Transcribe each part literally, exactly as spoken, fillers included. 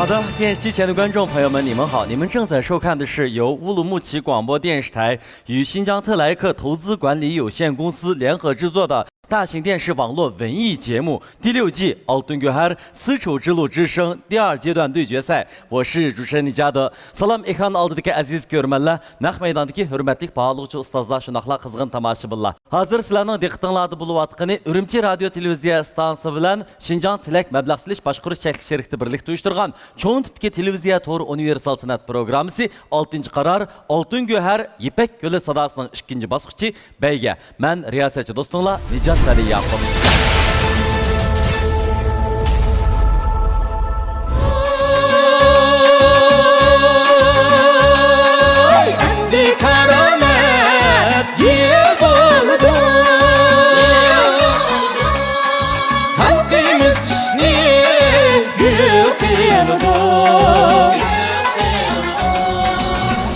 的电视机前的观众朋友们，你们好！你们正在收看的是由乌鲁木齐广播电视台与新疆特莱克投资管理有限公司联合制作的大型电视网络文艺节目第六季《Altın Göher: Sıço之路之声》第二阶段对决赛。我是主持人李嘉德。سالام، ئېكران ئالدىدىكى ئەزىز كۆرۈرمەنلەر، نەق مەيداندىكى ھۆرمەتلىك باھالىغۇچى ئۇستازلار، شۇنداقلا قىزغىن تاماشىبىنلار. ھازىر سىلەرنىڭ دىققىتىڭلاردا بولۇۋاتقىنى ئۈرۈمچى رادىيو تېلېۋىزىيە ئىستانسىسى بىلەن شىنجاڭ تىلەك مەبلەغ سېلىش باشقۇرۇش چەكلىك شىركىتى بىرلىكتە ئۇيۇشتۇرغان چوڭ تىپتىكى تېلېۋىزىيە تور ئۇنىۋېرسال سەنئەت پروگراممىسى ئالتىنچى قارار، ئالتۇن گۆھەر، يىپەك يولى ساداسىنىڭ ئىككىنچى باسقۇچى بەيگە. مەن رىياسەتچى دوستۇڭلار نىجات ۋەلى ياقۇپ. ئەمدى كارامەت يىل بولدى. خەلقىمىز ئىشنى گۈل قىلىدۇ.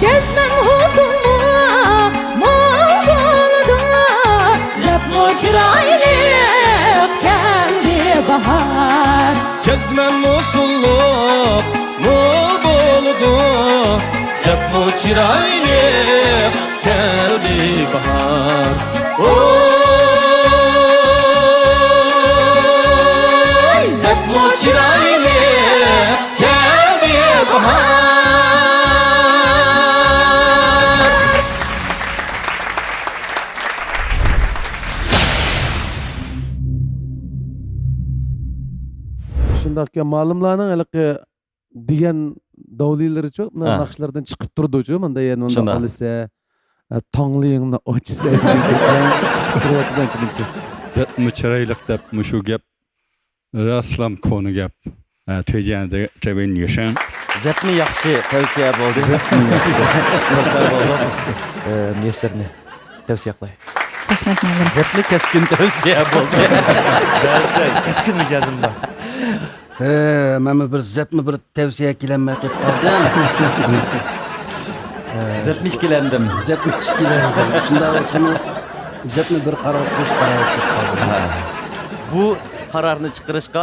جەزمەن ھوسۇلمۇ مول بولىدۇ، زەپمۇ چىرايلىق كەلدى باھار. جەزمەن ھوسۇللۇق مول بولىدۇ، زەپمۇ چىرايلىق كەلدى باھار. ۋوي، زەپمۇ چىرايلىق كەلدى باھار. شۇنداقكەن، مالىملارنىڭ ھېلىقى دېگەن داۋلىلىرىچۇ، مۇنداق ھە. ناخشىلاردىن چىقىپ تۇرىدۇچۇ، مۇنداق يەنە مۇنداق شۇنداق. ئالىسە، ھە، تاڭلىيىڭنى ئاچىسەن دېگەن چىقىپ تۇرۇۋاتىدۇ ئانچە-مۇنچە. زەپمۇ چىرايلىق دەپ مۇشۇ گەپ، راستلام كونا گەپ. ھە، تۆجيەنزە جەۋەن يۈشەن. زەپمۇ ياخشى تەۋسىيە بولدى. زەپمۇ ياخشى. خۇرسەن بولدۇم. ئە، مۇيەسسەرنى تەۋسىيە قىلاي. رەھمەت، مۇئەللىم. زەپمۇ كەسكىن تەۋسىيە بولدى. كەسكىن مىجەزىم بار. ھە، مەنمۇ بىر زەپمۇ بىر تەۋسىيە كېلەلمەي قېلىپ قالدىم. زەپمۇ ئىككىلەندى. زەپمۇ ئىككىلەندى. شۇنداق بولسىمۇ، زەپمۇ بىر قارار، بىر قارار قىلىپ قالدىم. ھە. بۇ قارارنى چىقىرىشقا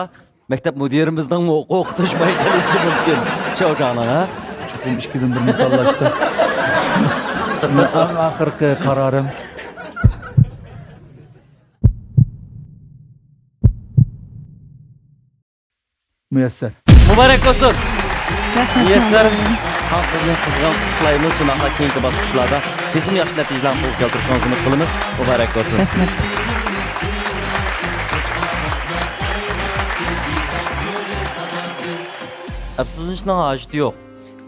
مەكتەپ مۇدىرىمىزنىڭمۇ ھوقۇقى توشماي قېلىشى مۇمكىن. شاۋجاڭنىڭ، ھە؟ چوقۇم ئىككىدىن بىرنى تاللاشتى. ئەڭ ئاخىرقى قارارىم. مۇيەسسەر. مۇبارەك بولسۇن! رەھمەت، مۇيەسسەر. مۇئەللىم. ھەم سىزنى قىزغىن قۇتلۇقلايمىز، شۇنداقلا كېيىنكى باسقۇچلاردا تېخىمۇ ياخشى نەتىجىلەرنى قولغا كەلتۈرۈشىڭىزنى ئۈمىد قىلىمىز. مۇبارەك بولسۇن! رەھمەت. ئەپسۇسلىنىشنىڭ ھاجىتى يوق.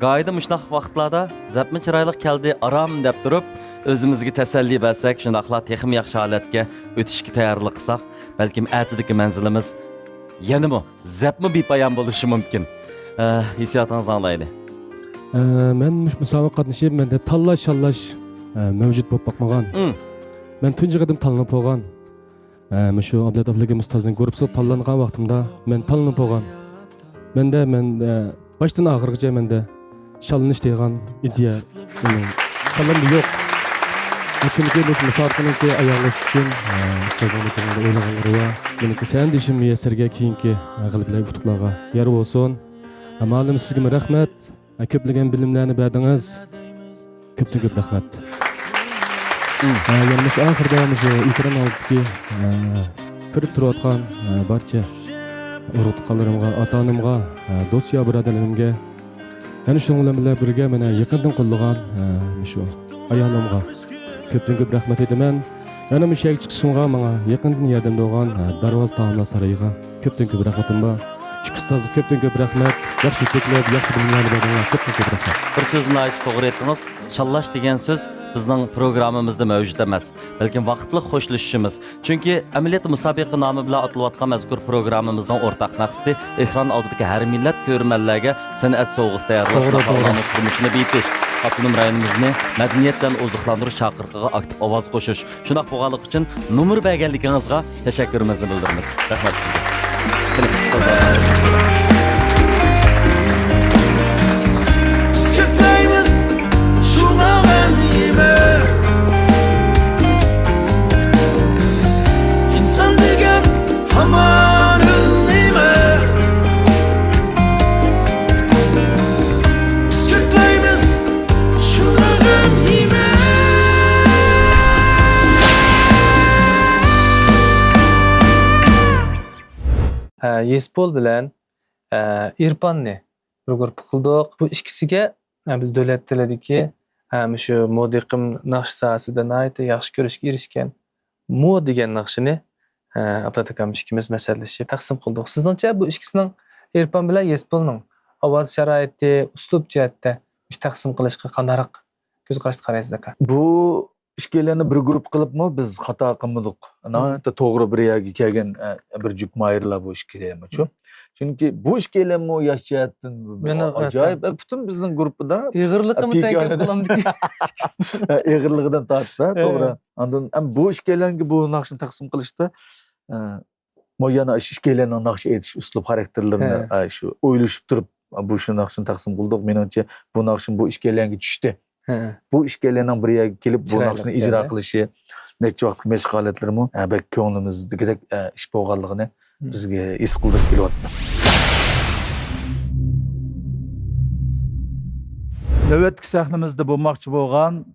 گاھىدا مۇشۇنداق ۋاقىتلاردا زەپمۇ چىرايلىق كەلدى، ئارام دەپ تۇرۇپ، ئۆزىمىزگە تەسەللى بەرسەك، شۇنداقلا تېخىمۇ ياخشى ھالەتكە ئۆتۈشكە تەييارلىق قىلساق، بەلكىم ئەتىدىكى مەنزىلىمىز يەنىمۇ زەپمۇ بىپايان بولۇشى مۇمكىن. ئە، ھېسسىياتىڭىزنى ئاڭلايلى. ئە، مەن مۇشۇ مۇسابىقىگە قاتنىشىپ، مەندە تاللاش-شاللاش، ئە، مەۋجۇت بولۇپ باقمىغان. ئىم. مەن تۇنجى قېتىم تاللىنىپ بولغان. ئە، مۇشۇ ئابلەت ئابلىكىم ئۇستازنىڭ گۇرۇپپىسىغا تاللانغان ۋاقتىمدا مەن تاللىنىپ بولغان. مەندە، مەن، ئە، باشتىن ئاخىرغىچە مەندە شاللىنىش دېگەن ئىدىيە مېنىڭ كاللامدا يوق. چۈنكى مۇشۇ مۇسابىقىنىڭكى ئاياغلىشىش ئۈچۈن، ئە، ئۇستازنىڭ ئويلىغانلىرى بار. مېنىڭكى سەھنىدىشىم مۇيەسسەرگە كېيىنكى، ئە، غەلىبىلەر، ئۇتۇقلارغا يار بولسۇن. ھە، مۇئەللىم، سىزگىمۇ رەھمەت. ھە، كۆپلىگەن بىلىملەرنى بەردىڭىز. كۆپتىن كۆپ رەھمەت. مم. ھە، يەنە مۇشۇ ئاخىرىدا مۇشۇ ئېكران ئالدىدىكى، ھە، كۆرۈپ تۇرۇۋاتقان، ھە، بارچە ئۇرۇق-تۇغقانلىرىمغا، ئاتا-ئانامغا، ھە، دوست-يار بۇرادەرلىرىمگە، يەنە شۇنىڭ بىلەن بىللە بىرگە مېنى يېقىندىن قوللىغان، ھە، مۇشۇ ئايالىمغا كۆپتىن كۆپ رەھمەت ئېيتىمەن. يەنە مۇشۇ يەرگە چىقىشىمغا ماڭا يېقىندىن ياردەمدە بولغان، ھە، دارۋازا تائاملار سارىيىغا كۆپتىن كۆپ رەھمىتىم بار. ئىككى ئۇستازغا كۆپتىن كۆپ رەھمەت. ياخشى يېتەكلەپ، ياخشى بىلىملەرنى بەردىڭلار. كۆپتىن كۆپ رەھمەت. بىر سۆزنى ناھايىتى توغرا ئېيتتىڭىز. شاللاش دېگەن سۆز بىزنىڭ پروگراممىمىزدا مەۋجۇت ئەمەس، بەلكىم ۋاقىتلىق خوشلىشىشىمىز. چۈنكى ئەمەلىيەتتە مۇسابىقە نامى بىلەن ئاتىلىۋاتقان مەزكۇر پروگراممىمىزنىڭ ئورتاق مەقسىتى ئېكران ئالدىدىكى ھەر مىللەت كۆرۈرمەنلەرگە سەنئەت سوۋغىسى تەييارلاش، توغرا، توغرا. ئۇلارنىڭ تۇرمۇشىنى بېيىتىش، ئاپتونوم رايونىمىزنى مەدەنىيەت بىلەن ئوزۇقلاندۇرۇش چاقىرىقىغا ئاكتىپ ئاۋاز قوشۇش. شۇنداق بولغانلىقى ئۈچۈن نومۇر بەرگەنلىكىڭىزغا تەشەككۈرىمىزنى بىلدۈرىمىز. رەھمەت سىزگە. قېنى، ئۇستازلار. بىز كۆپلەيمىز شۇڭا مەن يېمە. ئىنسان دېگەن ھامان ئۆلمەيمە. يېسپول بىلەن، ئە، ئېرپاننى بىر گۇرۇپپا قىلدۇق. بۇ ئىككىسىگە، ئە، بىز دۆلەت تىلىدىكى، ئە، مۇشۇ مودېقىم ناخشا ساھەسىدە ناھايىتى ياخشى كۆرۈشكە ئېرىشكەن مو دېگەن ناخشىنى، ئە، ئابلەت ئاكام ئىككىمىز مەسلىھەتلىشىپ تەقسىم قىلدۇق. سىزنىڭچە بۇ ئىككىسىنىڭ، ئېرپان بىلەن يېسپولنىڭ ئاۋاز شارائىتى، ئۇسلۇب جەھەتتە مۇشۇ تەقسىم قىلىشقا قانداقراق كۆز قاراشتا قارايسىز، ئاكا؟ بۇ ئىككىيلەننى بىر گۇرۇپپا قىلىپمۇ بىز خاتا قىلمىدۇق. ناھايىتى توغرا بىر يەرگە كەلگەن، ئە، بىر جۈپ ماھىرلار بۇ ئىككىيلەنمۇچۇ. چۈنكى بۇ ئىككىيلەنمۇ ياش جەھەتتىن مېنىڭ، ئاجايىپ، ئە، پۈتۈن بىزنىڭ گۇرۇپپىدا، ئە، پىكانى ئېغىرلىقىمۇ تەڭ كېلىپ قالامدىكىن. ئېغىرلىقىدىن تارتىپ، ھە، توغرا. ئاندىن، ئەم، بۇ ئىككىيلەنگە بۇ ناخشىنى تەقسىم قىلىشتا، ئە، مو يەنە شۇ ئىككىيلەننىڭ ناخشا ئېيتىش ئۇسلۇب خاراكتېرلىرىنى، ھە، ئە، شۇ ئويلىشىپ تۇرۇپ، بۇ شۇ ناخشىنى تەقسىم قىلدۇق. مېنىڭچە، بۇ ناخشىمۇ بۇ ئىككىيلەنگە چۈشتى. ھە. بۇ ئىككىيلەننىڭ بىر يەرگە كېلىپ، بۇ ناخشىنى ئىجرا قىلىشى، نەچچە ۋاقىتلىق مەشىق ھالەتلىرىمۇ، ھە، بەك كۆڭلىمىزدىكىدەك، ئە، ئىش بولغانلىقىنى بىزگە ھېس قىلدۇرۇپ كېلىۋاتىدۇ. نۆۋەتتىكى سەھنىمىزدە بولماقچى بولغان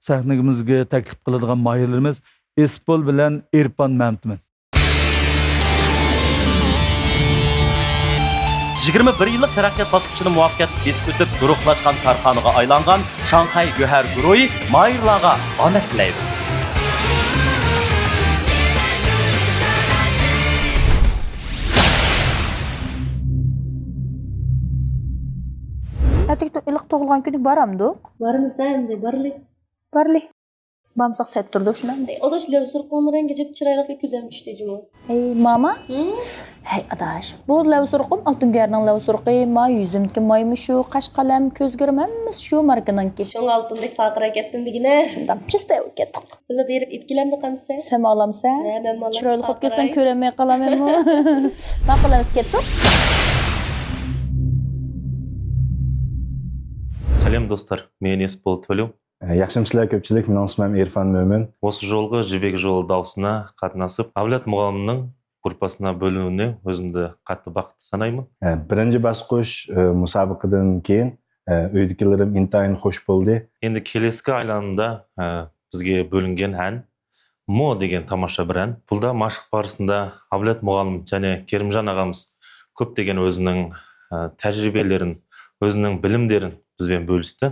سەھنىمىزگە تەكلىپ قىلىدىغان ماھىرلىرىمىز ئېسپول بىلەن ئېرپان مەمتىمىن. يىگىرمە بىر يىللىق تەرەققىيات باسقۇچىنى مۇۋەپپەقىيەتلىك بېسىپ ئۆتۈپ، گۇرۇھلاشقان كارخانىغا ئايلانغان شاڭخەي گۆھەر گۇرۇھى ماھىرلارغا ئامەت تىلەيدۇ. ئەتىكى ئىللىق تۇغۇلغان كۈنىگە بارامدۇق؟ بارىمىز-دە ئەمدى، بارلى. بارلى. بارمىساق سەت تۇردۇق شۇنداق. ئەي، ئاداش، لەۋ سۇرۇقۇڭنى رەڭگى جىپ چىرايلىق كۆزەم چۈشتى جۇمۇ. ئەي، ماما. ھەي، ئاداش، بۇ لەۋ سۇرۇقۇم ئالتۇن گۆھەرنىڭ لەۋ سۇرۇقى، ما يۈزۈمدىكى مايمۇ شۇ، قاش قەلەم، كۆز گىرىم ھەممىسى شۇ ماركىنىڭكى. شۇڭا ئالتۇندەك پارقىراپ كەتتىم دېگىنە. شۇنداق چىستە بولۇپ كەتتۇق. بىللە بېرىپ ئېتىپ كېلەمدۇ قامسە؟ سەن ئالامسەن؟ ھە، مەن مالا. چىرايلىق بولۇپ كەلسەڭ كۆرەلمەي قالامەنمۇ؟ ماقۇل، ئەمىسە كەتتۇق. سەلام دوستلار، مەن ئېسپول تۆلۈ. ياخشىمۇسىلەر كۆپچىلىك، مېنىڭ ئىسمىم ئىرفان مۆمىن. مۇشۇ يولغا جىبىك يول داۋىسىنا قاتنىشىپ، ئابلەت مۇغەللىمنىڭ گۇرۇپپىسىنا بۆلۈنۈۋنى ئۆزۈمدە قاتتىق بەخت سانايمەن. بىرىنچى باسقۇچ، مۇسابىقىدىن كېيىن، ئۆيدىكىلىرىم ئىنتايىن خوش بولدى. ئەمدى كېلەسكى ئايلانمىدا، بىزگە بۆلۈنگەن ئەن مو دېگەن تاماشا بىر ئەن. بۇندا مەشىق بارىسىندا ئابلەت مۇغەللىم، يەنى كېرىمجان ئاغامىز كۆپلىگەن ئۆزىنىڭ، تەجرىبىلىرىنى، ئۆزىنىڭ بىلىملىرىنى بىز بىلەن بۆلۈشتى.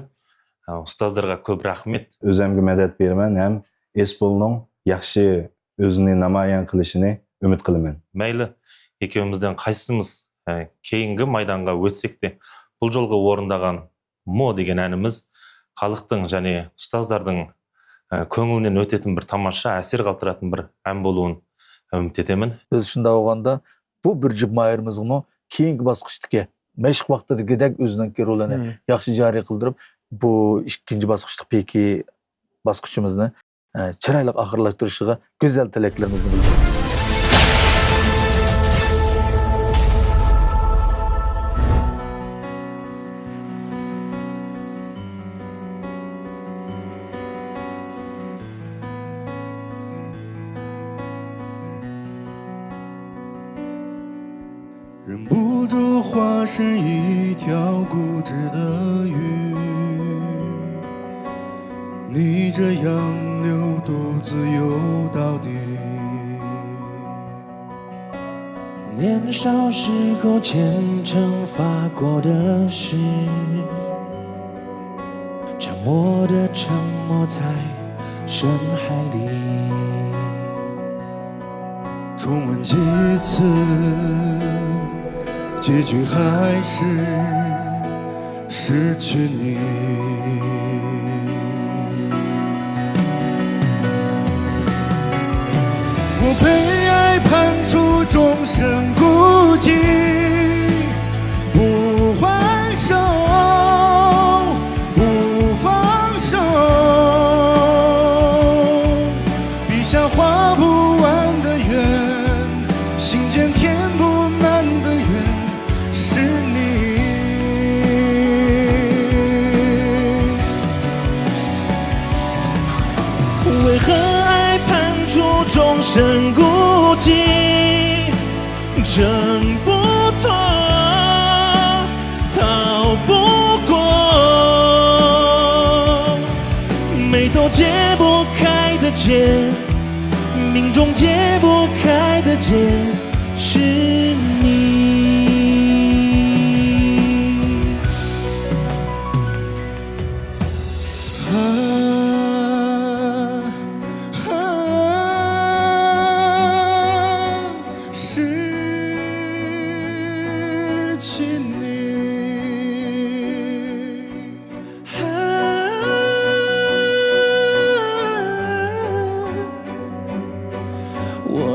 ئۇستازلارغا كۆپ رەھمەت. ئۆزۈمگە مەدەت بېرىمەن ھەم ئېسپولنىڭ ياخشى ئۆزىنى نامايان قىلىشىنى ئۈمىد قىلىمەن. مەيلى، ئىككىمىزدىن قايسىمىز، ئە، كېيىنكى مايدانغا ئۆتسەكتى، بۇ جولغا ئورۇندىغان مو دېگەن ئەنىمىز خەلقنىڭ، يەنى ئۇستازلارنىڭ، ئە، كۆڭلىدىن ئۆتەتتىن بىر تاماشا، ئەسىر قالتۇراتتىن بىر ئەن بولۇۋنى ئۈمىد ئېتىمەن. بىز شۇنداق بولغاندا، بۇ بىر جۈپ ماھىرىمىزغىمۇ كېيىنكى باسقۇچتىكى مەشىق ۋاقتىدىكىدەك ئۆزىنىڭكى رولىنى ياخشى جارى قىلدۇرۇپ، بۇ ئىككىنچى باسقۇچلۇق پېيكى باسقۇچىمىزنى، ئە، چىرايلىق ئاخىرلاشتۇرۇشىغا گۈزەل تىلەكلىرىمىزنى بىلدۈرىمىز.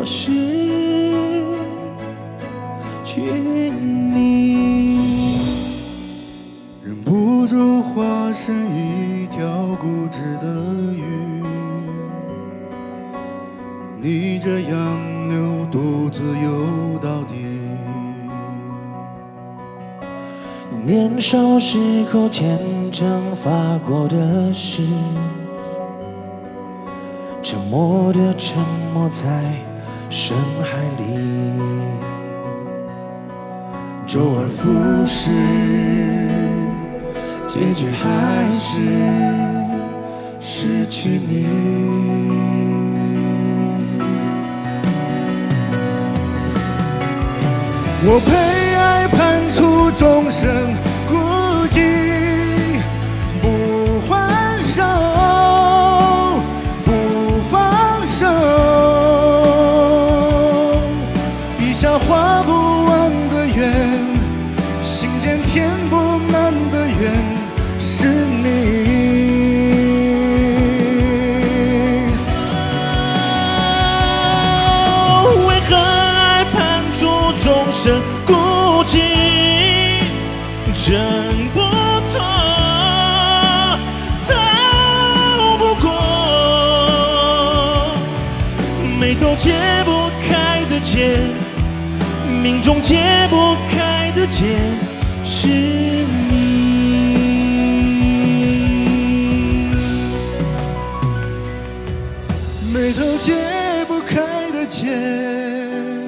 是给你。忍不住化身一条固执的鱼，逆着洋流独自游到底。年少时候虔诚发过的誓，沉默的沉没在深海里。周而复始，结局还是失去你。我被爱判处终身孤寂，不还手，不放手。笔下画不完的圆，心间填不满的缘，是你。为何爱判处终身孤寂？挣不脱，走不过，眉头解不开的结，命中解不开的结，是你。眉头解不开的结，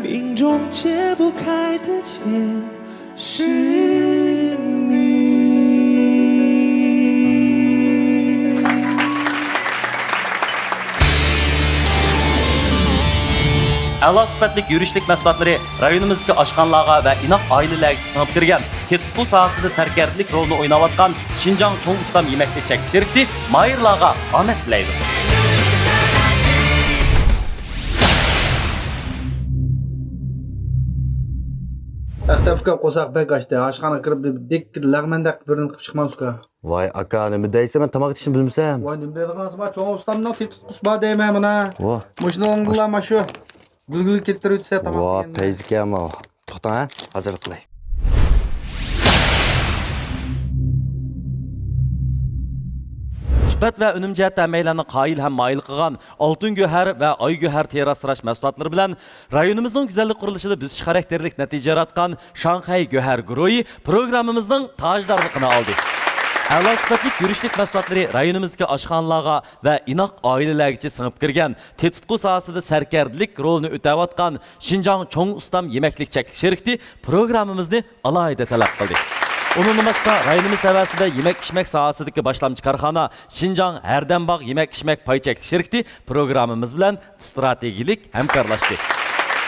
命中解不开的结，是你。ئەلا سۈپەتلىك يۈرۈشلۈك مەھسۇلاتلىرى رايونىمىزدىكى ئاشخانىلارغا ۋە ئىناق ئائىلىلەرگە سىڭىپ كىرگەن، تېتىتقۇ ساھەسىدە سەركەردىلىك رولىنى ئويناۋاتقان شىنجاڭ چوڭ ئۇستام يېمەكلىك چەكلىك شىركىتى ماھىرلارغا ئامەت تىلەيدۇ. ئەختەم ئۇكام، قورساق بەك ئاچتى. ئاشخانىغا كىرىپ، بىر دەككە لەغمەندەك بىرنى قىلىپ چىقمامسىكا؟ ۋاي ئاكا، نېمە دەيسەن، مەن تاماق ئېتىشنى بىلمىسەم. ۋاي، نېمە دەيدىغان سىما، چوڭ ئۇستامنىڭ تېتىتقۇسى بار دەيمەن مانا. ۋا. مۇشۇنىڭ ئالدىلا مانا شۇ گۈلگۈل كەلتۈرۈۋېتىسە تاماق ۋا، دېگەندە. پەيزىكەن ماۋۇ. توختاڭ ھە، ھازىرلىق قىلاي. سۈپەت ۋە ئۈنۈم جەھەتتە ھەممەيلەننى قايىل ھەم مايىل قىلغان ئالتۇن گۆھەر ۋە ئاي گۆھەر تېرە ئاسراش مەھسۇلاتلىرى بىلەن رايونىمىزنىڭ گۈزەللىك قۇرۇلۇشىدا بۆسۈش خاراكتېرلىك نەتىجە ياراتقان شاڭخەي گۆھەر گۇرۇھى پروگراممىمىزنىڭ تاجدارلىقىنى ئالدى. ئەلا سۈپەتلىك يۈرۈشلۈك مەھسۇلاتلىرى رايونىمىزدىكى ئاشخانىلارغا ۋە ئىناق ئائىلىلەرگىچە سىڭىپ كىرگەن، تېتىتقۇ ساھەسىدە سەركەردىلىك رولىنى ئۆتەۋاتقان شىنجاڭ چوڭ ئۇستام يېمەكلىك چەكلىك شىركىتى پروگراممىمىزنى ئالاھىدە تەلەپ قىلدى. ئۇنىڭدىن باشقا، رايونىمىز تەۋەسىدە يېمەك-ئىچمەك ساھەسىدىكى باشلامچى كارخانا شىنجاڭ ھەردەمباغ يېمەك-ئىچمەك پاي چەكلىك شىركىتى پروگراممىمىز بىلەن ئىستراتېگىيەلىك ھەمكارلاشتى.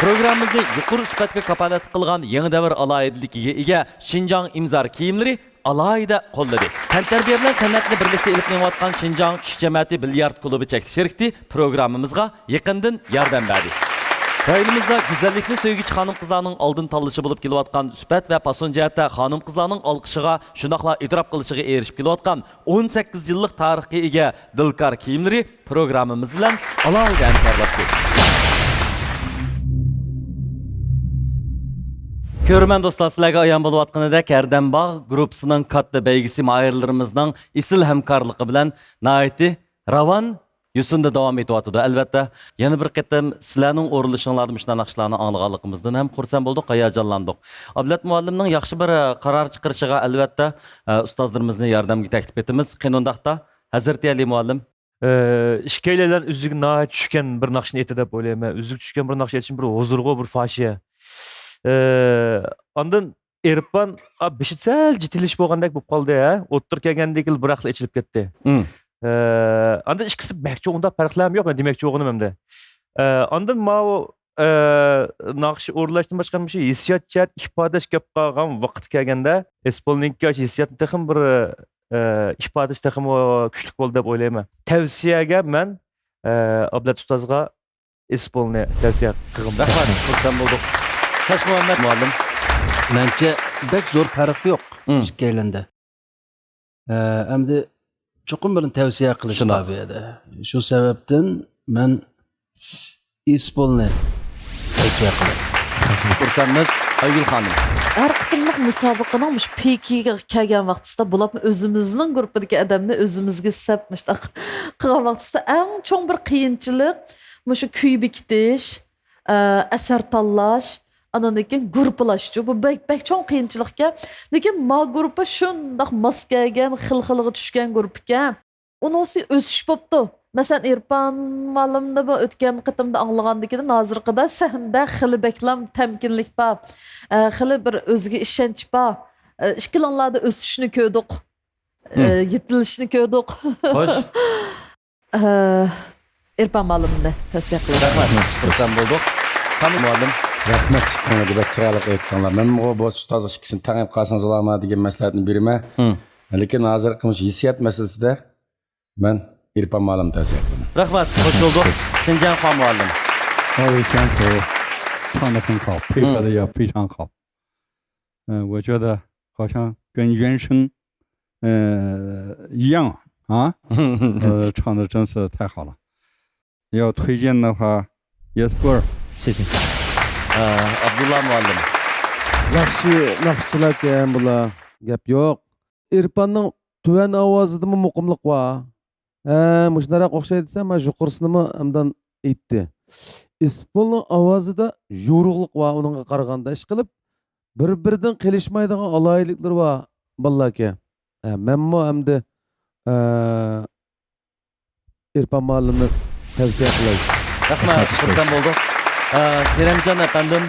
پروگراممىمىزنى يۇقىرى سۈپەتكە كاپالەتلىك قىلغان يېڭى دەۋر ئالاھىدىلىكىگە ئىگە شىنجاڭ ئىمزار كىيىملىرى ئالاھىدە قوللىدى. تەنتەربىيە بىلەن سەنئەتنى بىرلىكتە ئېلىپ مېڭىۋاتقان شىنجاڭ چۈش جەمەتى بىليارد كۇلۇبى چەكلىك شىركىتى پروگراممىمىزغا يېقىندىن ياردەم بەردى. رايونىمىزدا گۈزەللىكنى سۆيگۈچى خانىم-قىزلارنىڭ ئالدىن تاللىشى بولۇپ كېلىۋاتقان، سۈپەت ۋە پاسون جەھەتتە خانىم-قىزلارنىڭ ئالقىشىغا، شۇنداقلا ئېتىراپ قىلىشىغا ئېرىشىپ كېلىۋاتقان ئون سەككىز يىللىق تارىخقا ئىگە دىلكار كىيىملىرى پروگراممىمىز بىلەن ئالاھىدە ھەمكارلاشتى. كۆرۈرمەن دوستلار، سىلەرگە ئايان بولۇۋاتقىنىدەك، ھەردەمباغ گۇرۇپپىسىنىڭ كاتتا بەيگىسى ماھىرلىرىمىزنىڭ ئېسىل ھەمكارلىقى بىلەن ناھايىتى راۋان يۈسۈندە داۋام ئېتىۋاتىدۇ. ئەلۋەتتە، يەنە بىر قېتىم سىلەرنىڭ ئورۇنلىشىڭلاردا مۇشۇنداق ناخشىلارنى ئاڭلىغانلىقىمىزدىن ھەم خۇرسەن بولدۇق، ھاياجانلاندۇق. ئابلەت مۇئەللىمنىڭ ياخشى بىر، ئە، قارار چىقىرىشىغا، ئەلۋەتتە، ئە، ئۇستازلىرىمىزنى ياردەمگە تەكلىپ ئېتىمىز. قېنى ئۇنداقتا، ھەزرىتى ئەلى مۇئەللىم. ئە، ئىككىيلەن ئۆزىگە ناھايىتى چۈشكەن بىر ناخشىنى ئېيتتى دەپ ئويلايمەن. ئۆزىگە چۈشكەن بىر ناخشا ئېيتىشمۇ بىر ھۇزۇرغۇ، بىر فاشىيە. ئە، ئاندىن ئېرپان، ئا، بېشى سەل جېتىلىش بولغاندەك بولۇپ قالدى، ھە؟ ئوتتۇرا كەلگەندىن كېيىن بىراقلا ئېچىلىپ كەتتى. مم. ئە، ئاندىن ئىككىسى بەك چوڭ، ئۇنداق پەرقلەرمۇ يوق، مەن دېمەكچى بولغىنىم ئەمدى. ئە، ئاندىن ماۋۇ، ئە، ناخشا ئورۇنلاشتىن باشقا مۇشۇ ھېسسىيات جەھەت ئىپادىلەش گەپ قالغان ۋاقىت كەلگەندە، ئېسپولنىڭكى ئاشۇ ھېسسىياتنى تېخىمۇ بىر، ئە، ئىپادىلىشى تېخىمۇ كۈچلۈك بولدى دەپ ئويلايمەن. تەۋسىيەگە مەن، ئە، ئابلەت ئۇستازغا ئېسپولنى تەۋسىيە قىلغىم. رەھمەت، خۇرسەن بولدۇق. تاشمۇھەممەت مۇئەللىم. مەنچە بەك زور پەرق يوق مم. ئىككىيلەندە. ئە، ئەمدى چوقۇم بىرنى تەۋسىيە قىلىش شۇنداق. بار بۇ يەردە. شۇ سەۋەبتىن مەن ئېسپولنى تەۋسىيە قىلىڭ. خۇرسەنمىز، ئايگۈل خانىم. ھەر قېتىملىق مۇسابىقىنىڭ مۇشۇ پىكىگە كەلگەن ۋاقتىسىدا، بولۇپمۇ ئۆزىمىزنىڭ گۇرۇپپىدىكى ئادەمنى ئۆزىمىزگە سەپ مۇشۇنداق قىلغان ۋاقتىسىدا، ئەڭ چوڭ بىر قىيىنچىلىق مۇشۇ كۈي بېكىتىش، ئە، ئەسەر تاللاش، ئاندىن كېيىن گۇرۇپپىلاشچۇ. بۇ بەك، بەك چوڭ قىيىنچىلىقكەن. لېكىن ما گۇرۇپپا شۇنداق ماس كەلگەن، خىل-خىلىغا چۈشكەن گۇرۇپپىكەن. ئۇنىڭسى ئۆسۈش بوپتۇ. مەسىلەن، ئىرپان مۇئەللىمنى بۇ ئۆتكەن قېتىمدا ئاڭلىغاندىكىن، ھازىرقىدا سەھنىدە خېلى بەكلام تەمكىنلىك بار، ئە، خېلى بىر ئۆزىگە ئىشەنچ بار. ئە، ئىككىلىڭلاردا ئۆسۈشنى كۆردۇق. ئە، يېتىلىشنى كۆردۇق. خوش. ئە، ئىرپان مۇئەللىمنى تەۋسىيە قىلىمەن. رەھمەت. خۇرسەن بولدۇق. كامىل مۇئەللىم. رەھمەت، ئىككىڭلارغا بەك چىرايلىق ئېيتتىڭلار. مەنمۇ بۇ ئۇستازغا ئىككىسىنى تەڭ ئېلىپ قالسىڭىز بولامدۇ دېگەن مەسلىھەتنى بېرىمەن. لېكىن ھازىرقى مۇشۇ ھېسسىيات مەسىلىسىدە مەن ئىرپان مۇئەللىمنى تەۋسىيە قىلىمەن. رەھمەت، خوش بولدۇق. شىنجاڭ خۇا مۇئەللىم. 我以前走唱得很好，配合的也非常好。嗯，我觉得好像跟原声，呃，一样啊，呃，唱得真是太好了。要推荐的话，叶斯波尔。谢谢。ئابدۇللا مۇئەللىم. ياخشى ناخشىچىلاركەن بۇلار، گەپ يوق. ئىرپاننىڭ تۆۋەن ئاۋازىدىمۇ مۇقىملىق بار. ھە، مۇشۇنداق ئوخشايدۇ دېسەم، مانا يۇقىرىسىنىمۇ ئەمدى ئېيتتى. ئىسپولنىڭ ئاۋازىدا يورۇقلۇق بار ئۇنىڭغا قارىغاندا. ئىشقىلىپ، بىر-بىرىدىن قېلىشمايدىغان ئالاھىدىلىكلىرى بار بالىلاركەن. ھە، مەنمۇ ئەمدى، ئە، ئىرپان مۇئەللىمنى تەۋسىيە قىلاي. رەھمەت، خۇرسەن بولدۇق. ئە، كېرەمجان ئەپەندىم،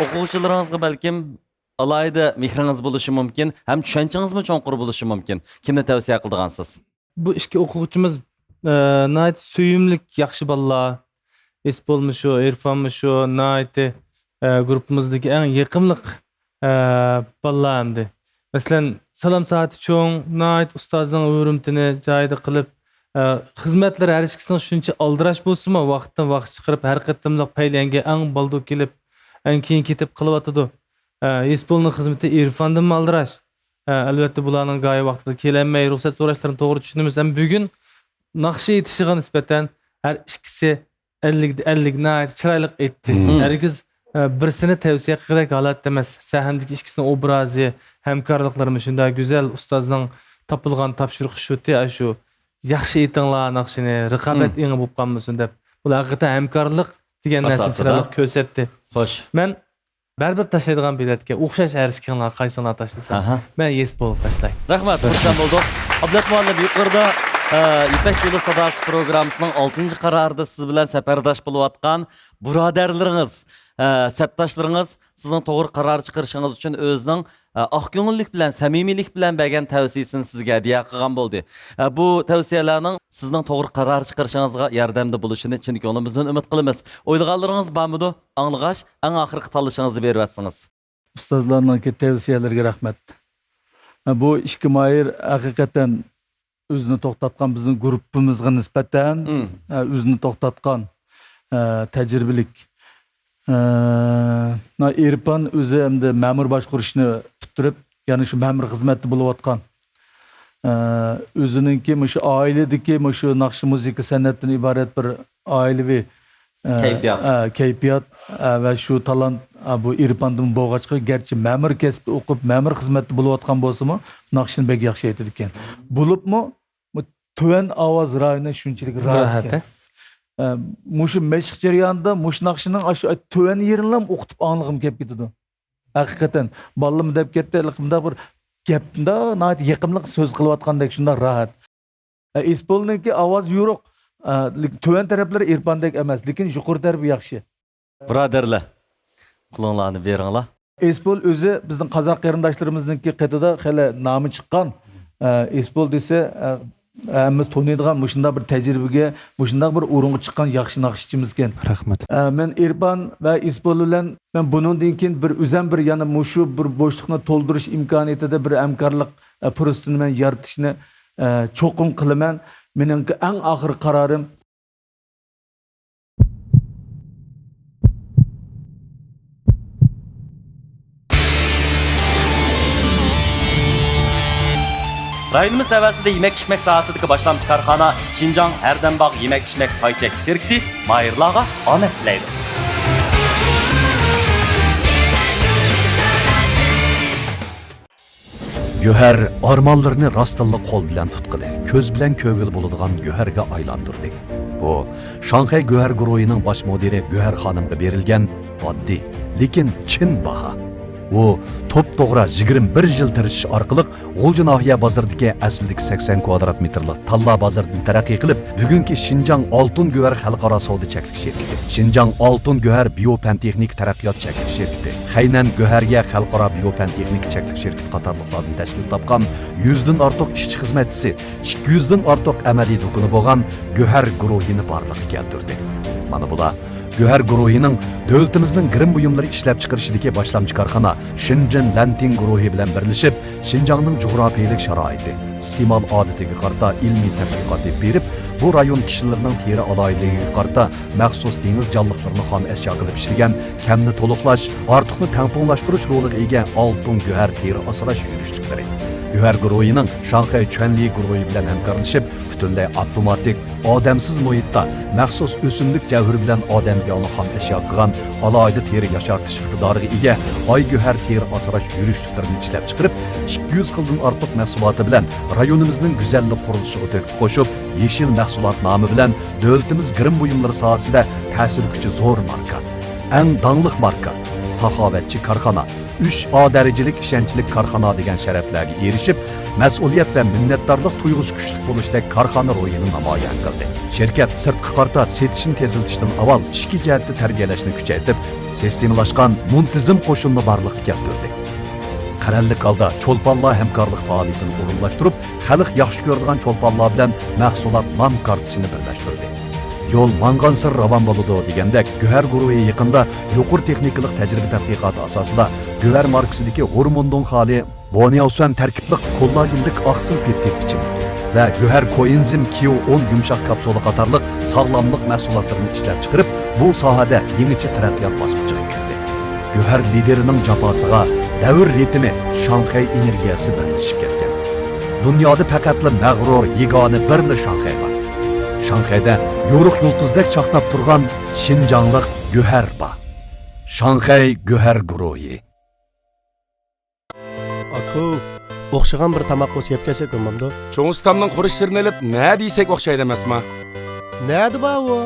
ئوقۇغۇچىلىرىڭىزغا بەلكىم ئالاھىدە مېھرىڭىز بولۇشى مۇمكىن ھەم چۈشەنچىڭىزمۇ چوڭقۇر بولۇشى مۇمكىن. كىمنى تەۋسىيە قىلىدىغانسىز؟ بۇ ئىككى ئوقۇغۇچىمىز، ئە، ناھايىتى سۆيۈملۈك، ياخشى بالىلار. ئىسپولمۇ شۇ، ئىرفانمۇ شۇ، ناھايىتى، ئە، گۇرۇپپىمىزدىكى ئەڭ يېقىملىق، ئە، بالىلار ئەمدى. مەسىلەن، سالام سائىتى چوڭ، ناھايىتى ئۇستازنىڭ ھۆرمىتىنى جايىدا قىلىپ، ئە، خىزمەتلىرى ھەر ئىككىسىنىڭ شۇنچە ئالدىراش بولسىمۇ، ۋاقىتتىن ۋاقىت چىقىرىپ، ھەر قېتىملىق پەيلەنگە ئەڭ بالدۇر كېلىپ، ئەڭ كېيىن كېتىپ قىلىۋاتىدۇ. ئە، ئىسپولنىڭ خىزمىتى ئىرفاندىنمۇ ئالدىراش. ئە، ئەلۋەتتە، بۇلارنىڭ گاھى ۋاقتىدا كېلەلمەي، رۇخسەت سوراشلىرىنى توغرا چۈشىنىمىز. ھەم بۈگۈن ناخشا ئېيتىشىغا نىسبەتەن ھەر ئىككىسى ئەللىكتە ئەللىك ناھايىتى چىرايلىق ئېيتتى. ھەرگىز، ئە، بىرسىنى تەۋسىيە قىلغۇدەك ھالەتتە ئەمەس. سەھنىدىكى ئىككىسىنىڭ ئوبرازى، ھەمكارلىقلىرىمۇ شۇنداق گۈزەل. ئۇستازنىڭ تاپىلغان تاپشۇرۇق شۇتى، ئاشۇ «ياخشى ئېيتىڭلار ناخشىنى، رىقابەت ئېڭى بولۇپ قالمىسۇن» دەپ. بۇلار ھەقىقەتەن ھەمكارلىق دېگەن نەرسىنى ئاساسىدا. چىرايلىق كۆرسەتتى. خوش. مەن بەرىبىر تاشلايدىغان بېلەتكە ئوخشاش ھەر ئىككىڭلار قايسىڭلار تاشلىسا، ئاھا. مەن يېس بولۇپ تاشلاي. رەھمەت، خۇرسەن بولدۇق. ئابلەت مۇئەللىم، يۇقىرىدا، ئە، يىپەك يولى ساداسى پروگراممىسىنىڭ ئالتىنچى قارارىدىسى بىلەن سەپەرداش بولۇۋاتقان بۇرادەرلىرىڭىز، ئە، سەپداشلىرىڭىز سىزنىڭ توغرا قارار چىقىرىشىڭىز ئۈچۈن ئۆزىنىڭ، ئە، ئاق كۆڭۈللۈك بىلەن، سەمىمىيلىك بىلەن بەرگەن تەۋسىيىسىنى سىزگە ھەدىيە قىلغان بولدى. ئە، بۇ تەۋسىيەلەرنىڭ سىزنىڭ توغرا قارار چىقىرىشىڭىزغا ياردەمدە بولۇشىنى چىن كۆڭلىمىزدىن ئۈمىد قىلىمىز. ئويلىغانلىرىڭىز بارمىدۇ؟ ئاڭلىغاچ، ئەڭ ئاخىرقى تاللىشىڭىزنى بېرىۋەتسىڭىز. ئۇستازلارنىڭكى تەۋسىيەلىرىگە رەھمەت. بۇ ئىككى ماھىر ھەقىقەتەن ئۆزىنى توختاتقان بىزنىڭ گۇرۇپپىمىزغا نىسبەتەن، مم. ئە، ئۆزىنى توختاتقان، ئە، تەجرىبىلىك. ئە، ئىرپان ئۆزى ئەمدى مەمۇر باشقۇرۇشنى پۈتتۈرۈپ، يەنە شۇ مەمۇر خىزمەتتە بولۇۋاتقان. ئە، ئۆزىنىڭكى مۇشۇ ئائىلىدىكى مۇشۇ ناخشا مۇزىكا سەنئەتتىن ئىبارەت بىر ئائىلىۋى، ئە، كەيپىيات. ئە، كەيپىيات، ئە، ۋە شۇ تالانت، ئە، بۇ ئىرپاندىمۇ بولغاچقا، گەرچە مەمۇر كەسپى ئوقۇپ، مەمۇر خىزمەتتە بولۇۋاتقان بولسىمۇ، ناخشىنى بەك ياخشى ئېيتىدىكەن. بولۇپمۇ، بۇ تۆۋەن ئاۋاز رايونى شۇنچىلىك راھەت راھەت، ئىكەن. ھە؟ ئە، مۇشۇ مەشىق جەريانىدا مۇشۇ ناخشىنىڭ ئاشۇ تۆۋەن يېرىنىلا ئوقۇتۇپ ئاڭلىغۇم كېلىپ كېتىدۇ. ھەقىقەتەن، بالىلىرىم دەپ كەتتى، ھېلىقى مۇنداق بىر گەپنى ناھايىتى يېقىملىق سۆز قىلىۋاتقاندەك شۇنداق راھەت. ئە، ئىسپولنىڭكى ئاۋازى يورۇق. ئە، لېكىن تۆۋەن تەرەپلىرى ئىرپاندەك ئەمەس، لېكىن يۇقىرى تەرىپى ياخشى. بۇرادەرلەر، قولۇڭلارنى بېرىڭلار. ئىسپول ئۆزى بىزنىڭ قازاق قېرىنداشلىرىمىزنىڭكى قېتىدا خېلى نامى چىققان. ئە، ئىسپول دېسە، ئە، ھەممىمىز تونۇيدىغان مۇشۇنداق بىر تەجرىبىگە، مۇشۇنداق بىر ئورۇنغا چىققان ياخشى ناخشىچىمىزكەن. رەھمەت. ئە، مەن ئىرپان ۋە ئىسپول بىلەن مەن بۇنىڭدىن كېيىن بىر ئۆزەم بىر يەنە مۇشۇ بىر بوشلۇقنى تولدۇرۇش ئىمكانىيىتىدە بىر ھەمكارلىق، ئە، پۇرسىتىنى مەن يارىتىشنى، ئە، چوقۇم قىلىمەن. مېنىڭكى ئەڭ ئاخىرقى قارارىم. رايونىمىز تەۋەسىدە يېمەك-ئىچمەك ساھەسىدىكى باشلامچى كارخانا شىنجاڭ ھەردەمباغ يېمەك-ئىچمەك پاي چەكلىك شىركىتى ماھىرلارغا ئامەت تىلەيدۇ. گۆھەر ئارمانلىرىنى راستتىنلا قول بىلەن تۇتقىلى، كۆز بىلەن كۆرگىلى بولىدىغان گۆھەرگە ئايلاندۇردى. بۇ شاڭخەي گۆھەر گۇرۇھىنىڭ باش مۇدىرى گۆھەر خانىمغا بېرىلگەن ئاددىي، لېكىن چىن باھا. ئۇ توپتوغرا يىگىرمە بىر يىل تىرىشىش ئارقىلىق غۇلجا ناھىيە بازىرىدىكى ئەسلىدىكى سەكسەن كۋادرات مېتىرلىق تاللا بازىرىدىن تەرەققىي قىلىپ، بۈگۈنكى شىنجاڭ ئالتۇن گۆھەر خەلقئارا سودا چەكلىك شىركىتى، شىنجاڭ ئالتۇن گۆھەر بىيو پەن تېخنىكا تەرەققىيات چەكلىك شىركىتى، خەينەن گۆھەريە خەلقئارا بىيو پەن تېخنىكا چەكلىك شىركىتى قاتارلىقلاردىن تەشكىل تاپقان يۈزدىن ئارتۇق ئىشچى-خىزمەتچىسى، ئىككى يۈزدىن ئارتۇق ئەمەلىي دۇكىنى بولغان گۆھەر گۇرۇھىنى بارلىققا كەلتۈردى. مانا بۇلار گۆھەر گۇرۇھىنىڭ دۆلىتىمىزنىڭ گىرىم بۇيۇملىرى ئىشلەپچىقىرىشىدىكى باشلامچى كارخانا شېنجېن لەنتىڭ گۇرۇھى بىلەن بىرلىشىپ، شىنجاڭنىڭ جۇغراپىيەلىك شارائىتى، ئىستېمال ئادىتىگە قارىتا ئىلمىي تەتقىقات ئېلىپ بېرىپ، بۇ رايون كىشىلىرىنىڭ تېرە ئالاھىدىلىكىگە قارىتا مەخسۇس دېڭىز جانلىقلىرىنى خام ئەشيا قىلىپ ئىشلىگەن، كەمنى تولۇقلاش، ئارتۇقنى تەڭپۇڭلاشتۇرۇش رولىغا ئىگە ئالتۇن گۆھەر تېرە ئاسراش يۈرۈشلۈكلىرى. گۆھەر گۇرۇھىنىڭ شاڭخەي چۈەنلى گۇرۇھى بىلەن ھەمكارلىشىپ، پۈتۈنلەي ئاپتوماتىك، ئادەمسىز مۇھىتتا مەخسۇس ئۆسۈملۈك جەۋھىرى بىلەن ئادەمگە ياغنى خام ئەشيا قىلغان ئالاھىدە تېرە ياشارتىش ئىقتىدارىغا ئىگە ئاي گۆھەر تېرە ئاسراش يۈرۈشلۈكلىرىنى ئىشلەپچىقىرىپ، ئىككى يۈز خىلدىن ئارتۇق مەھسۇلاتى بىلەن رايونىمىزنىڭ گۈزەللىك قۇرۇلۇشىغا تۆھپە قوشۇپ، يېشىل مەھسۇلات نامى بىلەن دۆلىتىمىز گىرىم بۇيۇملىرى ساھەسىدە تەسىر كۈچى زور ماركا، ئەڭ داڭلىق ماركا، ساخاۋەتچى كارخانا، ئۈچ ئا دەرىجىلىك ئىشەنچلىك كارخانا دېگەن شەرەپلەرگە ئېرىشىپ، مەسئۇلىيەت ۋە مىننەتدارلىق تۇيغۇسى كۈچلۈك بولۇشتەك كارخانا روھىنى نامايان قىلدى. شىركەت سىرتقا قارىتا سېتىشنى تېزلىتىشتىن ئاۋۋال ئىچكى جەھەتتە تەربىيەلەشنى كۈچەيتىپ، سىستېمىلاشقان، مۇنتىزىم قوشۇننى بارلىققا كەلتۈردى. قەرەللىك ھالدا چولپانلار ھەمكارلىق پائالىيىتىنى ئورۇنلاشتۇرۇپ، خەلق ياخشى كۆرىدىغان چولپانلار بىلەن مەھسۇلات نام كارتىسىنى بىرلەشتۈردى. يول ماڭغانسېرى راۋان بولىدۇ دېگەندەك، گۆھەر گۇرۇھى يېقىندا يۇقىرى تېخنىكىلىق تەجرىبە تەتقىقاتى ئاساسىدا گۆھەر ماركىسىدىكى ھورموندۇڭ خالى بونياۋسۈەن تەركىبلىك كوللاگېنلىك ئاقسىل پېپتىد ئىچىملىكى ۋە گۆھەر كوئېنزىم كيۇ ئون يۇمشاق كاپسۇلا قاتارلىق ساغلاملىق مەھسۇلاتلىرىنى ئىشلەپچىقىرىپ، بۇ ساھەدە يېڭىچە تەرەققىيات باسقۇچىغا كىردى. گۆھەر لىدېرىنىڭ جاپاسىغا دەۋر رىتىمى، شاڭخەي ئېنېرگىيەسى بىرلىشىپ كەتكەن. دۇنيادا پەقەتلا مەغرۇر يېگانە بىرلا شاڭخەي بار. شاڭخەيدە يورۇق يۇلتۇزدەك چاقناپ تۇرغان شىنجاڭلىق گۆھەر بار. شاڭخەي گۆھەر گۇرۇھى. ئاكۇ، ئوخشىغان بىر تاماق بولسا يەپ كەلسەك بولمامدۇ؟ چوڭ ئۇستامنىڭ خۇرۇچلىرىنى ئېلىپ، نە دېسەك ئوخشايدۇ ئەمەسما؟ نەدە بار ئۇ؟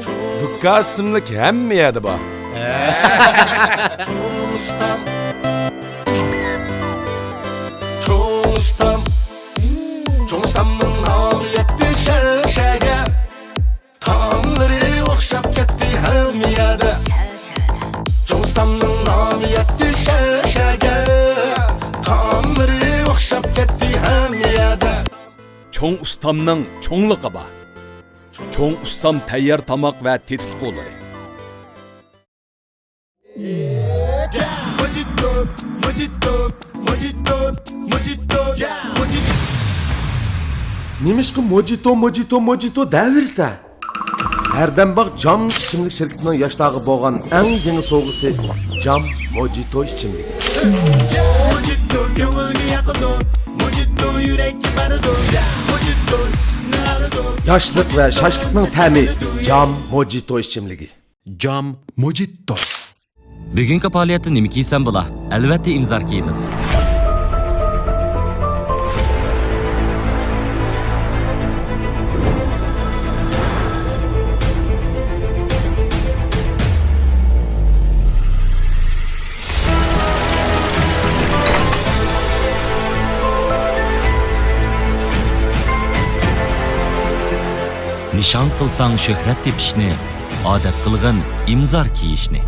دۇكان ئىسىملىك ھەممە يەردە بار. ھە. چوڭ ئۇستام. چوڭ ئۇستام. چوڭ ئۇستامنىڭ نامى يەتتى شەھەرگە. تائاملىرى ئوخشاپ كەتتى ھەممە يەردە. چوڭ ئۇستامنىڭ نامى يەتتى شەھەرگە. تائاملىرى ئوخشاپ كەتتى ھەممە يەردە. چوڭ ئۇستامنىڭ چوڭلۇقى بار. چوڭ ئۇستام تەييار تاماق ۋە تېتىتقۇلىرى. موجىتو، موجىتو، موجىتو، موجىتو، موجىتو. نېمىشقا موجىتو، موجىتو، موجىتو دەۋېرىسەن؟ ھەردەم باغ جام ئىچىملىك شىركىتىنىڭ ياشلارغا بولغان ئەڭ يېڭى سوۋغىسى، جام موجىتو ئىچىملىكى. موجىتو كۆڭۈلگە ياقىدۇ، موجىتو يۈرەككە بارىدۇ، موجىتو ئىسسىقنى ئالىدۇ. ياشلىق ۋە شاشلىقنىڭ تەمى، جام موجىتو ئىچىملىكى. جام موجىتو. بۈگۈنكى پائالىيەتتە نېمە كىيسەم بولا؟ ئەلۋەتتە ئىمزار كىيىمىز. نىشان قىلساڭ شۆھرەت تېپىشنى، ئادەت قىلغىن ئىمزار كىيىشنى.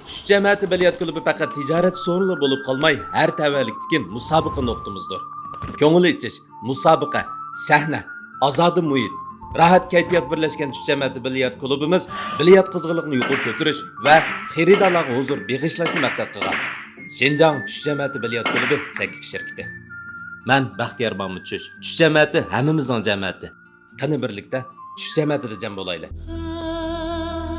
چۈش جەمەتى بىليارت كۇلۇبى پەقەت تىجارەت سورۇنلىرى بولۇپ قالماي، ھەر تەۋەلىكتىكى مۇسابىقە نۇقتىمىزدۇر. كۆڭۈل ئېچىش، مۇسابىقە، سەھنە، ئازادە مۇھىت، راھەت كەيپىيات بىرلەشكەن چۈش جەمەتى بىليارت كۇلۇبىمىز بىليارت قىزغىنلىقىنى يۇقىرى كۆتۈرۈش ۋە خېرىدارلارغا ھۇزۇر بېغىشلاشنى مەقسەت قىلغان شىنجاڭ چۈش جەمەتى بىليارت كۇلۇبى چەكلىك شىركىتى. مەن بەختىيار مامۇت چۈش. چۈش جەمەتى ھەممىمىزنىڭ جەمەتى. قېنى بىرلىكتە چۈش جەمەتىدە جەم بولايلى.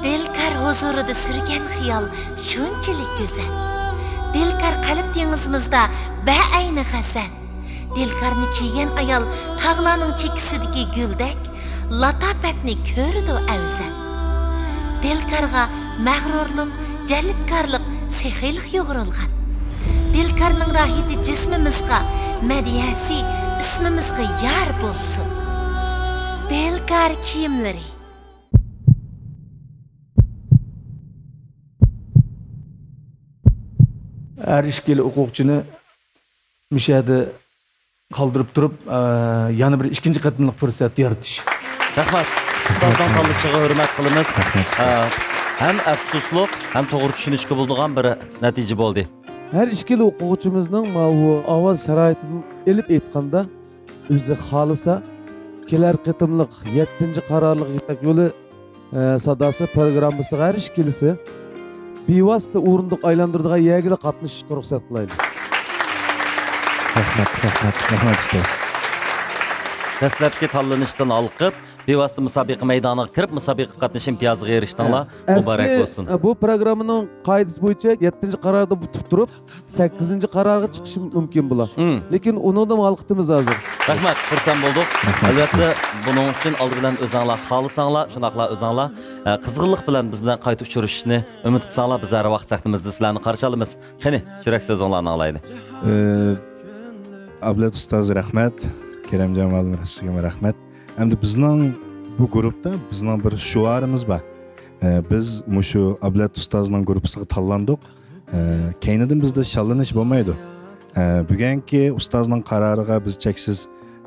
دىلكار ھۇزۇرىدا سۈرگەن خىيال شۇنچىلىك گۈزەل. دىلكار قەلب دېڭىزىمىزدا بەئەينى غەزەل. دىلكارنى كىيگەن ئايال تاغلارنىڭ چېكىسىدىكى گۈلدەك، لاتاپەتنى كۆرىدۇ ئەۋزەل. دىلكارغا مەغرۇرلۇق، جەلپكارلىق، سېخىيلىق يۇغۇرۇلغان. دىلكارنىڭ راھىتى جىسمىمىزغا، مەدھىيەسى ئىسمىمىزغا يار بولسۇن. دىلكار كىيىملىرى. ھەر ئىككىلا ئوقۇغۇچىنى مۇشۇ يەردە قالدۇرۇپ تۇرۇپ، ئە، يەنە بىر ئىككىنچى قېتىملىق پۇرسەت يارىتىش. رەھمەت. ئۇستازنىڭ تاللىشىغا ھۆرمەت قىلىمىز. رەھمەت، ئۇستاز. ئە، ھەم ئەپسۇسلۇق، ھەم توغرا چۈشىنىشكە بولىدىغان بىر نەتىجە بولدى. ھەر ئىككىلا ئوقۇغۇچىمىزنىڭ ماۋۇ ئاۋاز شارائىتىدىن ئېلىپ ئېيتقاندا، ئۆزى خالىسا، كېلەر قېتىملىق يەتتىنچى قارارلىق يىپەك يولى، ئە، ساداسى پروگراممىسىغا ھەر ئىككىلىسى بىۋاسىتە ئورۇندۇق ئايلاندۇرىدىغان يەرگىلا قاتنىشىشقا رۇخسەت قىلايلى. رەھمەت، رەھمەت، رەھمەت، ئۇستاز. دەسلەپكى تاللىنىشتىن ھالقىپ، بىۋاسىتە مۇسابىقە مەيدانىغا كىرىپ، مۇسابىقە قاتنىشىش ئىمتىيازىغا ئېرىشتىڭلار. ھە. مۇبارەك بولسۇن. ئەسلى، ئە، بۇ پروگراممىنىڭ قائىدىسى بويىچە يەتتىنچى قاراردا پۈتۈپ تۇرۇپ، سەككىزىنچى قارارغا چىقىشى مۇمكىن بۇلار. مم. لېكىن ئۇنىڭدىن ھالقىتىمىز ھازىر. رەھمەت، خۇرسەن بولدۇق. رەھمەت، ئەلۋەتتە، رەھمەت. بۇنىڭ ئۈچۈن ئالدى بىلەن ئۆزۈڭلار خالىساڭلار، شۇنداقلا ئۆزۈڭلار، ئە، قىزغىنلىق بىلەن بىز بىلەن قايتا ئۇچرىشىشنى ئۈمىد قىلساڭلار، بىز ھەر ۋاقىت سەھنىمىزدە سىلەرنى قارشى ئالىمىز. قېنى، يۈرەك سۆزۈڭلارنى ئاڭلايلى. ئە، ئابلەت ئۇستاز رەھمەت، كېرەمجان مۇئەللىم سىزگىمۇ رەھمەت. ئەمدى بىزنىڭ بۇ گۇرۇپتا بىزنىڭ بىر شوئارىمىز بار. ئە، بىز مۇشۇ ئابلەت ئۇستازنىڭ گۇرۇپپىسىغا تاللاندۇق. ئە، كەينىدىن بىزدە شاللىنىش بولمايدۇ. ئە، بۈگۈنكى ئۇستازنىڭ قارارىغا بىز چەكسىز،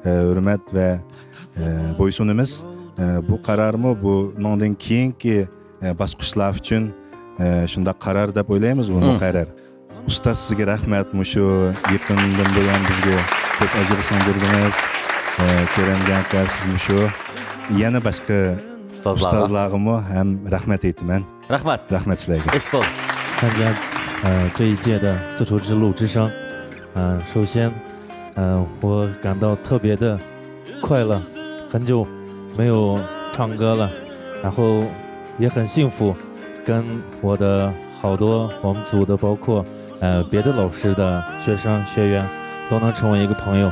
ئە، ھۆرمەت ۋە، ئە، بويسۇنىمىز. ئە، بۇ قارارمۇ بۇنىڭدىن كېيىنكى، ئە، باسقۇچلار ئۈچۈن، ئە، شۇنداق قارار دەپ ئويلايمىز، بۇ مۇقەررەر. ئۇستاز، سىزگە رەھمەت، مۇشۇ يېقىندىن بۇيان بىزگە كۆپ ئەجىر سىڭدۈردىڭىز. ئە، كېرەمجان ئاكا، سىز مۇشۇ يەنە باشقا ئۇستازلارغا. ئۇستازلارغىمۇ ھەم رەھمەت ئېيتىمەن. رەھمەت. رەھمەت سىلەرگە. ئېسىل. سەنجان، 呃，这一届的丝绸之路之声，呃，首先，呃，我感到特别的快乐，很久没有唱歌了，然后也很幸福，跟我的好多我们组的，包括，呃，别的老师的学生学员都能成为一个朋友。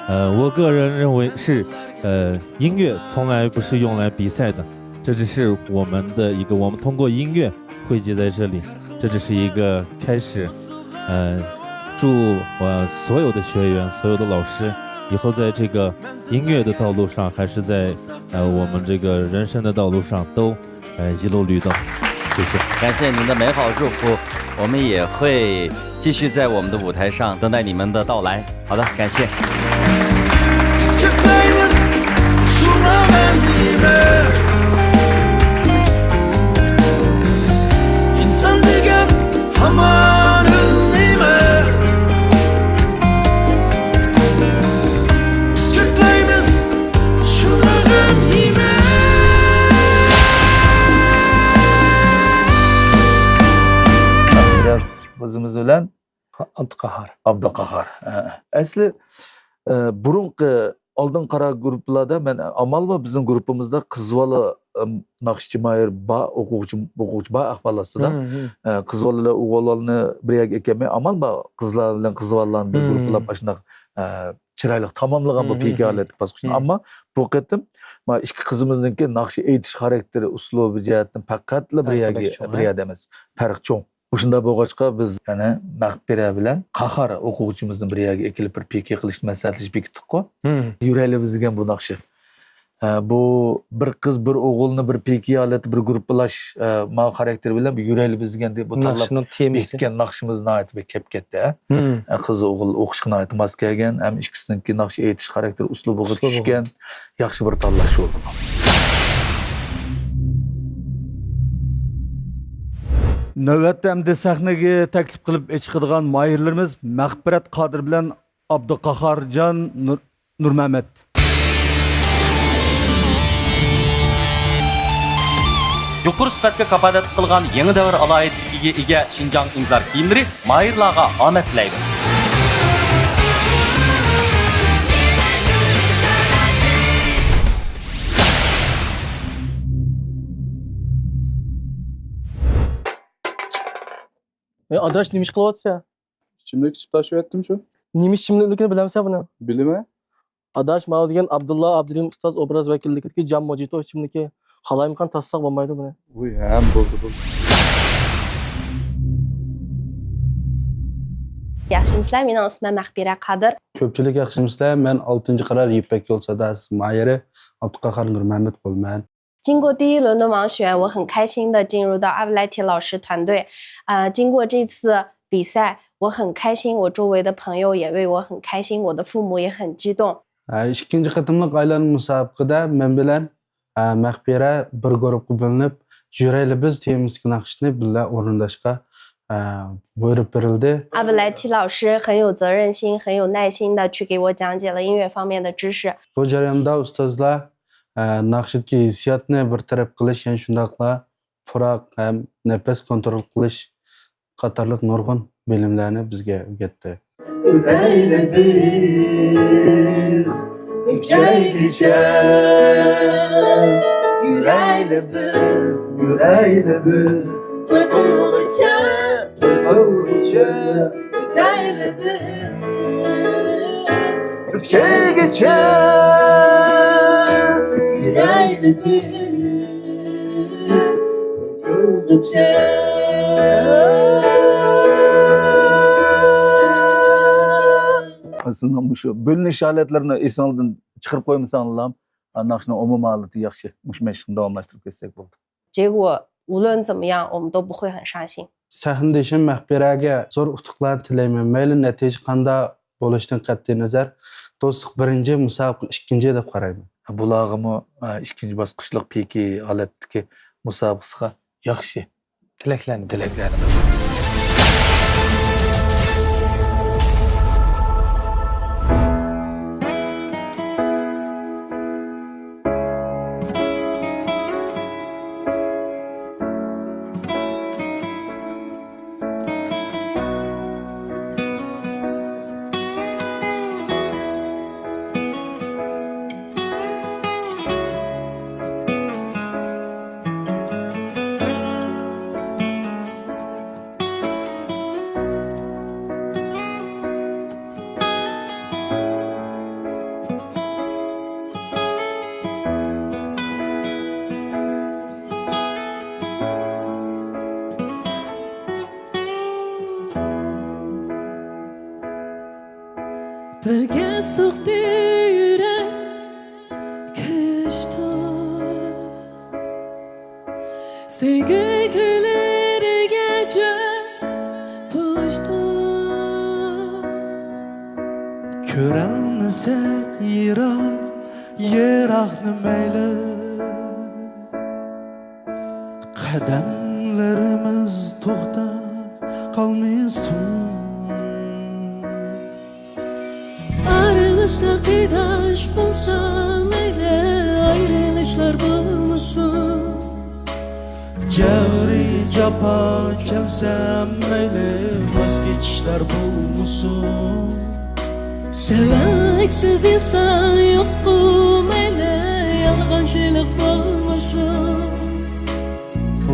呃，我个人认为是，呃，音乐从来不是用来比赛的，这只是我们的一个，我们通过音乐汇集在这里，这只是一个开始。呃，祝我所有的学员、所有的老师，以后在这个音乐的道路上，还是在，呃，我们这个人生的道路上都，呃，一路绿灯。谢谢。感谢您的美好祝福，我们也会继续在我们的舞台上等待你们的到来。好的，感谢。 ئىنسان دېگەن ھامان ئۆلمەيمەن. ئىسكەتلەيمىز شۇنى غەم يېمە. بىراز ئۆزىمىز بىلەن ئابدۇقاھار. ئابدۇقاھار. ھە. ئەسلى، ئە، بۇرۇنقى ئالدىن قارا گۇرۇپپىلاردا مەن ئامال بار بىزنىڭ گۇرۇپپىمىزدا قىز بالا، ئەم، ناخشىچى ماھىر بار، ئوقۇغۇچى، ئوقۇغۇچى بار ئەھۋال ئاستىدا. مم، مم. ئە، قىز بالىلار ئوغۇل بالىنى بىر يەرگە ئەكەلمەي ئامال بار قىزلار بىلەن قىز بالىلارنى بىر مم. گۇرۇپپىلاپ ئاشۇنداق، ئە، چىرايلىق تاماملىغان بۇ مم، پىكى مم، ھالەتلىك باسقۇچنى. مم. ئەمما بۇ قېتىم ما ئىككى قىزىمىزنىڭكى ناخشا ئېيتىش خاراكتېرى، ئۇسلۇبى جەھەتتىن پەقەتلا بىر پەرقى يەرگە، بەك چوڭ، بىر ھە؟ يەردە ئەمەس. پەرق چوڭ. مۇشۇنداق بولغاچقا، بىز يەنە نەق بىرەر بىلەن قاھار ئوقۇغۇچىمىزنى بىر يەرگە ئەكېلىپ، بىر پىكى قىلىشنى مەسلىھەتلىشىپ بېكىتتۇققۇ. مم. يۈرەكلىرىمىزگە بۇ ناخشا. ھە، بۇ بىر قىز، بىر ئوغۇلنى بىر پىكى ھالەتتە بىر گۇرۇپپىلاش، ھە، ماۋۇ خاراكتېر بىلەن بۇ يۈرەكلىرىمىزگە بۇ تاللاپ ناخشىنىڭ تېمىسى. بېكىتكەن ناخشىمىز ناھايىتى بەك كەپ كەتتى، ھە. مم. ھە، قىز ئوغۇل ئوخشىغان ناھايىتى ماس كەلگەن، ھەم ئىككىسىنىڭكى ناخشا ئېيتىش خاراكتېرى، ئۇسلۇبىغا ئۇسلۇبىغا. چۈشكەن. ياخشى بىر تاللاش بولدى بۇ. نۆۋەتتە ئەمدى سەھنىگە تەكلىپ قىلىپ ئېچىقىدىغان ماھىرلىرىمىز مەغپىرەت قادىر بىلەن ئابدۇقاھارجان نۇر-، نۇرمەمەت. يۇقىرى سۈپەتكە كاپالەتلىك قىلغان يېڭى دەۋر ئالاھىدىلىكىگە ئىگە شىنجاڭ ئىنزار كىيىملىرى ماھىرلارغا ئامەت تىلەيدۇ. ئەي ئاداش، نېمە ئىش قىلىۋاتىسەن؟ ئىچىملىك ئىچىپ تاشلىۋەتتىم شۇ. نېمە ئىچىملىكلىكىنى بىلەمسەن بۇنى؟ بىلىمەن. ئاداش، ماۋۇ دېگەن ئابدۇللا ئابدۇرېھىم ئۇستاز ئوبراز ۋەكىللىكىدىكى جام موجىتو ئىچىملىكى. قالايمىقان تارتساق بولمايدۇ بۇنى؟ ۋۇي، ھەم بولدى، بولدى. ياخشىمۇسىلەر؟ مېنىڭ ئىسمىم مەخپىرە قادىر. كۆپچىلىك ياخشىمۇسىلەر؟ مەن ئالتىنچى قارار يىپەك يول ساداسى ماھىرى ئابدۇقاھار نۇرمەمەت بولىمەن. 经过第一轮的盲选，我很开心的进入到阿布莱提老师团队。呃，经过这次比赛，我很开心，我周围的朋友也为我很开心，我的父母也很激动。 ئىككىنچى قېتىملىق ئايلانما مۇسابىقىدە مەن بىلەن، ئە، مەخپىرە بىر گۇرۇپپىغا بۆلۈنۈپ، يۈرەيلى بىز تېمىسىدىكى ناخشىنى بىللە ئورۇنداشقا، ئە، بۇيرۇق بېرىلدى. 阿布莱提老师很有责任心、很有耐心的去给我讲解了音乐方面的知识。 بۇ جەرياندا ئۇستازلار، ئە، ناخشىدىكى ھېسسىياتنى بىر تەرەپ قىلىش، يەنە شۇنداقلا پۇراق ھەم نەپەس كونترول قىلىش قاتارلىق نۇرغۇن بىلىملەرنى بىزگە ئۆگەتتى. ئۆتەيلى بىز ئۈچەيگىچە، يۈرەيلى بىز، يۈرەيلى بىز، توي قىلغۇچە، توي قىلغۇچە، ئۆتەيلى بىز ئۈچەيگىچە، يۈرەيلى بىز توي قىلغۇچە. سىزنىڭ مۇشۇ بۆلۈنۈش ھالەتلىرىنى ئېسىڭىزدىن چىقىرىپ قويمىساڭلار، ناخشىنىڭ ئومۇمىي ھالىتى ياخشى. مۇشۇ مەشىقنى داۋاملاشتۇرۇپ كەتسەك بولدى. 结果无论怎么样，我们都不会很伤心。 سەھنىدە ئىشەن مەخپىرەگە زور ئۇتۇقلارنى تىلەيمەن. مەيلى نەتىجە قانداق بولۇشىدىن قەتئىينەزەر، دوستلۇق بىرىنچى، مۇسابىقە ئىككىنچى دەپ قارايمەن. بۇلارغىمۇ، ئە، ئىككىنچى باسقۇچلۇق پىكى ھالەتتىكى مۇسابىقىسىغا ياخشى تىلەكلەرنى، تىلەكلەرنى. بىرگە سوقتى يۈرەك كۈچتۇر، سۆيگۈ كۈللىرىگە جۆل پۇشتۇر. كۆرەلمىسەك يىراق يىراقنى مەيلى، قەدەملىرىمىز توختاپ قالمىسۇن. ئارىمىزدا قېرىنداش بولسا مەيلى، ئايرىلىشلار بولمىسۇن. جەۋرى جاپا كەلسە مەيلى، ۋاز كېچىشلەر بولمىسۇن. سەۋەنلىكسىز ئىنسان يوققۇ مەيلى، يالغانچىلىق بولمىسۇن.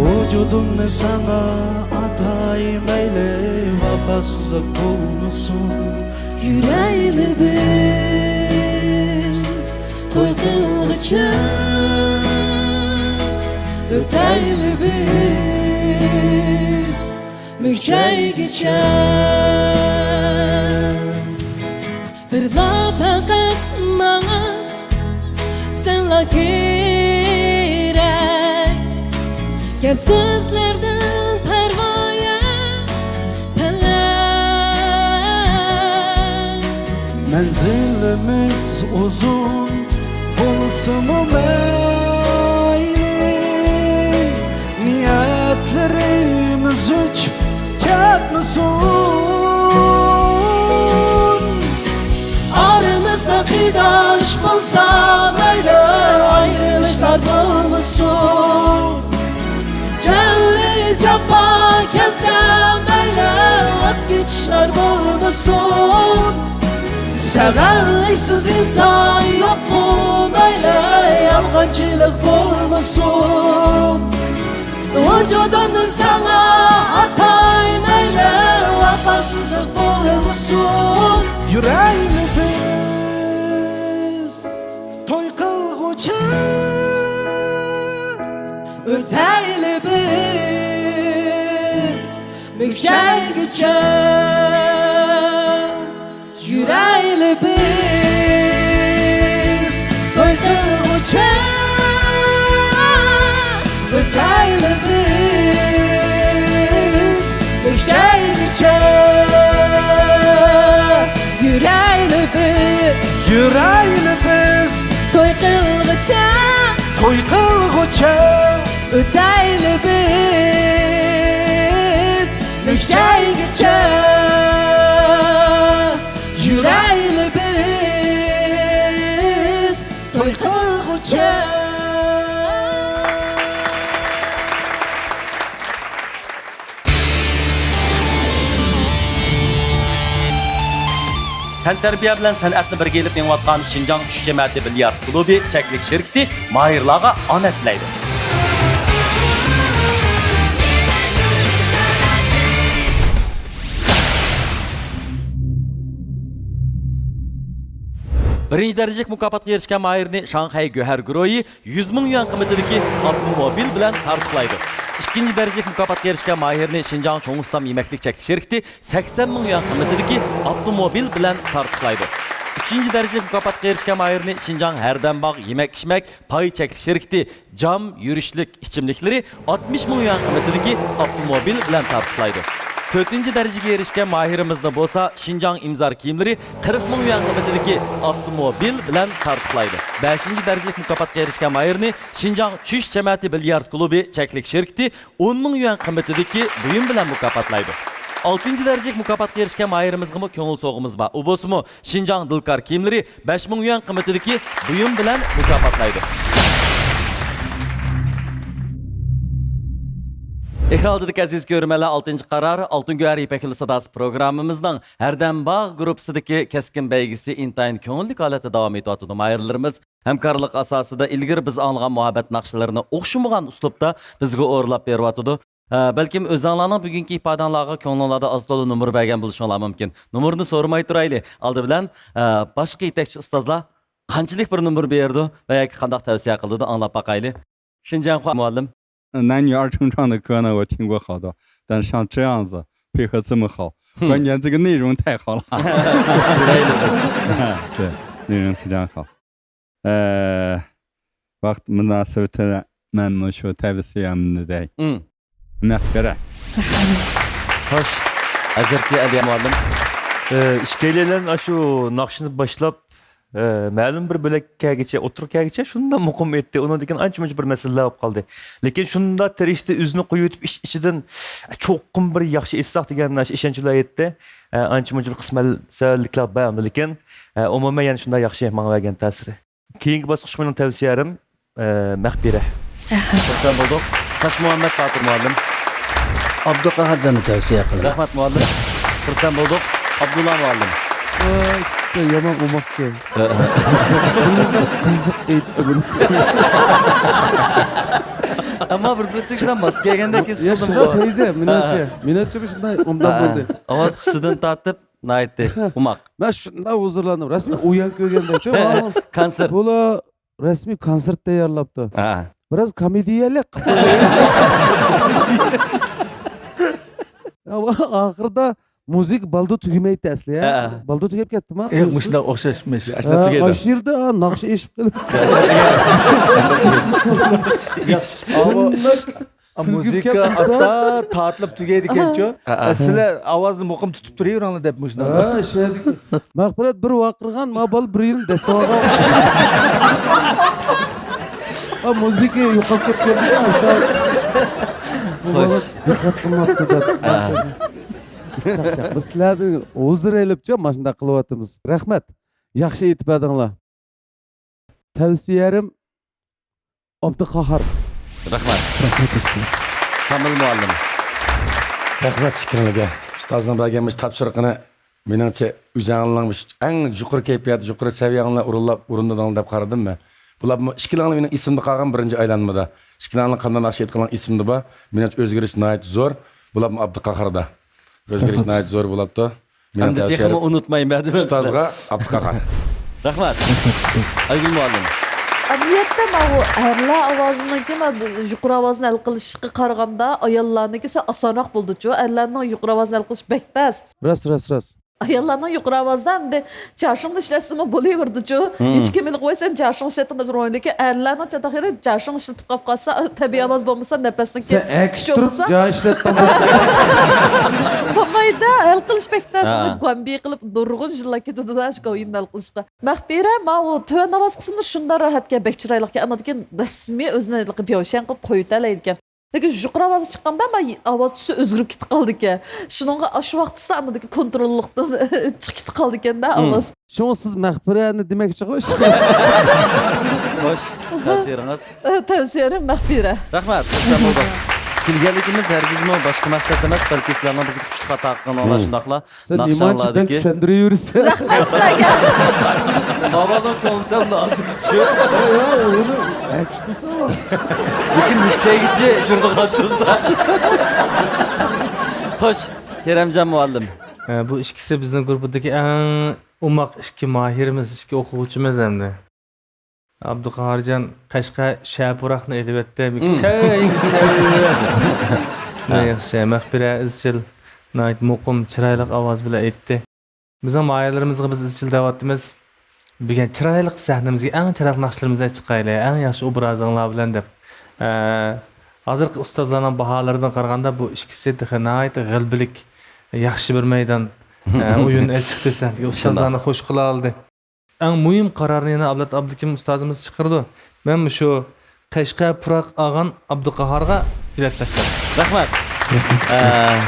ۋۇجۇدۇمنى ساڭا ئاتاي مەيلى، ۋاپاسىزلىق بولمىسۇن. يۈرەيلى بىز توي قىلغۇچە، ئۆتەيلى بىز مۈكچەيگىچە. بىرلا پەقەت ماڭا سەنلا كېرەك. گەپ سۆزلەردىن پەرۋايە پەلەك. مەنزىلىمىز ئۇزۇن بولسىمۇ مەيلى، نىيەتلىرىمىز ئۆچۈپ كەتمىسۇن. ئارىمىزدا قېرىنداش بولسا مەيلى، ئايرىلىشلار بولمىسۇن. جەۋرى جاپا كەلسە مەيلى، ۋاز كېچىشلەر بولمىسۇن. سەۋەنلىكسىز ئىنسان يوققۇ مەيلى، يالغانچىلىق بولمىسۇن. ۋۇجۇدۇمنى ساڭا ئاتاي مەيلى، ۋاپاسىزلىق بولمىسۇن. يۈرەيلى بىز توي قىلغۇچە، ئۆتەيلى بىز مۈكچەيگۈچە. بىز توي قىلغۇچە، ئۆتەيلى بىز ئۆكتەيگىچە، يۈرەيلى بىز، يۈرەيلى بىز توي قىلغۇچە، توي قىلغۇچە، ئۆتەيلى بىز ئۆكتەيگىچە، يۈرەيلى بىز توي قىلغۇچە. تەنتەربىيە بىلەن سەنئەتنى بىرگە ئېلىپ مېڭىۋاتقان شىنجاڭ چۈش جەمەتى بىليارد كۇلۇبى چەكلىك شىركىتى ماھىرلارغا ئامەت تىلەيدۇ. بىرىنچى دەرىجىلىك مۇكاپاتقا ئېرىشكەن ماھىرنى شاڭخەي گۆھەر گۇرۇھى يۈز مىڭ يۈەن قىممىتىدىكى ئاپتوموبىل بىلەن تارتۇقلايدۇ. ئىككىنچى دەرىجىلىك مۇكاپاتقا ئېرىشكەن ماھىرنى شىنجاڭ چوڭ ئۇستام يېمەكلىك چەكلىك شىركىتى سەكسەن مىڭ يۈەن قىممىتىدىكى ئاپتوموبىل بىلەن تارتۇقلايدۇ. ئۈچىنچى دەرىجىلىك مۇكاپاتقا ئېرىشكەن ماھىرنى شىنجاڭ ھەردەم باغ يېمەك ئىچمەك پاي چەكلىك شىركىتى جام يۈرۈشلۈك ئىچىملىكلىرى ئاتمىش مىڭ يۈەن قىممىتىدىكى ئاپتوموبىل بىلەن تارتۇقلايدۇ. تۆتىنچى دەرىجىگە ئېرىشكەن ماھىرىمىزنى بولسا شىنجاڭ ئىمزار كىيىملىرى قىرىق مىڭ يۈەن قىممىتىدىكى ئاپتوموبىل بىلەن تارتۇقلايدۇ. بەشىنچى دەرىجىلىك مۇكاپاتقا ئېرىشكەن ماھىرنى شىنجاڭ چۈش جەمەتى بىليارد كۇلۇبى چەكلىك شىركىتى ئون مىڭ يۈەن قىممىتىدىكى بۇيۇم بىلەن مۇكاپاتلايدۇ. ئالتىنچى دەرىجىلىك مۇكاپاتقا ئېرىشكەن ماھىرىمىزغىمۇ كۆڭۈل سوۋغىمىز بار. ئۇ بولسىمۇ شىنجاڭ دىلكار كىيىملىرى بەش مىڭ يۈەن قىممىتىدىكى بۇيۇم بىلەن مۇكاپاتلايدۇ. ئېكران ئالدىدىكى ئەزىز كۆرۈرمەنلەر، ئالتىنچى قارار، ئالتۇن گۆھەر يىپەك يولى ساداسى پروگراممىمىزنىڭ ھەردەم باغ گۇرۇپپىسىدىكى كەسكىن بەيگىسى ئىنتايىن كۆڭۈللۈك ھالەتتە داۋام ئېتىۋاتىدۇ. ماھىرلىرىمىز ھەمكارلىق ئاساسىدا ئىلگىرى بىز ئاڭلىغان مۇھەببەت ناخشىلىرىنى ئوخشىمىغان ئۇسلۇبتا بىزگە ئورۇنلاپ بېرىۋاتىدۇ. ئە، بەلكىم ئۆزۈڭلارنىڭ بۈگۈنكى ئىپادەڭلارغا كۆڭلۈڭلاردا ئاز تولا نومۇر بەرگەن بولۇشۇڭلار مۇمكىن. نومۇرنى سورىماي تۇرايلى. ئالدى بىلەن، ئە، باشقا يېتەكچى ئۇستازلار قانچىلىك بىر نومۇر بېرىدۇ ۋە ياكى قانداق تەۋسىيە قىلىدۇ، ئاڭلاپ باقايلى. شىنجاڭخۇا مۇئەللىم. 男女二重唱的歌呢，我听过好多，但是像这样子配合这么好，关键这个内容太好了。对，内容非常好。 ئە، ۋاقىت مۇناسىۋىتى مەن مۇشۇ تەۋسىيەمنى دەي. مم. مەغپىرەت. خوش. ھەزرىتى ئەلىيە مۇئەللىم. ئە، ئىككىيلەن ئاشۇ ناخشىنى باشلاپ، ئە، مەلۇم بىر بۆلەككە كەلگىچە، ئوتتۇرىغا كەلگىچە شۇنداق مۇقىم ئېيتتى. ئۇنىڭدىن كېيىن ئانچە-مۇنچە بىر مەسىلىلەر بولۇپ قالدى. لېكىن شۇنداق تىرىشتى، ئۆزىنى قويۇۋېتىپ ئىچ-ئىچىدىن، چوقۇم بىر ياخشى ئېيتساق دېگەن ئىشەنچ بىلەن ئېيتتى. ئە، ئانچە-مۇنچە بىر قىسمەنسەۋەبلىكلەر بار ئەمدى، لېكىن، ئە، ئومۇمەن يەنە شۇنداق ياخشى ماڭىۋەرگەن تەسىرى. كېيىنكى باسقۇچقا مېنىڭ تەۋسىيەم، ئە، مەغپىرە. خۇرسەن بولدۇق. تاشمۇھەممەت باتۇر مۇئەللىم. ئابدۇقاھار جاننى تەۋسىيە قىلىمەن. رەھمەت مۇئەللىم. خۇرسەن بولدۇق. ئابدۇللا مۇئەللىم. ۋاي، سىز يامان ئوماقكەن. شۇنداق قىزىق ئېيتتى بۇنى. ئەمما بىر-بىرسىگە شۇنداق ماس كەلگەندەك ھېس قىلدىم. يا، شۇنداق پەيزە، مېنىڭچە. ھە. مېنىڭچە بۇ شۇنداق ئوبدان بولدى. ئاۋاز تۈسىدىن تارتىپ ناھايىتى ئوماق. مەن شۇنداق ھۇزۇرلاندىم. رەسمىي ئويۇن كۆرگەندەك. كونسېرت. بۇلار رەسمىي كونسېرت تەييارلاپتۇ. ھە. بىراز كومېدىيەلىك قىلىپ. ئاخىرىدا مۇزىكا بالدۇر تۈگىمەيتتى ئەسلى، ھە؟ ھە. بالدۇر تۈگەپ كەتتىما؟ ياق، مۇشۇنداق ئوخشاش، مۇش-، ئاشۇنداق ھە، تۈگەيدۇ. ئاشۇ يەردە، ھە، ناخشا ئېشىپ قېلىپ. ياق، شۇنداق ئا، كۈلگۈم مۇزىكا كەپ قالسا. ئاستا تارتىلىپ تۈگەيدىكەنچۇ. ھە، ھە. سىلەر ئاۋازنى مۇقىم تۇتۇپ تۇرۇۋېرىڭلار دەپ مۇشۇنداق. ھە، شۇ يەردىكى مەغپىرەت بىر ۋارقىرىغان، ما بالا بىر يېرىنى دەسسىۋالغان ئوخشايدۇ. ھە، مۇزىكا يوقاپ كەتكەندىكىن ئاشۇنداق. بۇ بالا دىققەت قىلماپتۇ دەپ. ھە. چاقچاق. بىز سىلەردىن ھۇزۇر ئېلىپچۇ، ماشۇنداق قىلىۋاتىمىز. رەھمەت. ياخشى ئېيتىپ بەردىڭلار. تەۋسىيەم ئابدۇقاھار. رەھمەت. رەھمەت، ئۇستاز. كامىل مۇئەللىم. رەھمەت ئىككىڭلارگە. ئۇستازنىڭ بەرگەن مۇشۇ تاپشۇرۇقىنى، مېنىڭچە، ئۆزۈڭلارنىڭ مۇشۇ ئەڭ يۇقىرى كەيپىيات، يۇقىرى سەۋىيەڭلارنى ئورۇنلاپ، ئورۇندىدىڭلار دەپ قارىدىم مەن. بۇلارمۇ ئىككىلىڭلار مېنىڭ ئېسىمدە قالغان بىرىنچى ئايلانمىدا. ئىككىلىڭلار قانداق ناخشا ئېيتقىنىڭ ئېسىمدە بار. مېنىڭچە، ئۆزگىرىش ناھايىتى زور. بۇلارمۇ ئابدۇقاھاردا. ئۆزگىرىش ناھايىتى زور بولاپتۇ. مېنىڭ ئەمدى تەۋسىيەم تېخىمۇ ئۇنتۇمايمەن دېمەمسىلەر. ئۇستازغا ئابدۇقاھار. رەھمەت. ئايگۈل مۇئەللىم. ئەمەلىيەتتە ماۋۇ ئەرلەر ئاۋازىنىڭكى ما-، يۇقىرى ئاۋازنى ھەل قىلىشقا قارىغاندا ئاياللارنىڭكىسى ئاسانراق بولىدۇچۇ. ئەرلەرنىڭ يۇقىرى ئاۋازنى ھەل قىلىش بەك تەس. راست، راست، راست. ئاياللارنىڭ يۇقىرى ئاۋازدا ئەمدى جياۋشىڭنى ئىشلەتسىمۇ بولۇۋېرىدىچۇ. ھىم. ھېچكىم ھېلىقى ۋاي سەن جياۋشىڭ ئىشلەتتىڭ دەپ روھىدىكى ئەرلەرنىڭ چاتاق يېرى جياۋشىڭ ئىشلىتىپ قاپ قالسا، تەبىئىي ئاۋاز بولمىسا نەپەسنىڭكى سەن ئەكىشتۇرۇپ جا ئىشلەتتىڭ. بولمايدۇ، ھەل قىلىش بەك تەس. ھە. ئۇنى گۇەنبى قىلىپ نۇرغۇن يىللار كېتىدۇ-دە، شۇ گاۋيىننى ھەل قىلىشقا. مەخپىرە، ماۋۇ تۆۋەن ئاۋاز قىسمىدا شۇنداق راھەتكەن، بەك چىرايلىقكەن، ئاندىن كېيىن رەسمىي ئۆزىنى ھېلىقى بياۋشيەن قىلىپ قويۇۋېتەلەيدىكەن. لېكىن يۇقىرى ئاۋازغا چىققاندا ما ئاۋاز تۈسى ئۆزگىرىپ كېتىپ قالىدىكەن. شۇنىڭغا ئاشۇ ۋاقىتتا ئاندىكى كونتروللۇقتىن چىقىپ كېتىپ قالىدىكەن-دە ئاۋاز. شۇڭا سىز مەخپىرەنى دېمەكچىغۇ؟ خوش، تەسىرىڭىز. تەسىرىم مەخپىرە. رەھمەت، خۇرسەن بولدۇم. كەلگەنلىكىمىز ھەرگىزمۇ باشقا مەقسەت ئەمەس، بەلكى سىلەرنىڭ بىزگە كۈچلۈك ئاتا قىلغىنىڭلار شۇنداقلا سەن نېمانچە بەك ناخشاڭلاردىكى چۈشەندۈرۈۋېرىسەن؟ رەھمەت سىلەرگە. ماۋۇنىڭ كۆڭلى سەل نازۇك چۈ. يا، يا، ئۇنى ئەكىتىسەن. لېكىن مۈكچەيگىچە شۇنداق تۇرسا. خوش، كېرەمجان مۇئەللىم. ئە، بۇ ئىككىسى بىزنىڭ گۇرۇپپىدىكى ئەڭ ئوماق ئىككى ماھىرىمىز، ئىككى ئوقۇغۇچىمىز ئەمدى. ئابدۇقاھارجان قەشقەر شەپۇراقنى ئېلىۋەتتى. مم. كەي، كەي. ھە. ياخشى، مەخپىرە ئىزچىل، ناھايىتى مۇقىم، چىرايلىق ئاۋاز بىلەن ئېيتتى. بىزنىڭ ماھىرلىرىمىزغا بىز ئىزچىل دەۋاتىمىز. بۈگۈن چىرايلىق سەھنىمىزگە ئەڭ چىرايلىق ناخشىلىرىمىزنى چىقايلى، ئەڭ ياخشى ئوبرازىڭلار بىلەن دەپ. ئە، ھازىرقى ئۇستازلارنىڭ باھالىرىدىن قارىغاندا بۇ ئىككىسى تېخى ناھايىتى غەلىبىلىك، ياخشى بىر مەيدان، ئە، ئويۇن چىقتى سەھنىگە. ئۇستازلارنى شۇنداق. خوش قىلالىدى. ئەڭ مۇھىم قارارنى يەنە ئابلەت ئابلىكىم ئۇستازىمىز چىقىرىدۇ. مەن مۇشۇ قەشقەر پۇراق ئالغان ئابدۇقاھارغا بېلەت تاشلايمەن. رەھمەت. ئە،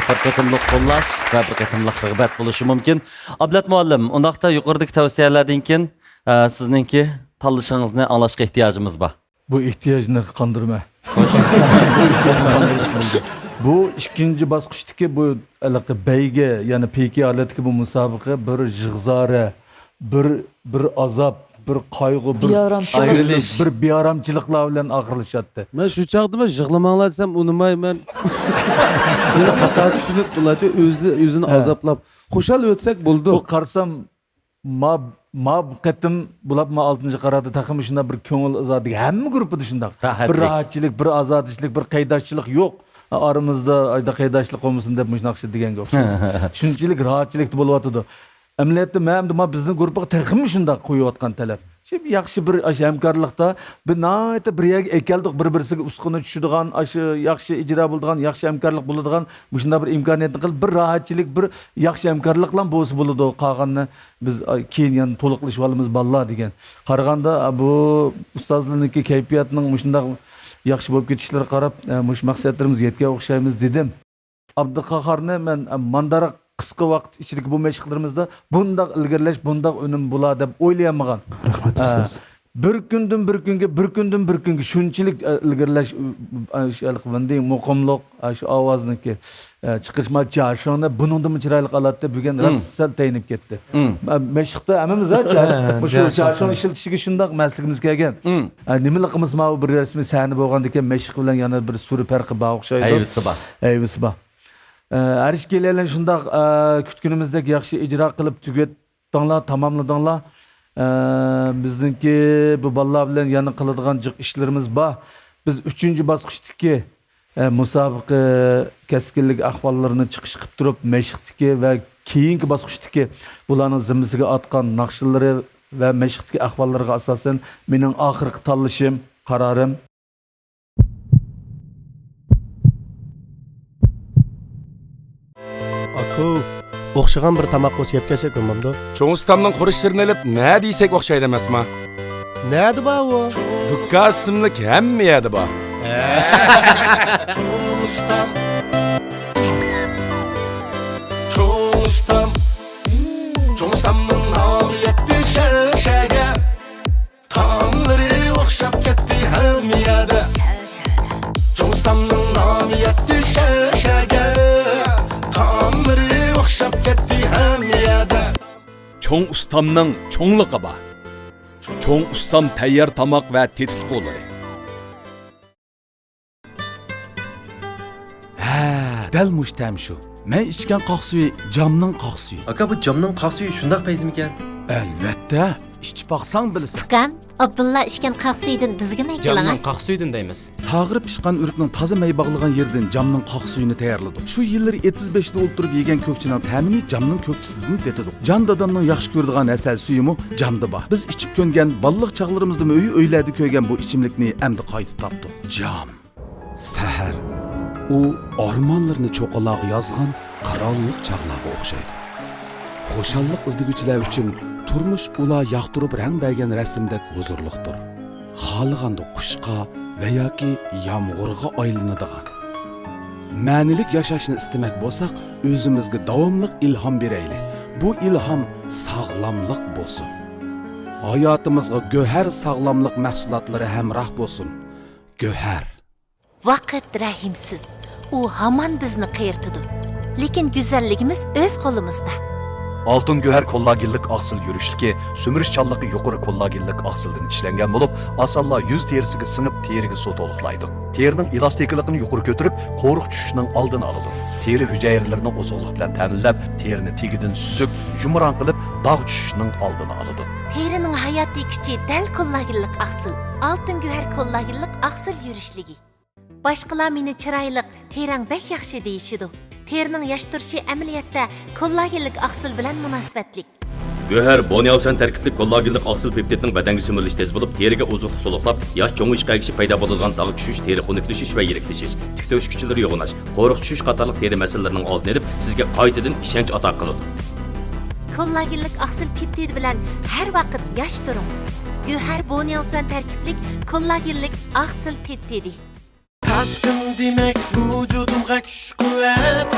بىر قېتىملىق قوللاش ۋە بىر قېتىملىق رىغبەت بولۇشى مۇمكىن. ئابلەت مۇئەللىم، ئۇنداقتا يۇقىرىدىكى تەۋسىيەلەردىن كېيىن، ئە، سىزنىڭكى تاللىشىڭىزنى ئاڭلاشقا ئېھتىياجىمىز بار. بۇ ئېھتىياجنى قاندۇرىمەن. بۇ ئېھتىياجنى قاندۇرۇش بولدى. بۇ ئىككىنچى باسقۇچتىكى بۇ ھېلىقى بەيگە، يەنى پېيكى ھالەتتىكى بۇ مۇسابىقە بىر يىغزارە، بىر، بىر ئازاب، بىر قايغۇ، بىر بىئارامچىلىق. چۈشكۈنلۈك، بىر بىئارامچىلىقلار بىلەن ئاخىرلىشاتتى. مەن شۇ چاغدا مەن يىغلىماڭلار دېسەم ئۇنىماي، مەن مېنى خاتا چۈشىنىپ، بۇلارچە ئۆزى، ئۆزىنى ھە. ئازابلاپ، خۇشال ئۆتسەك بولىدۇ. بۇ قارىسام، ما، ما بۇ قېتىم بولۇپ، ما ئالتىنچى قاراردا تېخىمۇ شۇنداق بىر كۆڭۈل ئازادىلىك، ھەممە گۇرۇپپىدا شۇنداق. راھەتلىك. بىر راھەتچىلىك، بىر ئازادىچىلىك، بىر قەيداشچىلىق يوق. ئارىمىزدا ئايدا قەيداشلىق بولمىسۇن دەپ مۇشۇنداق دېگەنگە ئوخشاش. شۇنچىلىك راھەتچىلىكتە بولۇۋاتىدۇ. ئەمەلىيەتتە مەن ئەمدى ما بىزنىڭ گۇرۇپپىغا تېخىمۇ شۇنداق قويۇۋاتقان تەلەپ. شۇ ياخشى بىر ئاشۇ ھەمكارلىقتا بىر ناھايىتى بىر يەرگە ئەكەلدۇق، بىر-بىرسىگە ئۇسقۇنى چۈشىدىغان، ئاشۇ ياخشى ئىجرا بولىدىغان، ياخشى ھەمكارلىق بولىدىغان مۇشۇنداق بىر ئىمكانىيەتنى قىلىپ، بىر راھەتچىلىك، بىر ياخشى ھەمكارلىقلا بولسا بولىدۇ. قالغاننى بىز، ئا، كېيىن يەنە تولۇقلىشىۋالىمىز بالىلار دېگەن. قارىغاندا، ئا، بۇ ئۇستازلارنىڭكى كەيپىياتنىڭ مۇشۇنداق ياخشى بولۇپ كېتىشلىرىگە قاراپ، ئا، مۇشۇ مەقسەتلىرىمىزگە يەتكەن ئوخشايمىز دېدىم. ئابدۇقاھارنى مەن، ئا، مانداراق قىسقا ۋاقىت ئىچىدىكى بۇ مەشىقلىرىمىزدا بۇنداق ئىلگىرىلەش، بۇنداق ئۈنۈم بولا دەپ ئويلىيالمىغان. رەھمەت، ئا، ئۇستاز. بىر كۈندىن بىر كۈنگە، بىر كۈندىن بىر كۈنگە شۇنچىلىك، ئە، ئىلگىرىلەش، ئە، شۇ ھېلىقى بۇنداق مۇقىملىق، ئە، شۇ ئاۋازنىڭكى، ئە، چىقىرىش ما-، جياۋشىڭنى بۇنىڭدىنمۇ چىرايلىق ئالاتتى. بۈگۈن مم. راست سەل تەيىنىپ كەتتى. مم. ئە، مەشىقتە ھەممىمىز ھە، ھە، مۇشۇ جياۋشىڭ. جياۋشىڭ ئىشلىتىشىگە شۇنداق مەسلىكىمىز كەلگەن. مم. ئە، نېمىلا قىلمىسا، ماۋۇ بىر رەسمىي سەھنە بولغاندىكىن مەشىق بىلەن يەنە بىر سۈرى پەرقى بار ئوخشايدۇ. ھەيۋىسى بار. ھەيۋىسى بار. ئە، ھەر ئىككىيلەن شۇنداق، ئە، كۈتكىنىمىزدەك ياخشى ئىجرا قىلىپ تۈگەت-، تاڭلار تاماملىدىڭلار. ئە، بىزنىڭكى بۇ بالىلار بىلەن يەنە قىلىدىغان جىق ئىشلىرىمىز بار. بىز ئۈچىنچى باسقۇچتىكى، ئە، مۇسابىقە كەسكىنلىك ئەھۋاللىرىنى چىقىش قىلىپ تۇرۇپ، مەشىقتىكى ۋە كېيىنكى باسقۇچتىكى بۇلارنىڭ زىممىسىگە ئارتقان ناخشىلىرى ۋە مەشىقتىكى ئەھۋاللىرىغا ئاساسەن، مېنىڭ ئاخىرقى تاللىشىم، قارارىم. ئاكا، ئوخشىغان بىر تاماق بولسا يەپ كەلسەك بولمامدۇ؟ چوڭ ئۇستامنىڭ خۇرۇچلىرىنى ئېلىپ، نە دېسەك ئوخشايدۇ ئەمەسما؟ نەدە بار ئۇ؟ دۇكان ئىسىملىك ھەممە يەردە بار. چوڭ ئۇستام. چوڭ ئۇستام. چوڭ ئۇستامنىڭ نامى يەتتى شەھەر شەھەرگە. تائاملىرى ئوخشاپ كەتتى ھەممە يەردە. چوڭ ئۇستامنىڭ نامى يەتتى شەھەر شەھەرگە. تائاملىرى ئوخشاپ كەتتى ھەممە يەردە. چوڭ ئۇستامنىڭ چوڭلۇقى بار. چوڭ ئۇستام تەييار تاماق ۋە تېتىتقۇلىرى. ھە، دەل مۇشۇ تەم شۇ. مەن ئىچكەن قاق سۈيى جامنىڭ قاق سۈيى. ئاكا، بۇ جامنىڭ قاق سۈيى شۇنداق پەيزىمىكەن؟ ئەلۋەتتە، ئىچىپ باقساڭ بىلىسەن. ئۇكام، ئابدۇللا ئىچكەن قاق سۈيىدىن بىزگىمۇ ئەكىلىڭە. جامنىڭ قاق سۈيىدىن دەيمىز. ساغىرىپ پىشقان ئۆرۈكنىڭ تازا مەي باغلىغان يېرىدىن جامنىڭ قاق سۈيىنى تەييارلىدۇق. شۇ يىللىرى ئېتىز بېشىدا ئولتۇرۇپ يېگەن كۆكچىنىڭ تەمىنى جامنىڭ كۆكچىسىدىن تېتىدۇق. جان دادامنىڭ ياخشى كۆرىدىغان ھەسەل سۈيىمۇ جامدا بار. بىز ئىچىپ كۆنگەن، بالىلىق چاغلىرىمىزدىمۇ ئۆي-ئۆيلەردە كۆرگەن بۇ ئىچىملىكنى ئەمدى قايتا تاپتۇق. جام. سەھەر. ئۇ ئارمانلىرىنى چوققىلارغا يازغان قىرانلىق چاغلارغا ئوخشايدۇ. خۇشاللىق ئىزدىگۈچىلەر ئۈچۈن تۇرمۇش ئۇلار ياقتۇرۇپ رەڭ بەرگەن رەسىمدەك ھۇزۇرلۇقتۇر. خالىغاندا قۇشقا ۋە ياكى يامغۇرغا ئايلىنىدىغان. مەنىلىك ياشاشنى ئىستىمەك بولساق، ئۆزىمىزگە داۋاملىق ئىلھام بېرەيلى. بۇ ئىلھام ساغلاملىق بولسۇن. ھاياتىمىزغا گۆھەر ساغلاملىق مەھسۇلاتلىرى ھەمراھ بولسۇن. گۆھەر. ۋاقىت رەھىمسىز، ئۇ ھامان بىزنى قېرىتىدۇ. لېكىن گۈزەللىكىمىز ئۆز قولىمىزدا. ئالتۇن گۆھەر كوللاگېنلىق ئاقسىل يۈرۈشلۈكى سۈمۈرۈشچانلىقى يۇقىرى كوللاگېنلىق ئاقسىلدىن ئىشلەنگەن بولۇپ، ئاسانلا يۈز تېرىسىگە سىڭىپ، تېرىگە سۇ تولۇقلايدۇ. تېرىنىڭ ئېلاستىكىلىقىنى يۇقىرى كۆتۈرۈپ، قورۇق چۈشۈشنىڭ ئالدىنى ئالىدۇ. تېرە ھۈجەيرىلىرىنى ئوزۇقلۇق بىلەن تەمىنلەپ، تېرىنى تېگىدىن سۈزۈك، يۇمران قىلىپ، داغ چۈشۈشنىڭ ئالدىنى ئالىدۇ. تېرىنىڭ ھاياتىي كۈچى دەل كوللاگېنلىق ئاقسىل. ئالتۇن گۆھەر كوللاگېنلىق ئاقسىل يۈرۈشلۈكى. باشقىلار مېنى چىرايلىق، تېرەڭ بەك ياخشى دېيىشىدۇ. تېرىنىڭ ياش تۇرۇشى ئەمەلىيەتتە كوللاگېنلىك ئاقسىل بىلەن مۇناسىۋەتلىك. گۆھەر بونياۋسەن تەركىبلىك كوللاگېنلىك ئاقسىل پېپتىدنىڭ بەدەنگە سۈمۈرۈلۈشى تېز بولۇپ، تېرىگە ئوزۇقلۇق تولۇقلاپ، ياش چوڭىيىشقا ئەگىشىپ پەيدا بولىدىغان داغ چۈشۈش، تېرە خۇنۈكلىشىش ۋە يىرىكلىشىش، تىك تۆشۈكچىلىرى يوغىناش، قورۇق چۈشۈش قاتارلىق تېرە مەسىلىلىرىنىڭ ئالدىنى ئېلىپ، سىزگە قايتىدىن ئىشەنچ ئاتا قىلىدۇ. كوللاگېنلىك ئاقسىل پېپتىدى بىلەن ھەر ۋاقىت ياش تۇرۇڭ. گۆھەر بونياۋسەن تەركىبلىك كوللاگېنلىك ئاقسىل پېپتىدى. تاشقىن دېمەك ۋۇجۇدۇمغا كۈچ-قۇۋۋەت.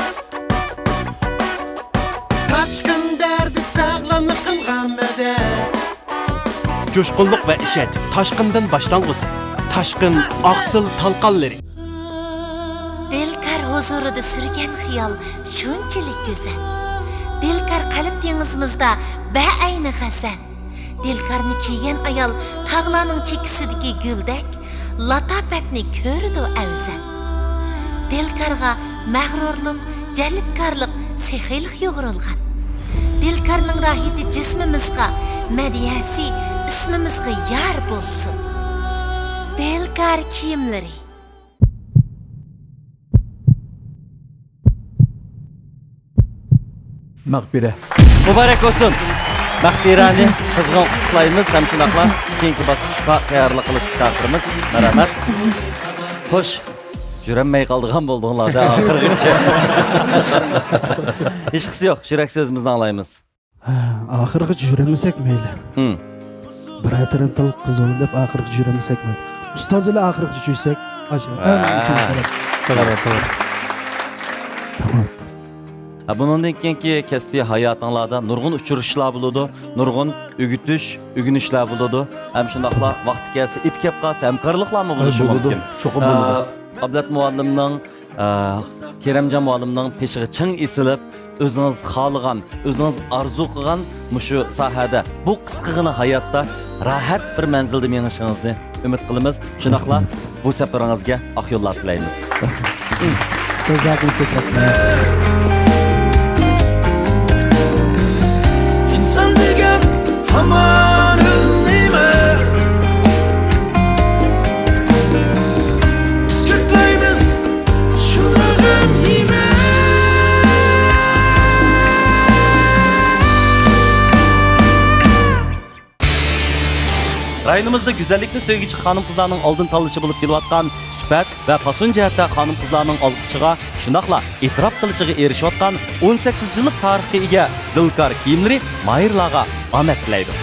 تاشقىن بەردى ساغلاملىقىمغا مەدەت. جۇشقۇنلۇق ۋە ئىشەنچ تاشقىندىن باشلانغۇسى. تاشقىن ئاقسىل تالقانلىرى. دىلكار ھۇزۇرىدا سۈرگەن خىيال شۇنچىلىك گۈزەل. دىلكار قەلب دېڭىزىمىزدا بەئەينى غەزەل. دىلكارنى كىيگەن ئايال تاغلارنىڭ چېكىسىدىكى گۈلدەك، لاتاپەتنى كۆرىدۇ ئەۋزەل. دىلكارغا مەغرۇرلۇق، جەلپكارلىق، سېخىيلىق يۇغۇرۇلغان. دىلكارنىڭ راھىتى جىسمىمىزغا، مەدھىيەسى ئىسمىمىزغا يار بولسۇن. دىلكار كىيىملىرى. مەغپىرە. مۇبارەك بولسۇن! مەغپىرەنى قىزغىن قۇتلۇقلايمىز ھەم شۇنداقلا كېيىنكى باسقۇچقا تەييارلىق قىلىشقا چاقىرىمىز. مەرھەمەت. خوش، يۈرەلمەي قالىدىغان بولدۇڭلار-دە ئاخىرغىچە. ھېچقىسى يوق، يۈرەك سۆزىمىزنى ئاڭلايمىز. ئاخىرغىچە يۈرەلمىسەك مەيلى. ھىم. بىرەر تەرەپتىن قىزغىن دەپ ئاخىرغىچە يۈرەلمىسەك مەيلى. ئۇستاز بىلەن ئاخىرغىچە يۈرسەك، ئاشۇ ئەڭ ھە. كېيىن تەرەپ. توغرا، توغرا. تامام. ھە، بۇنىڭدىن كېيىنكى كەسپىي ھاياتىڭلاردا نۇرغۇن ئۇچرىشىشلار بولىدۇ، نۇرغۇن ئۆگىتىش، ئۆگىنىشلەر بولىدۇ. ھەم شۇنداقلا ۋاقتى كەلسە، ئېپى كەپ قالسا، ھەمكارلىقلارمۇ بولۇشى ھە، بولىدۇ. مۇمكىن. چوقۇم ھە، بولىدۇ. ئابلەت مۇئەللىمنىڭ ئە، كېرەمجان مۇئەللىمنىڭ پېشىغا چىڭ ئېسىلىپ، ئۆزىڭىز خالىغان، ئۆزىڭىز ئارزۇ قىلغان مۇشۇ ساھەدە، بۇ قىسقىغىنە ھاياتتا راھەت بىر مەنزىلدە مېڭىشىڭىزنى ئۈمىد قىلىمىز. شۇنداقلا بۇ سەپىرىڭىزگە ئاق يوللار تىلەيمىز. ئۇستازلارغا كۆپ رەھمەت. ئىنسان دېگەن ھامان ئۆلىمەن. بىز كۆكلەيمىز شۇنداق غەم يېمەن. رايونىمىزدا گۈزەللىكنى سۆيگۈچى خانىم-قىزلارنىڭ ئالدىن تاللىشى بولۇپ كېلىۋاتقان سۈپەت ۋە پاسون جەھەتتە خانىم-قىزلارنىڭ ئالقىشىغا، شۇنداقلا ئېتىراپ قىلىشىغا ئېرىشىۋاتقان ئون سەككىز يىللىق تارىخقا ئىگە دىلكار كىيىملىرى ماھىرلارغا ئامەت تىلەيدۇ.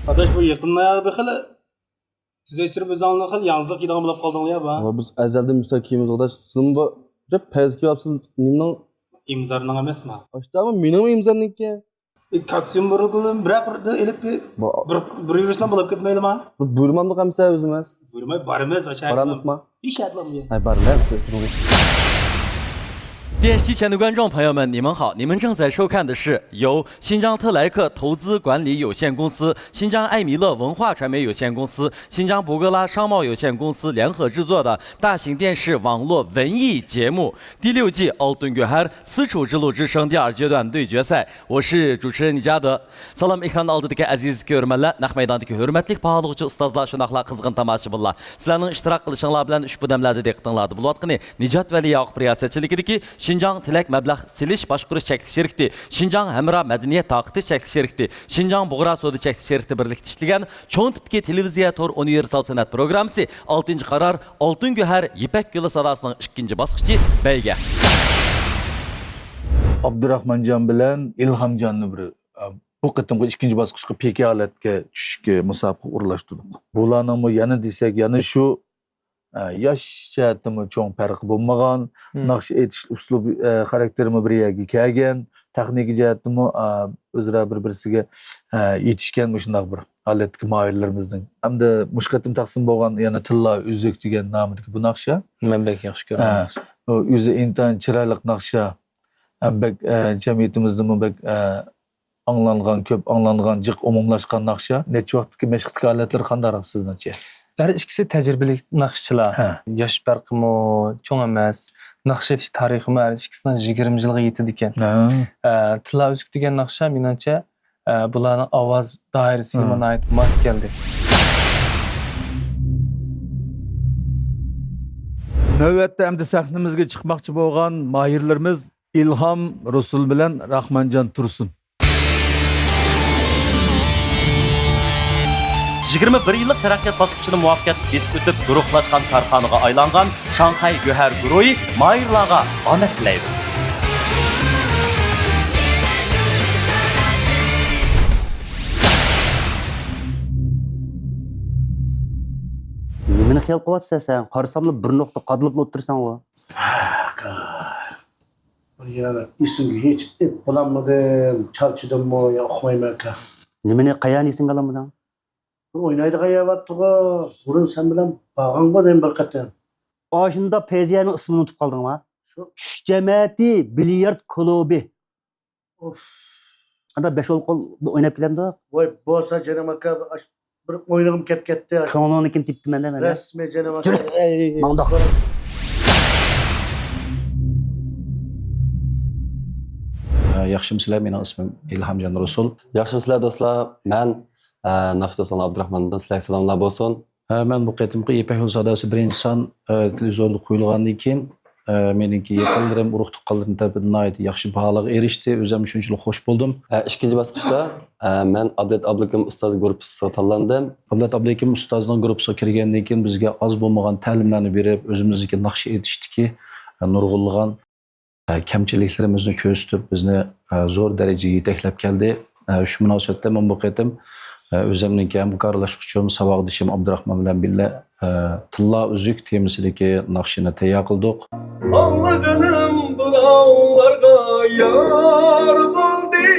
ئاداش، بۇ يېقىندا بىر خىل تېزەشتۈرۈپ ئۆزۈڭلارنى خېلى ياڭزىلىق كىيىدىغان بولۇپ قالدىڭلار يا، با؟ ۋا، بىز ئەزەلدىن مۇشۇنداق كىيىمىز، ئاداش. سىلىمۇ بۇ جەپ پەيز كىيىۋاپسىز، نېمىنىڭ؟ ئىمزارنىڭ ئەمەسما؟ ئاشتامۇ مېنىڭمۇ ئىمزارنىڭكى. ئى، كاستيۇم بۇرۇلدىن بىرەر بىر ئېلىپ بىر، با- بىر، بىر يۈرسىلا بولۇپ كەتمەيلىما؟ بىر بۇيرۇمامدۇق ئەمسە ئۆزىمىز. بۇيرۇماي بارىمىز، ئاشۇ بارامدۇقما؟ ھېچ ئەتلەمگە. ھەي، بارىمىز. 电视机前的观众朋友们，你们好，你们正在收看的是由新疆特莱克投资管理有限公司、新疆艾米乐文化传媒有限公司、新疆博格拉商贸有限公司联合制作的大型电视网络文艺节目第六季《Altın Göher: 丝绸之路之声》第二阶段对决赛。我是主持人李嘉德。سالام، ئېكران ئالدىدىكى ئەزىز كۆرۈرمەنلەر، نەق مەيداندىكى ھۆرمەتلىك باھالىغۇچى ئۇستازلار، شۇنداقلا قىزغىن تاماشىبىنلار. سىلەرنىڭ ئىشتىراك قىلىشىڭلار بىلەن ئۇشبۇ دەملەردە دىققىتىڭلاردا بولۇۋاتقىنى نىجات ۋەلى ياقۇپ رىياسەتچىلىكىدىكى شىنجاڭ تىلەك مەبلەغ سېلىش باشقۇرۇش چەكلىك شىركىتى، شىنجاڭ ھەمراھ مەدەنىيەت تارقىتىش چەكلىك شىركىتى، شىنجاڭ بۇغرا سودا چەكلىك شىركىتى بىرلىكتە ئىشلىگەن چوڭ تىپتىكى تېلېۋىزىيە تور ئۇنىۋېرسال سەنئەت پروگراممىسى ئالتىنچى قارار ئالتۇن گۆھەر يىپەك يولى ساداسىنىڭ ئىككىنچى باسقۇچى بەيگە. ئابدۇراخمانجان بىلەن ئىلھامجاننى بىر، ئە، بۇ قېتىمقى ئىككىنچى باسقۇچقا پىكى ھالەتكە چۈشۈشكە مۇسابىقە ئورۇنلاشتۇردۇق. بۇلارنىڭمۇ يەنە دېسەك، يەنە شۇ، ئە، ياش جەھەتتىمۇ چوڭ پەرقى بولمىغان، مم. ناخشا ئېيتىش ئۇسلۇبى، ئە، خاراكتېرىمۇ بىر يەرگە كەلگەن، تېخنىكا جەھەتتىمۇ، ئە، ئۆزئارا بىر-بىرسىگە، ئە، يېتىشكەن مۇشۇنداق بىر ھالەتتىكى ماھىرلىرىمىزنىڭ. ھەمدە مۇشۇ قېتىم تەقسىم بولغان يەنە تىللا ئۈزۈك دېگەن نامىدىكى بۇ ناخشا. مەن بەك ياخشى ھە، كۆرىمەن. ئۇ ئۆزى ئىنتايىن چىرايلىق ناخشا. ھەم بەك، ئە، جەمئىيىتىمىزدىمۇ بەك، ئە، ئاڭلانغان، كۆپ ئاڭلانغان، جىق ئومۇملاشقان ناخشا. نەچچە ۋاقىتتىكى مەشىقتىكى ھالەتلىرى قانداقراق سىزنىڭچە؟ ھەر ئىككىسى تەجرىبىلىك ناخشىچىلار. ھە. ياش پەرقىمۇ چوڭ ئەمەس. ناخشا ئېيتىش تارىخىمۇ ھەر ئىككىسىنىڭ يىگىرمە يىلغا يېتىدىكەن. ھە. ئە، تىللا ئۈزۈك دېگەن ناخشا، مېنىڭچە، ئە، بۇلارنىڭ ئاۋاز دائىرىسىگىمۇ ھە. ناھايىتى ماس كەلدى. نۆۋەتتە ئەمدى سەھنىمىزگە چىقماقچى بولغان ماھىرلىرىمىز ئىلھام رۇسۇل بىلەن راخمانجان تۇرسۇن. يىگىرمە بىر يىللىق تەرەققىيات باسقۇچىنى مۇۋەپپەقىيەتلىك بېسىپ ئۆتۈپ، گۇرۇھلاشقان كارخانىغا ئايلانغان شاڭخەي گۆھەر گۇرۇھى ماھىرلارغا ئامەت تىلەيدۇ. نېمىنى خىيال قىلىۋاتىسەن سەن؟ قارىساملا بىر نۇقتا قادىلىپلا ئولتۇرساڭغۇ. بىر يەردە ئېسىمگە ھېچ ئېلىپ بولالمىدىم، چارچىدىممۇ يا ئۇقمايمەن ئاكا. نېمىنى، قەيەرنى ئېسىڭگە ئالالمىدىڭ؟ بىر ئوينايدىغان يەر بارتتىغۇ، بۇرۇن سەن بىلەن بارغانغۇ دەيمەن بىر قېتىم. ئاشۇنداق پەيزىيەنىڭ ئىسمىنى ئۇنتۇپ قالدىڭما؟ شۇ. چۈش جەمەتى بىليارد كۇلۇبى. ئوف. قانداق بەش ئون قول ئويناپ كېلەمدۇ؟ ۋاي، بولسا جېنىم ئاكا، ئاش-، بىر ئوينىغۇم كەپ كەتتى. كۆڭلۈڭنىڭكىنى تېپتىمەن-دە مەن. رەسمىي جېنىم ئاكا. جۈرە. ئەي. ماڭداق. ئە، ياخشىمۇسىلەر؟ مېنىڭ ئىسمىم ئىلھامجان رۇسۇل. ياخشىمۇسىلەر دوستلار؟ مەن، ئە، ناخشا دوستۇم ئابدۇراخماندىن سىلەرگە سالاملار بولسۇن. ئە، مەن بۇ قېتىمقى يىپەك يولى ساداسى بىرىنچى سان، ئە، تېلېۋىزوردا قويۇلغاندىن كېيىن، ئە، مېنىڭكى يېقىنلىرىم، ئۇرۇق-تۇغقانلىرىم تەرىپىدىن ناھايىتى ياخشى باھالارغا ئېرىشتى. ئۆزۈم شۇنچىلىك خوش بولدۇم. ئە، ئىككىنچى باسقۇچتا، ئە، مەن ئابلەت ئابلىكىم ئۇستاز گۇرۇپپىسىغا تاللاندىم. ئابلەت ئابلىكىم ئۇستازنىڭ گۇرۇپپىسىغا كىرگەندىن كېيىن بىزگە ئاز بولمىغان تەلىملەرنى بېرىپ، ئۆزىمىزنىڭكى ناخشا ئېيتىشتىكى، ئە، نۇرغۇنلىغان، ئە، كەمچىلىكلىرىمىزنى كۆرسىتىپ، بىزنى، ئە، زور دەرىجىگە يېتەكلەپ كەلدى. ئە، شۇ مۇناسىۋەتتە مەن بۇ قېتىم، ئە، ئۆزۈمنىڭكى ھەمكارلاشقۇچۇم، ساۋاقدىشىم ئابدۇراخمان بىلەن بىللە، ئە، تىللا ئۈزۈك تېمىسىدىكى ناخشىنى تەييار قىلدۇق. ئاڭلىغىنىم بىراۋلارغا يار بولدى،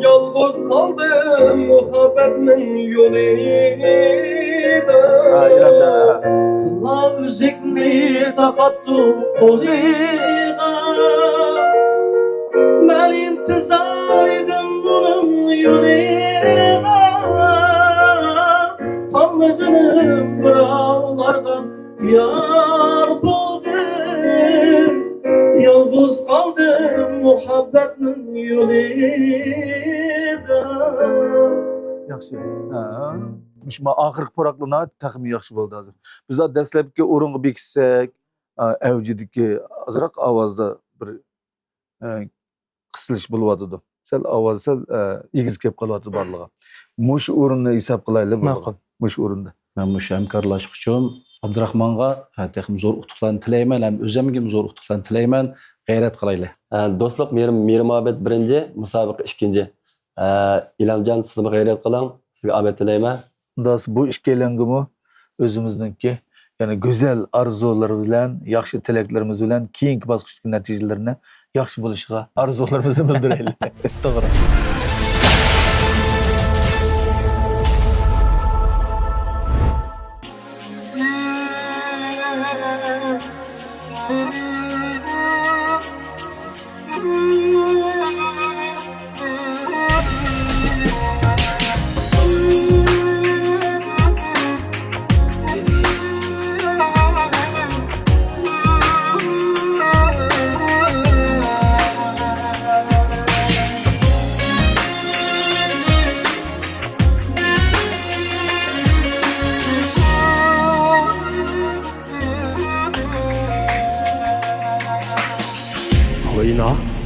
يالغۇز قالدىم مۇھەببەتنىڭ يولىدا. تىللا ئۈزۈكنى تاقاپتۇ قولىغا، مەن ئىنتىزار ئىدىم ئۇنىڭ يولىغا. تاللىغىنىم بىراۋلارغا يار بولدۇم، يالغۇز قالدىم مۇھەببەتنىڭ يولىدا. ياخشى. ھە. مۇشۇ ما-، ئاخىرقى پۇراقلىرى تېخىمۇ ياخشى بولدى ھازىر. بىز دەسلەپكى ئورۇنغا بېكىتسەك، ئا، ئەۋجىدىكى ئازراق ئاۋازدا بىر، ئە، قىسىلىش بولۇۋاتىدۇ. سەل ئاۋاز سەل، ئە، ئېگىز كېلىپ قالىۋاتىدۇ بارلىقى. مۇشۇ ئورۇننى ھېساب قىلايلى بۇنىڭغا. ماقۇل. مۇشۇ ئورۇندا. مەن مۇشۇ ھەمكارلاشقۇچۇم ئابدۇراخمانغا، ئە، تېخىمۇ زور ئۇتۇقلارنى تىلەيمەن ھەم ئۆزۈمگىمۇ زور ئۇتۇقلارنى تىلەيمەن. غەيرەت قىلايلى. ئە، دوستلۇق مېھرى، مېھرى مۇھەببەت بىرىنچى، مۇسابىقە ئىككىنچى. ئە، ئىلھامجان، سىزمۇ غەيرەت قىلىڭ. سىزگە ئامەت تىلەيمەن. داس، بۇ ئىككىيلەنگىمۇ ئۆزىمىزنىڭكى، يەنى گۈزەل ئارزۇلىرى بىلەن، ياخشى تىلەكلىرىمىز بىلەن كېيىنكى باسقۇچتىكى نەتىجىلىرىنى ياخشى بولۇشىغا ئارزۇلىرىمىزنى بىلدۈرەيلى. توغرا.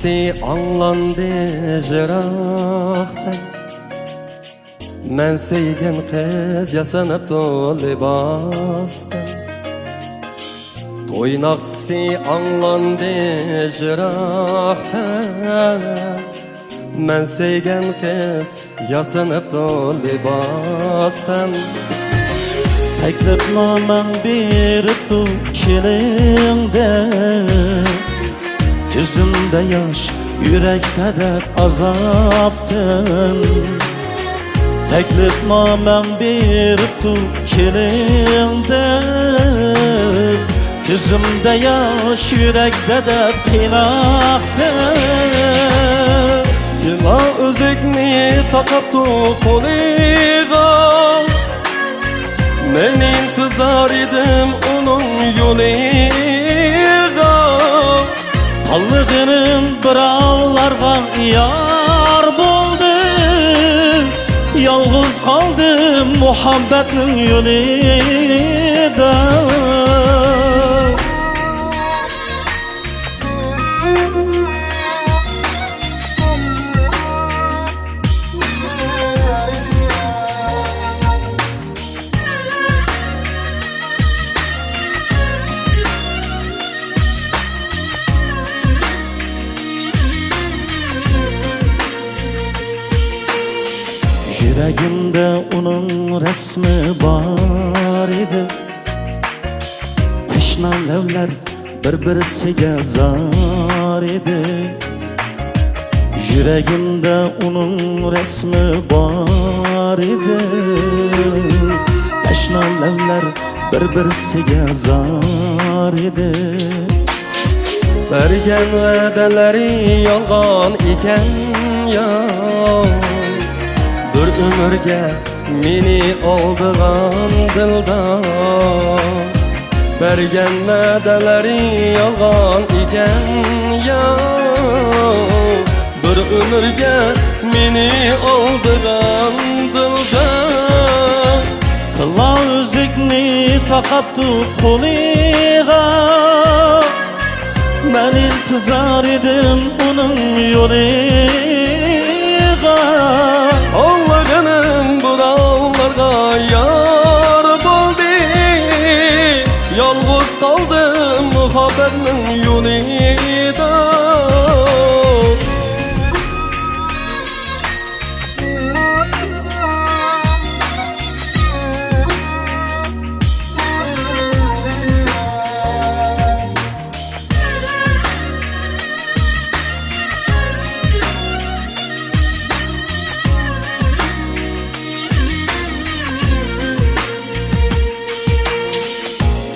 سى ئاڭلاندى يىراقتىن، مەن سۆيگەن قىز ياسىنىپتۇ لىباستىن. توي ناخشىسى ئاڭلاندى يىراقتىن، مەن سۆيگەن قىز ياسىنىپتۇ لىباستىن. تەكلىپنامەڭ بېرىپتۇ كېلىڭ دەپ، كۆزۈمدە ياش، يۈرەكتە دەرد ئازابتىن. تەكلىپنامەڭ بېرىپتۇ كېلىڭ دەپ، كۆزۈمدە ياش، يۈرەكتە دەرد قىيناقتىن. يىلا ئۈزۈكنى تاقاپتۇ قولىغا، مەن ئىنتىزار ئىدىم ئۇنىڭ يولىغا. تاللىغىنىم بىراۋلارغا يار بولدى، يالغۇز قالدىم مۇھەببەتنىڭ يولىدا. يۈرەگىمدە ئۇنىڭ رەسمى بار ئىدى. تەشنا لەۋلەر بىر-بىرسىگە زار ئىدى. يۈرەگىمدە ئۇنىڭ رەسمى بار ئىدى. تەشنا لەۋلەر بىر-بىرسىگە زار ئىدى. بەرگەن ۋەدەلىرى يالغان ئىكەن يا، بىر ئۆمۈرگە مېنى ئالدىغان دىلدار. بەرگەن ۋەدەلىرى يالغان ئىكەن يا، بىر ئۆمۈرگە مېنى ئالدىغان دىلدار. تىللا ئۈزۈكنى تاقاپتۇ قولىغا، مەن ئىنتىزار ئىدىم ئۇنىڭ يولىغا. ئاڭلىغىنىم بۇراۋلارغا يار بولدى، يالغۇز قالدىم مۇھەببەتنىڭ يولىدا.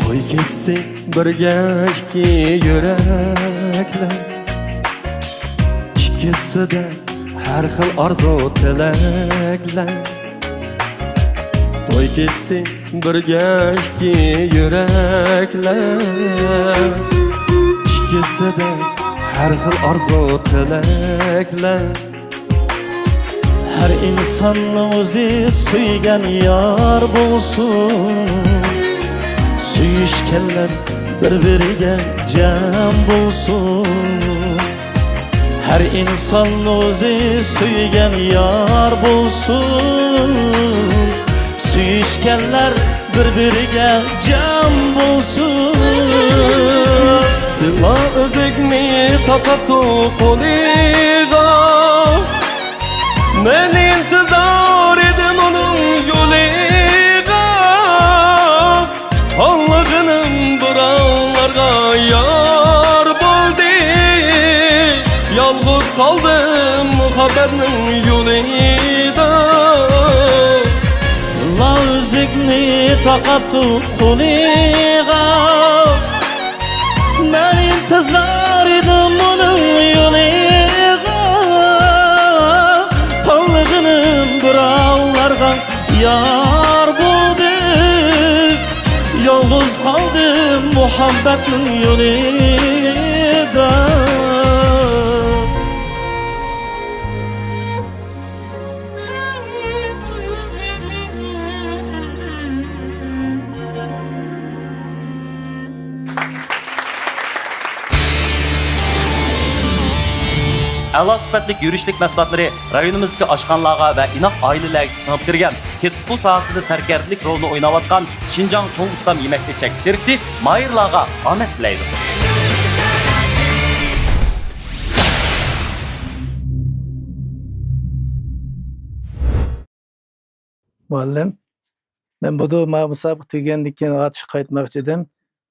توي كېچىسى بىرگە ئىككى يۈرەكلەر، ئىككىسىدە ھەر خىل ئارزۇ تىلەكلەر. توي كېچىسى بىرگە ئىككى يۈرەكلەر، ئىككىسىدە ھەر خىل ئارزۇ تىلەكلەر. ھەر ئىنساننىڭ ئۆزى سۆيگەن يار بولسۇن، سۆيۈشكەنلەر بىر-بىرىگە جەم بولسۇن. ھەر ئىنساننىڭ ئۆزى سۆيگەن يار بولسۇن، سۆيۈشكەنلەر بىر-بىرىگە جەم بولسۇن. دىلا ئۈزۈكنى تاقاپتۇ قولىغا، مەن ئىنتىزار ئىدىم ئۇنىڭ يولىغا. ئاڭلىغىنىم بۇراۋلارغا يار بولدى، يالغۇز قالدىم مۇھەببەتنىڭ يولىدا. تىللا ئۈزۈكنى تاقاپتۇ قولىغا، مەن ئىنتىزار ئىدىم ئۇنىڭ يولىغا. تاللىغىنىم بىراۋلارغا يار بولدى، يالغۇز قالدىم مۇھەببەتنىڭ يولىدا. ئەلا سۈپەتلىك يۈرۈشلۈك مەھسۇلاتلىرى رايونىمىزدىكى ئاشخانىلارغا ۋە ئىناق ئائىلىلەرگە سىڭىپ كىرگەن، تېتىتقۇ ساھەسىدە سەركەردىلىك رولىنى ئويناۋاتقان شىنجاڭ چوڭ ئۇستام يېمەكلىك چەكلىك شىركىتى ماھىرلارغا ئامەت تىلەيدۇ. مۇئەللىم، مەن بۇدۇ ما مۇسابىقە تۈگىگەندىن كېيىن ئاتۇشقا قايتماقچى ئىدىم.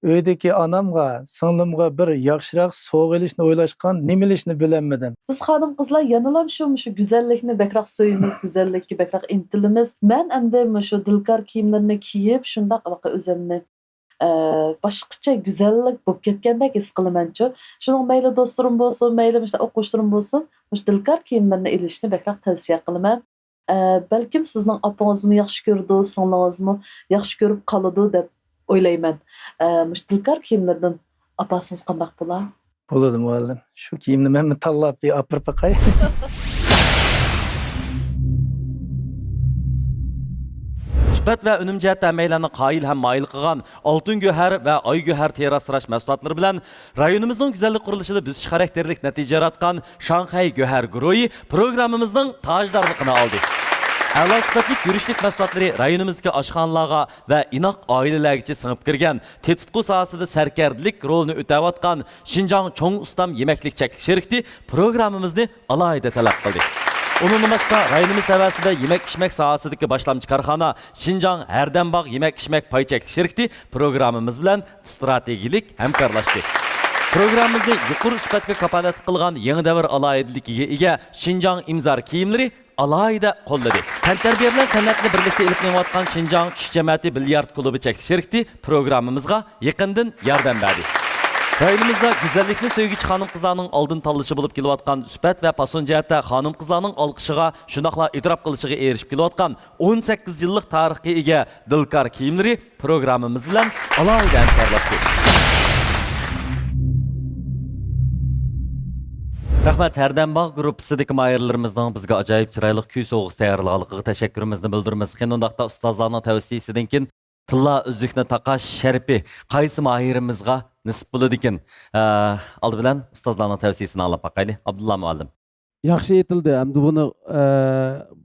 ئۆيدىكى ئانامغا، سىڭلىمغا بىر ياخشىراق سوۋغا ئېلىشنى ئويلاشقان، نېمە ئېلىشنى بىلەلمىدىم. بىز خانىم-قىزلار يەنىلا شۇ، مۇشۇ گۈزەللىكنى بەكرەك سۆيىمىز، گۈزەللىككە بەكرەك ئىنتىلىمىز. مەن ئەمدى مۇشۇ دىلكار كىيىملىرىنى كىيىپ، شۇنداق ھېلىقى ئۆزۈمنى، ئە، باشقىچە گۈزەللىك بولۇپ كەتكەندەك ھېس قىلىمەنچۇ. شۇنىڭ مەيلى دوستلىرىم بولسۇن، مەيلى مۇشۇ ئوقۇغۇچىلىرىم بولسۇن، مۇشۇ دىلكار كىيىملىرىنى ئېلىشنى بەكرەك تەۋسىيە قىلىمەن. ئە، بەلكىم سىزنىڭ ئاپىڭىزمۇ ياخشى كۆرىدۇ، سىڭلىڭىزمۇ ياخشى كۆرۈپ قالىدۇ دەپ ئويلايمەن. ئە، مۇشۇ دىلكار كىيىملىرىدىن ئاپارسىڭىز قانداق بولا؟ بولىدۇ، مۇئەللىم. شۇ كىيىمنى مەنمۇ تاللاپ بىر ئاپىرىپ باقاي. سۈپەت ۋە ئۈنۈم جەھەتتە ھەممەيلەننى قايىل ھەم مايىل قىلغان ئالتۇن گۆھەر ۋە ئاي گۆھەر تېرە ئاسراش مەھسۇلاتلىرى بىلەن رايونىمىزنىڭ گۈزەللىك قۇرۇلۇشىدا بۆسۈش خاراكتېرلىك نەتىجە ياراتقان شاڭخەي گۆھەر گۇرۇھى پروگراممىمىزنىڭ تاجدارلىقىنى ئالدى. ئەلا سۈپەتلىك يۈرۈشلۈك مەھسۇلاتلىرى رايونىمىزدىكى ئاشخانىلارغا ۋە ئىناق ئائىلىلەرگىچە سىڭىپ كىرگەن، تېتىتقۇ ساھەسىدە سەركەردىلىك رولىنى ئۆتەۋاتقان شىنجاڭ چوڭ ئۇستام يېمەكلىك چەكلىك شىركىتى پروگراممىمىزنى ئالاھىدە تەلەپ قىلدى. ئۇنىڭدىن باشقا، رايونىمىز تەۋەسىدە يېمەك-ئىچمەك ساھەسىدىكى باشلامچى كارخانا شىنجاڭ ھەردەمباغ يېمەك-ئىچمەك پاي چەكلىك شىركىتى پروگراممىمىز بىلەن ئىستراتېگىيەلىك ھەمكارلاشتى. پروگراممىمىزنى يۇقىرى سۈپەتكە كاپالەتلىك قىلغان يېڭى دەۋر ئالاھىدىلىكىگە ئىگە شىنجاڭ ئىمزار كىيىملىرى ئالاھىدە قوللىدى. تەنتەربىيە بىلەن سەنئەتنى بىرلىكتە ئېلىپ مېڭىۋاتقان شىنجاڭ چۈش جەمەتى بىليارد كۇلۇبى چەكلىك شىركىتى پروگراممىمىزغا يېقىندىن ياردەم بەردى. رايونىمىزدا گۈزەللىكنى سۆيگۈچى خانىم-قىزلارنىڭ ئالدىن تاللىشى بولۇپ كېلىۋاتقان سۈپەت ۋە پاسون جەھەتتە خانىم-قىزلارنىڭ ئالقىشىغا، شۇنداقلا ئېتىراپ قىلىشىغا ئېرىشىپ كېلىۋاتقان ئون سەككىز يىللىق تارىخقا ئىگە دىلكار كىيىملىرى پروگراممىمىز بىلەن ئالاھىدە ھەمكارلاشتى. رەھمەت، ھەردەمباغ گۇرۇپپىسىدىكى ماھىرلىرىمىزنىڭ بىزگە ئاجايىپ چىرايلىق كۈي سوۋغىسى تەييارلىغانلىقىغا تەشەككۈرىمىزنى بىلدۈرىمىز. قېنى ئۇنداقتا ئۇستازلارنىڭ تەۋسىيىسىدىن كېيىن تىللا ئۈزۈكنى تاقاش شەرىپى قايسى ماھىرىمىزغا نېسىپ بولىدىكىن؟ ئە، ئالدى بىلەن ئۇستازلارنىڭ تەۋسىيىسىنى ئاڭلاپ باقايلى. ئابدۇللا مۇئەللىم. ياخشى ئېيتىلدى. ئەمدى بۇنى، ئە،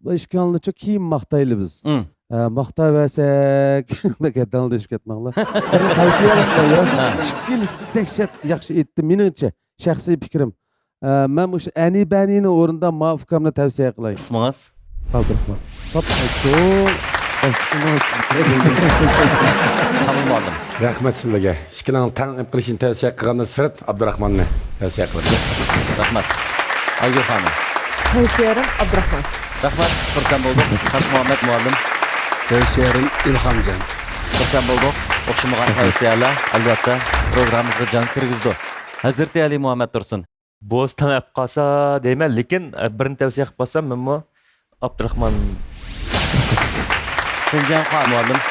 بۇ ئىككىڭلارنىچۇ كېيىن ماختايلى بىز. ئە، ماختاۋەرسەك، بەك ھەددىڭلار دېيىشىپ كەتمەڭلار. بىر تەۋسىيە قىلسىلا يا. ھە. ئىككىلىسى دەھشەت ياخشى ئېيتتى، مېنىڭچە، شەخسىي پىكرىم. ئە، مەن مۇشۇ ئەنى بەنىنىڭ ئورنىدا ما ئۇكامنى تەۋسىيە قىلاي. ئىسمىڭىز؟ ئابدۇراخمان. تامام بولدۇم. رەھمەت سىلەرگە. ئىككىلەڭ تەڭ ئېلىپ قېلىشنى تەۋسىيە قىلغاندىن سىرت، ئابدۇراخماننى تەۋسىيە قىلىمەن. رەھمەت. ئايگۈل خانىم. تەۋسىيەرىم ئابدۇراخمان. رەھمەت، خۇرسەن بولدۇق. تاش مۇھەممەد مۇئەللىم. تەۋسىيەرىم ئىلھامجان. خۇرسەن بولدۇق. ئوخشىمىغان تەۋسىيەلەر، ئەلۋەتتە، پروگراممىمىزغا جان كىرگۈزىدۇ. ھەزرىتى ئەلى مۇھەممەد تۇرسۇن. بوستان ئەپ قالسا دەيمەن، لېكىن، ئە، بىرنى تەۋسىيە قىلىپ قالسام، مەنمۇ ئابدۇراخمان. شىنجاڭ خان مۇئەللىم.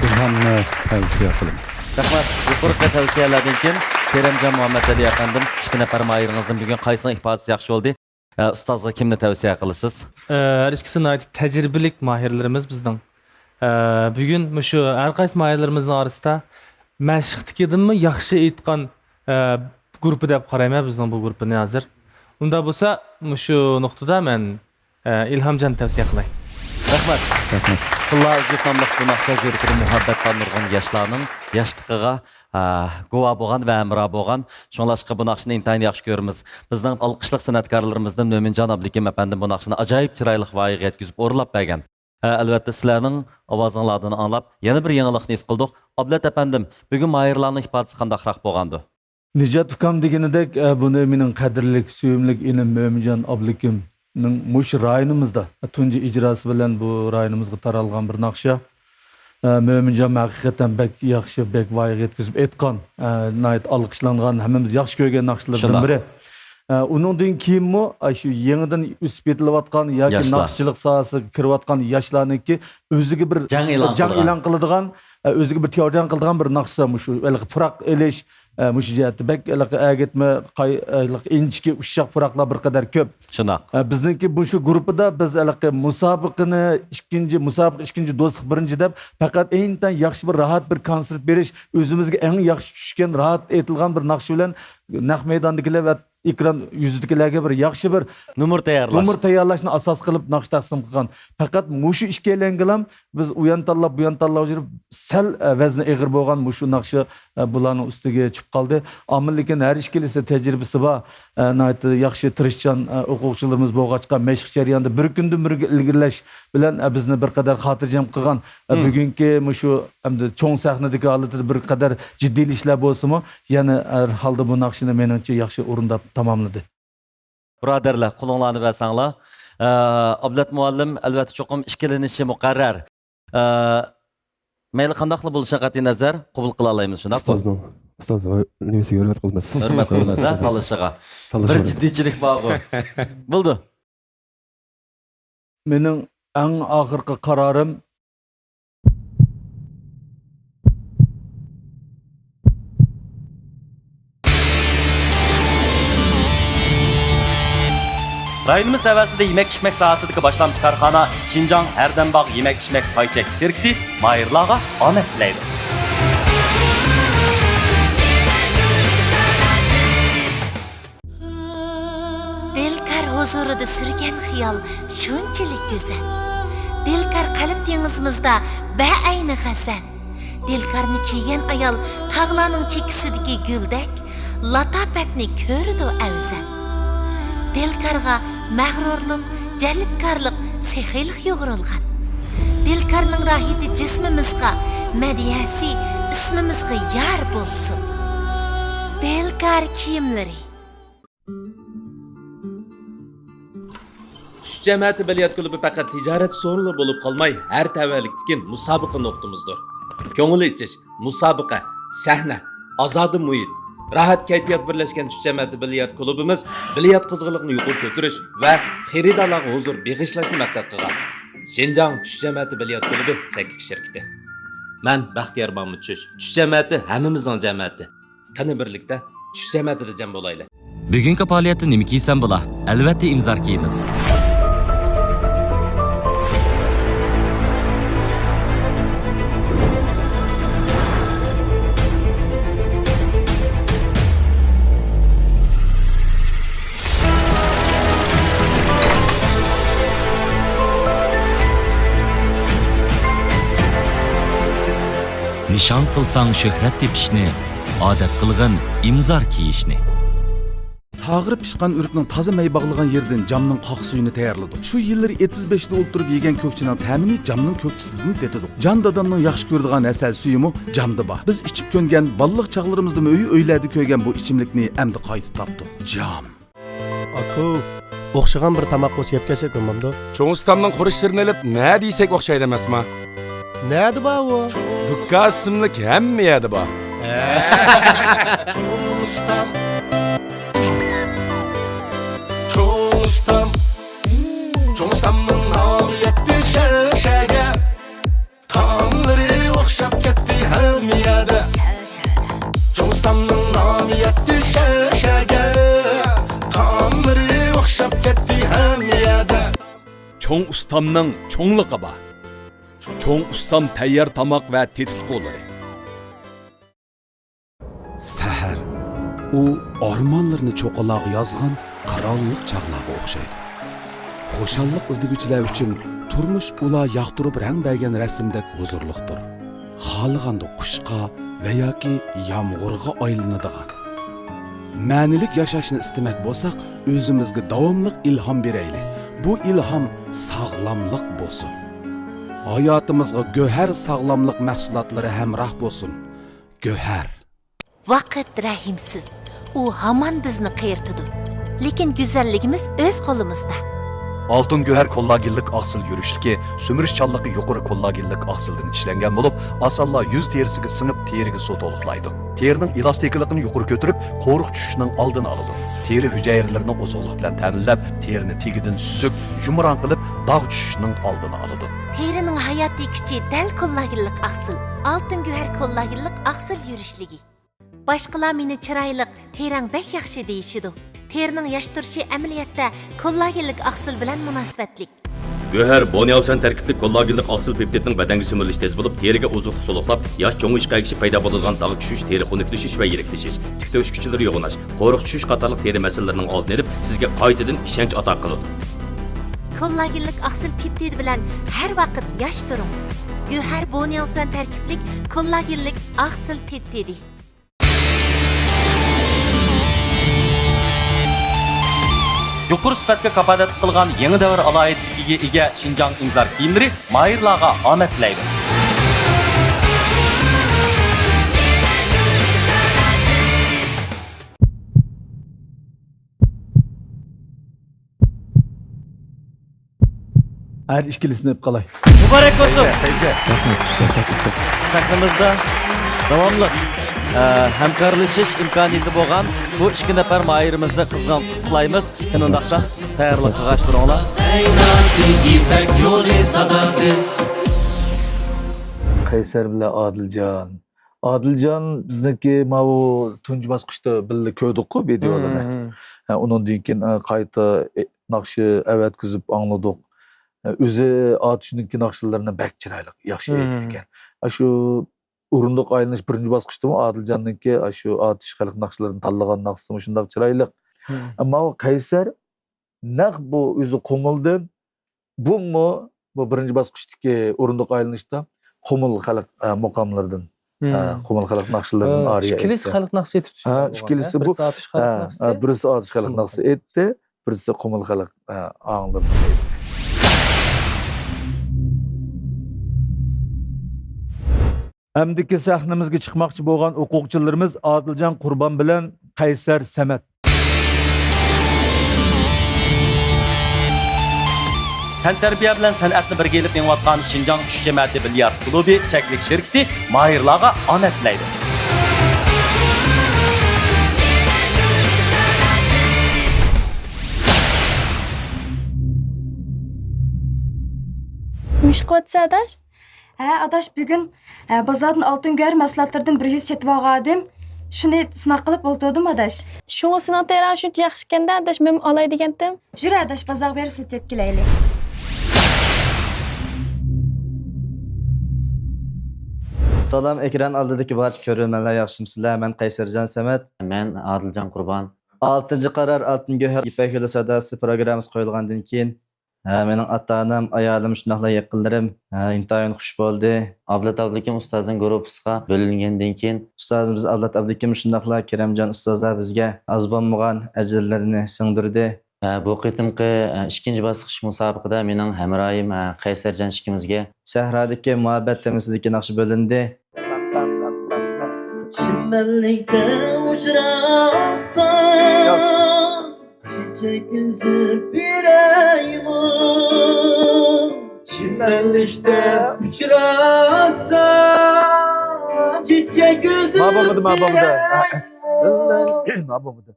ئىلھامنى تەۋسىيە قىلىمەن. رەھمەت. يۇقىرىقى تەۋسىيەلەردىن كېيىن، كېرەمجان مۇھەممەتئەلى ئەپەندىم، ئىككى نەپەر ماھىرىڭىزدىن بۈگۈن قايسىنىڭ ئىپادىسى ياخشى بولدى؟ ئە، ئۇستازغا كىمنى تەۋسىيە قىلىسىز؟ ئە، ھەر ئىككىسى ناھايىتى تەجرىبىلىك ماھىرلىرىمىز بىزنىڭ. ئە، بۈگۈن مۇشۇ ھەر قايسى ماھىرلىرىمىزنىڭ ئارىسىدا مەشىقتىكىدىنمۇ ياخشى ئېيتقان، ئە، گۇرۇپپا دەپ قارايمەن بىزنىڭ بۇ گۇرۇپپىنى ھازىر. ئۇنداق بولسا، مۇشۇ نۇقتىدا مەن، ئە، ئىلھامجاننى تەۋسىيە قىلاي. رەھمەت. رەھمەت. تىللا ئۈزۈك ناملىق بۇ ناخشا يۈرىكىدە مۇھەببەت بار نۇرغۇن ياشلارنىڭ ياشلىقىغا، ئە، گۇۋاھ بولغان ۋە ھەمراھ بولغان. شۇڭلاشقا بۇ ناخشىنى ئىنتايىن ياخشى كۆرىمىز. بىزنىڭ ئالقىشلىق سەنئەتكارلىرىمىزدىن مۆمىنجان ئابلىكىم ئەپەندىم بۇ ناخشىنى ئاجايىپ چىرايلىق ۋايىغا يەتكۈزۈپ ئورۇنلاپ بەرگەن. ھە، ئەلۋەتتە، سىلەرنىڭ ئاۋازىڭلاردىن ئاڭلاپ، يەنە بىر يېڭىلىقنى ھېس قىلدۇق. ئابلەت ئەپەندىم، بۈگۈن ماھىرلارنىڭ ئىپادىسى قانداقراق بولغاندۇ؟ نىجات ئۇكام دېگىنىدەك، ئە، بۇنى مېنىڭ قەدىرلىك، سۆيۈملۈك ئىنىم مۆمىنجان ئابلىكىمنىڭ مۇشۇ رايونىمىزدا، ئە، تۇنجى ئىجراسى بىلەن بۇ رايونىمىزغا تارالغان بىر ناخشا. ئە، مۆمىنجان ھەقىقەتەن بەك ياخشى، بەك ۋايىغا يەتكۈزۈپ ئېيتقان، ئە، ناھايىتى ئالقىشلانغان، ھەممىمىز ياخشى كۆرگەن ناخشىلاردىن شۇنداق. بىرى. ئە، ئۇنىڭدىن كېيىنمۇ، ئە، شۇ يېڭىدىن ئۆسۈپ يېتىلىۋاتقان ياكى ياشلار. ناخشىچىلىق ساھەسىگە كىرىۋاتقان ياشلارنىڭكى ئۆزىگە بىر جەڭ ئېلان جەڭ قىلىدىغان. ئېلان قىلىدىغان، ئە، ئۆزىگە بىر تياۋجياڭ قىلىدىغان بىر ناخشىسى مۇشۇ. ھېلىقى پۇراق ئېلىش، ئە، مۇشۇ جەھەتتە بەك ھېلىقى ئەگىتمە، قاي-، ھېلىقى ئىنچىكە ئۇششاق پۇراقلار بىر قەدەر كۆپ. شۇنداق. ئە، بىزنىڭكى مۇشۇ گۇرۇپپىدا بىز ھېلىقى مۇسابىقىنى ئىككىنچى، مۇسابىقە ئىككىنچى، دوستلۇق بىرىنچى دەپ پەقەت ئىنتايىن ياخشى بىر راھەت بىر كونسېرت بېرىش، ئۆزىمىزگە ئەڭ ياخشى چۈشكەن، راھەت ئېيتىلغان بىر ناخشا بىلەن نەق مەيداندىكىلەر ۋە ئېكران يۈزىدىكىلەرگە بىر ياخشى بىر نومۇر تەييارلاش. نومۇر تەييارلاشنى ئاساس قىلىپ ناخشا تەقسىم قىلغان. پەقەت مۇشۇ ئىككىيلەنگىلام بىز ئۇيان تاللاپ، بۇيان تاللاپ يۈرۈپ، سەل، ئە، ۋەزنى ئېغىر بولغان مۇشۇ ناخشا، ئە، بۇلارنىڭ ئۈستىگە چۈشۈپ قالدى. ئەمما لېكىن ھەر ئىككىلىسى تەجرىبىسى بار، ئە، ناھايىتى ياخشى تىرىشچان، ئە، ئوقۇغۇچىلىرىمىز بولغاچقا، مەشىق جەريانىدا بىر كۈندىن بىرگە ئىلگىرىلەش بىلەن، ئە، بىزنى بىر قەدەر خاتىرجەم قىلغان، ئە، مم. بۈگۈنكى مۇشۇ ئەمدى چوڭ سەھنىدىكى ھالىتىدە بىر قەدەر جىددىيلىشىشلەر بولسىمۇ، يەنە ھەر ھالدا بۇ ناخشىنى مېنىڭچە ياخشى ئورۇنداپ تاماملىدى. بۇرادەرلەر، قولۇڭلارنى بەرسەڭلار. ئە، ئابلەت مۇئەللىم، ئەلۋەتتە، چوقۇم ئىككىلىنىشى مۇقەررەر. ئە، مەيلى قانداقلا بولۇشىغا قەتئىينەزەر، قوبۇل قىلالايمىز، شۇنداقمۇ؟ ئۇستازنىڭ، ئۇستاز، ھۆ-، نېمىسىگە ھۆرمەت قىلىمىز. ھۆرمەت قىلىمىز، ھە، تاللىشىغا. تاللىشىغا بىر ھۆرمەت. جىددىيچىلىك بارغۇ. بولدى. مېنىڭ ئەڭ ئاخىرقى قارارىم. رايونىمىز تەۋەسىدە يېمەك-ئىچمەك ساھەسىدىكى باشلامچى كارخانا شىنجاڭ ھەردەم باغ يېمەك-ئىچمەك پاي چەكلىك شىركىتى ماھىرلارغا ئامەت تىلەيدۇ. دىلكار ھۇزۇرىدا سۈرگەن خىيال شۇنچىلىك گۈزەل. دىلكار قەلب دېڭىزىمىزدا بەئەينى غەزەل. دىلكارنى كىيگەن ئايال تاغلارنىڭ چېكىسىدىكى گۈلدەك، لاتاپەتنى كۆرىدۇ ئەۋزەل. دىلكارغا مەغرۇرلۇق، جەلپكارلىق، سېخىيلىق يۇغۇرۇلغان. دىلكارنىڭ راھىتى جىسمىمىزغا، مەدھىيەسى ئىسمىمىزغا يار بولسۇن. دىلكار كىيىملىرى. چۈش جەمەتى بىليارت كۇلۇبى پەقەت تىجارەت سورۇنلىرى بولۇپ قالماي، ھەر تەۋەلىكتىكى مۇسابىقە نۇقتىمىزدۇر. كۆڭۈل ئېچىش، مۇسابىقە، سەھنە، ئازادە مۇھىت، راھەت كەيپىيات بىرلەشكەن چۈش جەمەتى بىليارت كۇلۇبىمىز بىليارت قىزغىنلىقىنى يۇقىرى كۆتۈرۈش ۋە خېرىدارلارغا ھۇزۇر بېغىشلاشنى مەقسەت قىلغان شىنجاڭ چۈش جەمەتى بىليارت كۇلۇبى چەكلىك شىركىتى. مەن بەختىيار مامۇت چۈش. چۈش جەمەتى ھەممىمىزنىڭ جەمەتى. قېنى، بىرلىكتە چۈش جەمەتىدە جەم بولايلى. بۈگۈنكى پائالىيەتتە نېمە كىيسەم بولا؟ ئەلۋەتتە، ئىمزار كىيىمىز. نىشان قىلساڭ شۆھرەت تېپىشنى، ئادەت قىلغىن ئىمزار كىيىشنى. ساغىرى پىشقان ئۆرۈكنىڭ تازا مەي باغلىغان يېرىدىن جامنىڭ قاق سۈيىنى تەييارلىدۇق. شۇ يىللىرى ئېتىز بېشىدا ئولتۇرۇپ يېگەن كۆكچىنىڭ تەمىنى جامنىڭ كۆكچىسىدىن تېتىدۇق. جان دادامنىڭ ياخشى كۆرىدىغان ھەسەل سۈيىمۇ جامدا بار. بىز ئىچىپ كۆنگەن، بالىلىق چاغلىرىمىزدىمۇ ئۆي-ئۆيلەردە كۆرگەن بۇ ئىچىملىكنى ئەمدى قايتا تاپتۇق. جام. ئاكۇ، ئوخشىغان بىر تاماق بولسا يەپ كەلسەك بولمامدۇ؟ چوڭ ئۇستامنىڭ خۇرۇچلىرىنى ئېلىپ، نە دېسەك ئوخشايدۇ ئەمەسما؟ نەدە بار ئۇ؟ دۇكان ئىسىملىك ھەممە يەردە بار. چوڭ ئۇستام. چوڭ ئۇستام. چوڭ ئۇستامنىڭ نامى يەتتى شەرشەگە. تائاملىرى ئوخشاپ كەتتى ھەممە يەردە. چوڭ ئۇستامنىڭ نامى يەتتى شەرشەگە. تائاملىرى ئوخشاپ كەتتى ھەممە يەردە. چوڭ ئۇستامنىڭ چوڭلۇقى بار. چوڭ ئۇستام تەييار تاماق ۋە تېتىتقۇلىرى. سەھەر. ئۇ ئارمانلىرىنى چوققىلارغا يازغان قىرانلىق چاغلارغا ئوخشايدۇ. خۇشاللىق ئىزدىگۈچىلەر ئۈچۈن تۇرمۇش ئۇلار ياقتۇرۇپ رەڭ بەرگەن رەسىمدەك ھۇزۇرلۇقتۇر. خالىغاندا قۇشقا ۋە ياكى يامغۇرغا ئايلىنىدىغان. مەنىلىك ياشاشنى ئىستىمەك بولساق، ئۆزىمىزگە داۋاملىق ئىلھام بېرەيلى. بۇ ئىلھام ساغلاملىق بولسۇن. ھاياتىمىزغا گۆھەر ساغلاملىق مەھسۇلاتلىرى ھەمراھ بولسۇن. گۆھەر. ۋاقىت رەھىمسىز. ئۇ ھامان بىزنى قېرىتىدۇ. لېكىن گۈزەللىكىمىز ئۆز قولىمىزدا. ئالتۇن گۆھەر كوللاگېنلىق ئاقسىل يۈرۈشلۈكى سۈمۈرۈشچانلىقى يۇقىرى كوللاگېنلىق ئاقسىلدىن ئىشلەنگەن بولۇپ، ئاسانلا يۈز تېرىسىگە سىڭىپ، تېرىگە سۇ تولۇقلايدۇ. تېرىنىڭ ئېلاستىكىلىقىنى يۇقىرى كۆتۈرۈپ، قورۇق چۈشۈشنىڭ ئالدىنى ئالىدۇ. تېرە ھۈجەيرىلىرىنى ئوزۇقلۇق بىلەن تەمىنلەپ، تېرىنى تېگىدىن سۈزۈك، يۇمران قىلىپ، داغ چۈشۈشنىڭ ئالدىنى ئالىدۇ. تېرىنىڭ ھاياتىي كۈچى دەل كوللاگېنلىق ئاقسىل. ئالتۇن گۆھەر كوللاگېنلىق ئاقسىل يۈرۈشلۈكى. باشقىلار مېنى چىرايلىق، تېرەڭ بەك ياخشى دېيىشىدۇ. تېرىنىڭ ياش تۇرۇشى ئەمەلىيەتتە كوللاگېنلىك ئاقسىل بىلەن مۇناسىۋەتلىك. گۆھەر بونياۋسەن تەركىبلىك كوللاگېنلىق ئاكسىل پېپتىدنىڭ بەدەنگە سۈمۈرۈلۈشى تېز بولۇپ، تېرىگە ئوزۇقلۇق تولۇقلاپ، ياش چوڭىيىشقا ئەگىشىپ پەيدا بولىدىغان داغ چۈشۈش، تېرە خۇنۈكلىشىش ۋە يىرىكلىشىش، تۈك تۆشۈكچىلىرى يوغىناش، قورۇق چۈشۈش قاتارلىق تېرە مەسىلىلىرىنىڭ ئالدىنى ئېلىپ، سىزگە قايتىدىن ئىشەنچ ئاتا قىلىدۇ. كوللاگېنلىق ئاكسىل پېپتىدى بىلەن ھەر ۋاقىت ياش تۇرۇڭ. گۆھەر بونياۋسەن تەركىبلىك كوللاگېنلىك ئاكسىل پېپتىدى. يۇقىرى سۈپەتكە كاپالەتلىك قىلغان يېڭى دەۋر ئالاھىدىلىكىگە ئىگە شىنجاڭ ئىنزار كىيىملىرى ماھىرلارغا ئامەت تىلەيدۇ. ھەر ئىككىلىسىنى ئېلىپ قالاي. مۇبارەك بولسۇن! سەھنىمىزدە داۋاملىق، ئە، ھەمكارلىشىش ئىمكانىيىتى بولغان بۇ ئىككى نەپەر ماھىرىمىزنى قىزغىن قۇتلۇقلايمىز. قېنى ئۇنداقتا تەييارلىق قىلغاچ تۇرۇڭلار. سەيناسى يىپەك يولى ساداسى. قەيسەر بىلەن ئادىلجان. ئادىلجان بىزنىڭكى ماۋۇ تۇنجى باسقۇچتا بىللە كۆردۇققۇ ۋىدېئولىرىنى. ھە، ئۇنىڭدىن كېيىن، ئە، قايتا، ئە، ناخشا ئەۋەتكۈزۈپ ئاڭلىدۇق. ئە، ئۆزى ئاتۇشنىڭكى ناخشىلىرىنى بەك چىرايلىق، ياخشى ئېيتىدىكەن. ئە، شۇ ئورۇندۇق ئايلىنىش بىرىنچى باسقۇچتىمۇ ئادىلجاننىڭكى، ئە، شۇ ئاتۇش خەلق ناخشىلىرىنى تاللىغان ناخشىسىمۇ شۇنداق چىرايلىق. ئەمما ئۇ قەيسەر نەق بۇ ئۆزى قۇمۇلدىن، بۇمۇ، بۇ بىرىنچى باسقۇچتىكى ئورۇندۇق ئايلىنىشتا قۇمۇل خەلق، ئە، مۇقاملىرىدىن، ئە، قۇمۇل خەلق ناخشىلىرىدىن ئارىيە ئىككىلىسى ئېيتتى. خەلق ناخشىسى ئېيتىپتۇ شۇ ھە، بولغان، ئىككىلىسى ھە؟ بۇ، بىرسى ئاتۇش خەلق ھە، ناخشىسى، ھە، بىرسى ئاتۇش خەلق قۇمۇل ناخشىسى خەلق. ئېيتتى، بىرسى قۇمۇل خەلق، ئە، ئاڭلىرىدىن ئېيتتى. ئەمدىكى سەھنىمىزگە چىقماقچى بولغان ئوقۇغۇچىلىرىمىز ئادىلجان قۇربان بىلەن قەيسەر سەمەت. تەنتەربىيە بىلەن سەنئەتنى بىرگە ئېلىپ مېڭىۋاتقان شىنجاڭ چۈش جەمەتى بىليارت كۇلۇبى چەكلىك شىركىتى ماھىرلارغا ئامەت تىلەيدۇ. نېمە ئىش قىلىۋاتىسەن، ئاداش؟ ھە، ئاداش، بۈگۈن، ھە، بازاردىن ئالتۇن گۆھەر مەھسۇلاتلىرىدىن بىر يۈز سېتىۋالغانىدىم. شۇنى سىناق قىلىپ ئولتۇردۇم، ئاداش. شۇڭا سېنىڭ تېرەڭ شۇنچە ياخشىكەن-دە، ئاداش، مەنمۇ ئالاي دېگەنتىم. يۈر، ئاداش، بازارغا بېرىپ سېتىپ كېلەيلى. سالام، ئېكران ئالدىدىكى بارچە كۆرۈرمەنلەر، ياخشىمۇسىلەر؟ مەن قەيسەرجان سەمەت. مەن ئادىلجان قۇربان. ئالتىنچى قارار، ئالتۇن گۆھەر، يىپەك يولى ساداسى پروگراممىسى قويۇلغاندىن كېيىن، ھە، مېنىڭ ئاتا-ئانام، ئايالىم، شۇنداقلا يېقىنلىرىم، ھە، ئىنتايىن خۇش بولدى. ئابلەت ئابلىكىم ئۇستازنىڭ گۇرۇپپىسىغا بۆلۈنگەندىن كېيىن، ئۇستازىمىز ئابلەت ئابلىكىم شۇنداقلا كېرەمجان ئۇستازلار بىزگە ئاز بولمىغان ئەجىرلىرىنى سىڭدۈردى. ھە، بۇ قېتىمقى، ھە، ئىككىنچى باسقۇچ مۇسابىقىدە مېنىڭ ھەمراھىم، ھە، قەيسەرجان ئىككىمىزگە سەھرادىكى مۇھەببەت تېمىسىدىكى ناخشا بۆلۈندى. چىمەنلىكتە ئۇچراشسام، چېچەك ئۈزۈپ بېرەيمۇ؟ چىمەنلىكتە ئۇچراشسام، چېچەك ئۈزۈپ ما بولمىدى، ما بولمىدى. بېرەيمۇ؟ ما بولمىدى.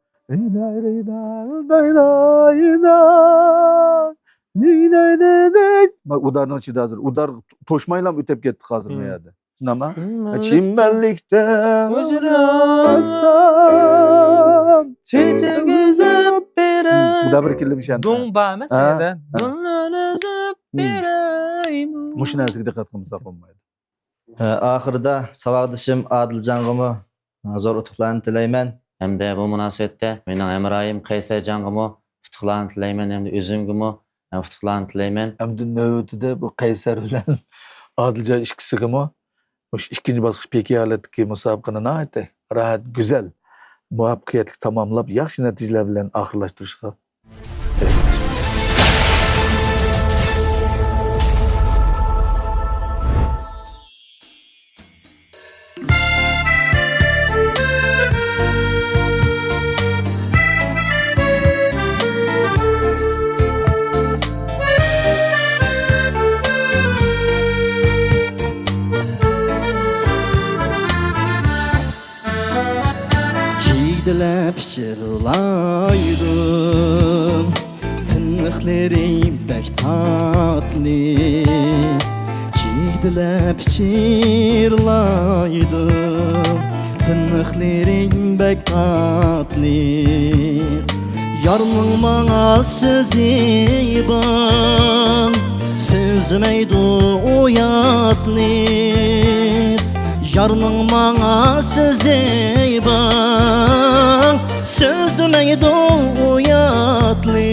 ما ئۇدارنىڭ ئىچىدە ھازىر. ئۇدار توشمايلا ئۆتۈپ كەتتى ھازىر ما يەردە. شۇنداقمۇ؟ چىمەنلىكتە ئۇچراشسام، چېچەك ئۈزۈپ بېرەي. بۇدا بىر كىلىم شەن. دۇڭ بار ئەمەس ھە؟ مۇ يەردە. ھە. دۇڭلار ئۈزۈپ بېرەيمۇ؟ مۇشۇ نەرسىگە دىققەت قىلمىساق بولمايدۇ. ھە، ئاخىرىدا ساۋاقدىشىم ئادىلجانغىمۇ زور ئۇتۇقلارنى تىلەيمەن. ھەمدە بۇ مۇناسىۋەتتە مېنىڭ ھەمراھىم قەيسەرجانغىمۇ ئۇتۇقلارنى تىلەيمەن، ھەمدە ئۆزۈمگىمۇ ئۇتۇقلارنى تىلەيمەن. ئەمدى نۆۋىتىدە بۇ قەيسەر بىلەن ئادىلجان ئىككىسىگىمۇ مۇشۇ ئىككىنچى باسقۇچ پېكىيالەتتىكى مۇسابىقىنى ناھايىتى راھەت، گۈزەل، مۇۋەپپەقىيەتلىك تاماملاپ، ياخشى نەتىجىلەر بىلەن ئاخىرلاشتۇرۇشىغا تىلەكداشمەن. جىگدىلەپ پىچىرلايدۇ، تىنىقلىرى بەك تاتلىق. جىگدىلەپ پىچىرلايدۇ، تىنىقلىرى بەك تاتلىق. يارنىڭ ماڭا سۆزى بار، ئۈزمەيدۇ ئۇياتنى يارنىڭ ماڭا سۆزى بار. سۆزلىمەيدۇ ئۇياتنى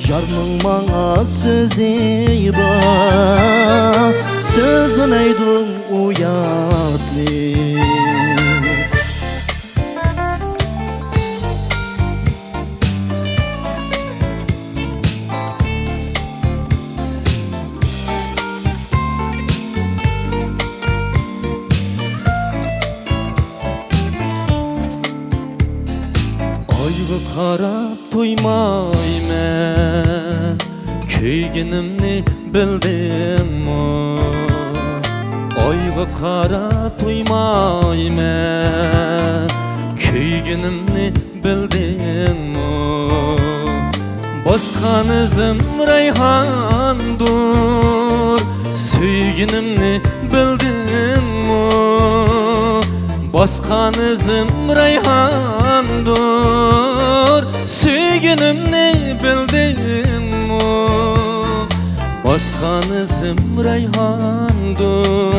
يارنىڭ ماڭا سۆزى بار. سۆزلىمەيدۇ ئۇياتنى. ئايغا قاراپ تويمايمەن، كۆيگىنىمنى بىلدىڭمۇ؟ ئايغا قاراپ تويمايمەن، كۆيگىنىمنى بىلدىڭمۇ؟ باسقان ئىزىم رەيھاندۇر، سۆيگىنىمنى بىلدىڭمۇ؟ باسقان ئىزىم رەيھاندۇر، سۆيگىنىمنى بىلدىڭمۇ؟ باسقان ئىزىم رەيھاندۇر،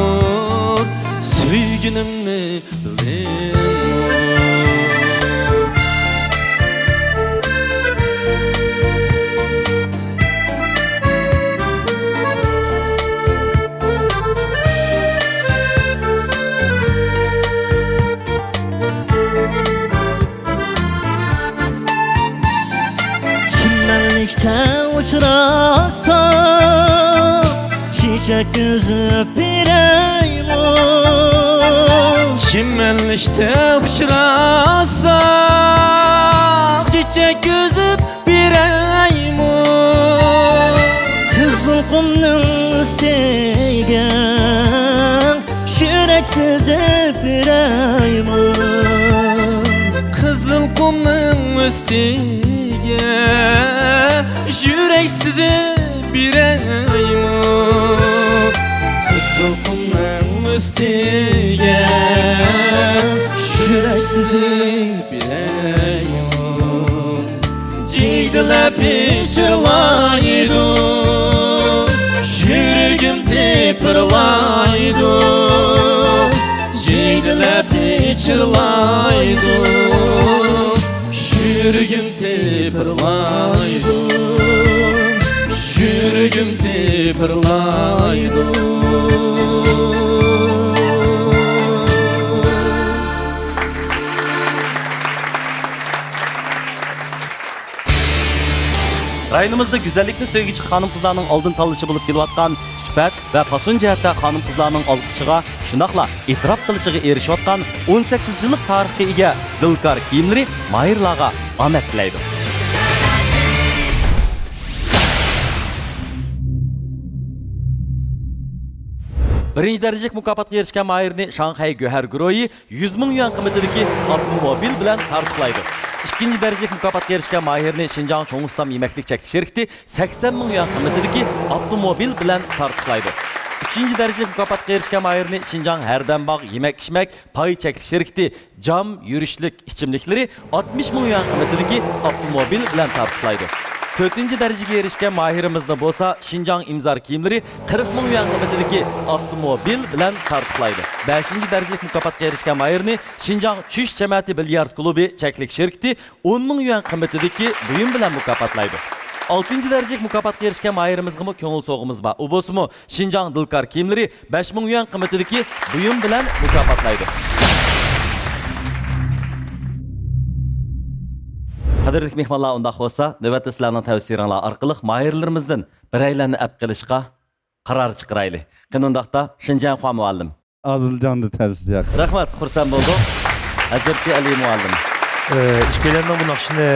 سۆيگىنىمنى بىلدىڭمۇ؟ چىمەنلىكتە ئۇچراساق، چېچەك ئۈزۈپ بېرەيمۇ؟ چىمەنلىكتە ئۇچراساق، چېچەك ئۈزۈپ بېرەيمۇ؟ قىزىل قۇمنىڭ ئۈستىگە يۈرەك سىزىپ بېرەيمۇ؟ قىزىل قۇمنىڭ ئۈستىگە يۈرەك سىزىپ بېرەيمۇ؟ قىزىل قۇمنىڭ ئۈستىگە يۈرەك سىزىپ بېرەيمۇ؟ جىگدىلەپ پىچىرلايدۇ، يۈرىكىم تېپىرلايدۇ. جىگدىلەپ پىچىرلايدۇ، يۈرىكىم تېپىرلايدۇ. يۈرىكىم تېپىرلايدۇ. رايونىمىزدا گۈزەللىكنى سۆيگۈچى خانىم-قىزلارنىڭ ئالدىن تاللىشى بولۇپ كېلىۋاتقان سۈپەت ۋە پاسون جەھەتتە خانىم-قىزلارنىڭ ئالقىشىغا، شۇنداقلا ئېتىراپ قىلىشىغا ئېرىشىۋاتقان ئون سەككىز يىللىق تارىخقا ئىگە دىلكار كىيىملىرى ماھىرلارغا ئامەت تىلەيدۇ. بىرىنچى دەرىجىلىك مۇكاپاتقا ئېرىشكەن ماھىرنى شاڭخەي گۆھەر گۇرۇھى يۈز مىڭ يۈەن قىممىتىدىكى ئاپتوموبىل بىلەن تارتۇقلايدۇ. ئىككىنچى دەرىجىلىك مۇكاپاتقا ئېرىشكەن ماھىرنى شىنجاڭ چوڭ ئۇستام يېمەكلىك چەكلىك شىركىتى سەكسەن مىڭ يۈەن قىممىتىدىكى ئاپتوموبىل بىلەن تارتۇقلايدۇ. ئۈچىنچى دەرىجىلىك مۇكاپاتقا ئېرىشكەن ماھىرنى شىنجاڭ ھەردەم باغ يېمەك ئىچمەك پاي چەكلىك شىركىتى جام يۈرۈشلۈك ئىچىملىكلىرى ئاتمىش مىڭ يۈەن قىممىتىدىكى ئاپتوموبىل بىلەن تارتۇقلايدۇ. تۆتىنچى دەرىجىگە ئېرىشكەن ماھىرىمىزنى بولسا شىنجاڭ ئىمزار كىيىملىرى قىرىق مىڭ يۈەن قىممىتىدىكى ئاپتوموبىل بىلەن تارتۇقلايدۇ. بەشىنچى دەرىجىلىك مۇكاپاتقا ئېرىشكەن ماھىرنى شىنجاڭ چۈش جەمەتى بىليارد كۇلۇبى چەكلىك شىركىتى ئون مىڭ يۈەن قىممىتىدىكى بۇيۇم بىلەن مۇكاپاتلايدۇ. ئالتىنچى دەرىجىلىك مۇكاپاتقا ئېرىشكەن ماھىرىمىزغىمۇ كۆڭۈل سوۋغىمىز بار. ئۇ بولسىمۇ شىنجاڭ دىلكار كىيىملىرى بەش مىڭ يۈەن قىممىتىدىكى بۇيۇم بىلەن مۇكاپاتلايدۇ. قەدىرلىك مېھمانلار، ئۇنداق بولسا، نۆۋەتتە سىلەرنىڭ تەۋسىرىڭلار ئارقىلىق ماھىرلىرىمىزدىن بىرەيلەننى ئەپ قېلىشقا قارار چىقىرايلى. قېنى ئۇنداقتا، شېنجيەنخۇا مۇئەللىم. ئادىلجاندا تەۋسىيە قىل. رەھمەت، خۇرسەن بولدۇق. ھەزرىتى ئەلى مۇئەللىم. ئى، ئىككىيلەننىڭ بۇ ناخشىنى،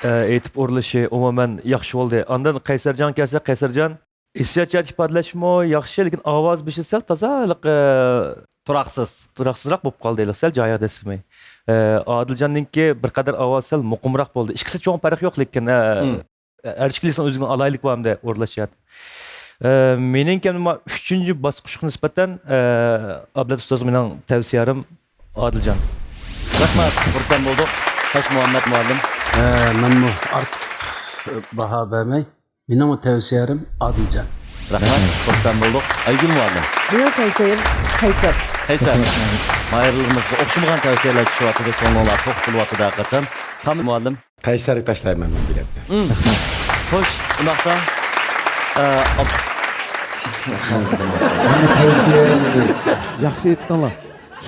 ئى، ئېيتىپ ئورۇنلىشى ئومۇمەن ياخشى بولدى. ئاندىن قەيسەرجان كەلسە، قەيسەرجان. ھېسسىيات جەھەتتە ئىپادىلەشمۇ ياخشى، لېكىن ئاۋاز بېشى سەل تازا ھېلىقى تۇراقسىز. تۇراقسىزراق بولۇپ قالدى، ھېلىقى سەل جايىغا دەسسىمەي. ئى، ئادىلجاننىڭكى بىر قەدەر ئاۋازى سەل مۇقىمراق بولدى. ئىككىسى چوڭ پەرق يوق، لېكىن، ئى، مم. ھەر ئىككىلىسىنىڭ ئۆزىنىڭ ئالاھىدىلىكى بار ئەمدى ئورۇنلاش جەھەتتە. ئى، مېنىڭكى ئەمدى ما ئۈچىنچى باسقۇچقا نىسبەتەن، ئى، ئابلەت ئۇستاز مېنىڭ تەۋسىيەم ئادىلجان. رەھمەت، خۇرسەن بولدۇق. تاش مۇھەممەد مۇئەللىم. ئى، مەنمۇ ئارتۇق باھا بەرمەي، مېنىڭ تەۋسىيەلىرىم ئادىلجان. رەھمەت، خۇرسەن بولدۇق. ئايگۈل مۇئەللىم. مېنىڭ تەۋسىيەلىرىم قەيسەر. قەيسەر. ماھىرلىرىمىزغا ئوخشىمىغان تەۋسىيەلەر چۈشۈۋاتىدۇ، كۆڭلۈڭلار توق بولۇۋاتىدۇ ھەرقاچان. خامىت مۇئەللىم. قەيسەرگە تاشلايمەن مەن بېلەتنى. مم. خوش، ئۇنداقتا، ئە، ئاب-، ياخشى ئېيتتىڭلار.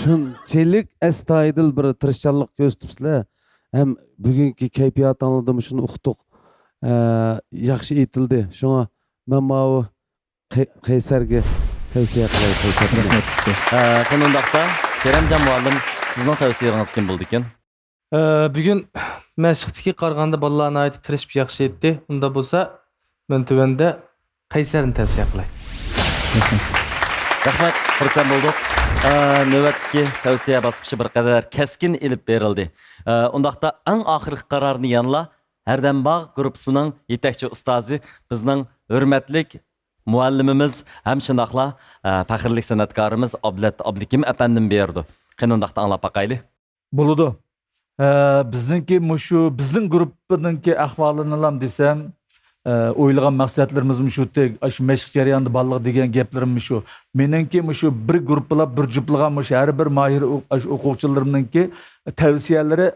شۇنچىلىك ئەستايىدىل بىر تىرىشچانلىق كۆرسىتىپسىلەر. ھەم بۈگۈنكى كەيپىياتىڭلاردا مۇشۇنى ئۇقتۇق. ئە، ياخشى ئېيتىلدى. شۇڭا مەن ماۋۇ قەي-، قەيسەرگە تەۋسىيە قىلاي، قەيسەر. رەھمەت، ئۇستاز. ئە، قېنى ئۇنداقتا، كېرەمجان مۇئەللىم، سىزنىڭ تەۋسىيىلىرىڭىز كىم بولىدىكەن؟ ئە، بۈگۈن مەشىقتىكى قارىغاندا بالىلار ناھايىتى تىرىشىپ ياخشى ئېيتتى. ئۇنداق بولسا، مەن تۆۋەندە قەيسەرنى تەۋسىيە قىلاي. رەھمەت، خۇرسەن بولدۇق. ئە، نۆۋەتتىكى تەۋسىيە باسقۇچى بىر قەدەر كەسكىن ئېلىپ بېرىلدى. ئە، ئۇنداقتا ئەڭ ئاخىرقى قارارنى يەنىلا ھەردەم باغ گۇرۇپپىسىنىڭ يېتەكچى ئۇستازى، بىزنىڭ ھۆرمەتلىك مۇئەللىمىمىز ھەم شۇنداقلا، ئە، پەخىرلىك سەنئەتكارىمىز ئابلەت ئابلىكىم ئەپەندىم بېرىدۇ. قېنى ئۇنداقتا ئاڭلاپ باقايلى. بولىدۇ. ئە، بىزنىڭكى مۇشۇ، بىزنىڭ گۇرۇپپىنىڭكى ئەھۋالىنىلا دېسەم، ئە، ئويلىغان مەقسەتلىرىمىزمۇ شۇ، تېگ-، ئاشۇ مەشىق جەريانىدا بالىلارغا دېگەن گەپلىرىم شۇ. مېنىڭكى مۇشۇ بىر گۇرۇپپىلاپ، بىر جۈپلىغان مۇشۇ ھەر بىر ماھىر ئو-، ئاشۇ ئوقۇغۇچىلىرىمنىڭكى تەۋسىيەلىرى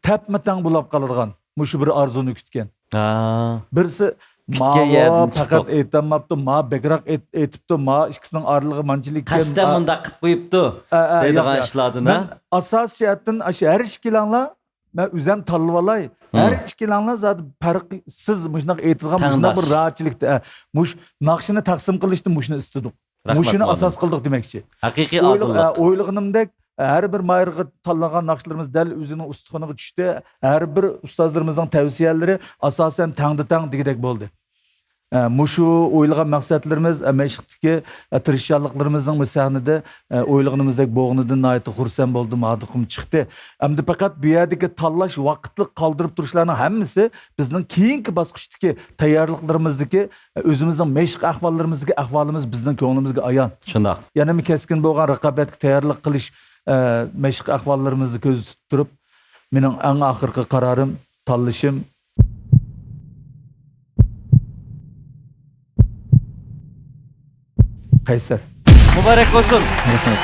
تەپمۇ تەڭ بولاپ قالىدىغان. مۇشۇ بىر ئارزۇنى كۈتكەن. ھا. بىرسى كۈتكەن ماۋۇ يەردىن پەقەت چىقتۇق. ئېيتالماپتۇ، ما بەكرەك ئېيت-، ئېيتىپتۇ، ما ئىككىسىنىڭ ئارىلىقى مانچىلىك ئىكەن، قەستەن ئا-، مۇنداق قىلىپ قويۇپتۇ ئە، ئە، دەيدىغان ياق، ياق. ئىشلاردىن، ھە؟ مەن ئاساسىي جەھەتتىن ئاشۇ ھەر ئىككىلەڭلار، مەن ئۆزۈم تاللىۋالاي. ھە. ھەر ئىككىلەڭلار زادى پەرقسىز مۇشۇنداق ئېيتىلغان مۇشۇنداق بىر تەڭداش. راھەتچىلىكتە، ئە، مۇش-، ناخشىنى تەقسىم قىلىشتا مۇشۇنى ئىستىدۇق. رەھمەت، مۇشۇنى مۇئەللىم. ئاساس قىلدۇق دېمەكچى. ھەقىقىي ئويلىغ-، ئادىللىق. ئە، ئويلىغىنىمدەك، ھەر بىر ماھىرغا تاللانغان ناخشىلىرىمىز دەل ئۆزىنىڭ ئۇستىخىنىغا چۈشتى. ھەر بىر ئۇستازلىرىمىزنىڭ تەۋسىيەلىرى ئاساسەن تەڭدە تەڭ دېگۈدەك بولدى. ئە، مۇشۇ ئويلىغان مەقسەتلىرىمىز، ئە، مەشىقتىكى، ئە، تىرىشچانلىقلىرىمىزنىڭ بۇ سەھنىدە، ئە، ئويلىغىنىمىزدەك بولغىنىدىن ناھايىتى خۇرسەن بولدۇم، ھاردۇقۇم چىقتى. ئەمدى پەقەت بۇ يەردىكى تاللاش، ۋاقىتلىق قالدۇرۇپ تۇرۇشلارنىڭ ھەممىسى بىزنىڭ كېيىنكى باسقۇچتىكى تەييارلىقلىرىمىزدىكى، ئە، ئۆزىمىزنىڭ مەشىق ئەھۋاللىرىمىزدىكى ئەھۋالىمىز بىزنىڭ كۆڭلىمىزگە ئايان. شۇنداق. يەنە بىر كەسكىن بولغان رىقابەتكە تەييارلىق قىلىش، ئە، مەشىق ئەھۋاللىرىمىزنى كۆزدە تۇتۇپ تۇرۇپ، مېنىڭ ئەڭ ئاخىرقى قارارىم، تاللىشىم قەيسەر. مۇبارەك بولسۇن! رەھمەت.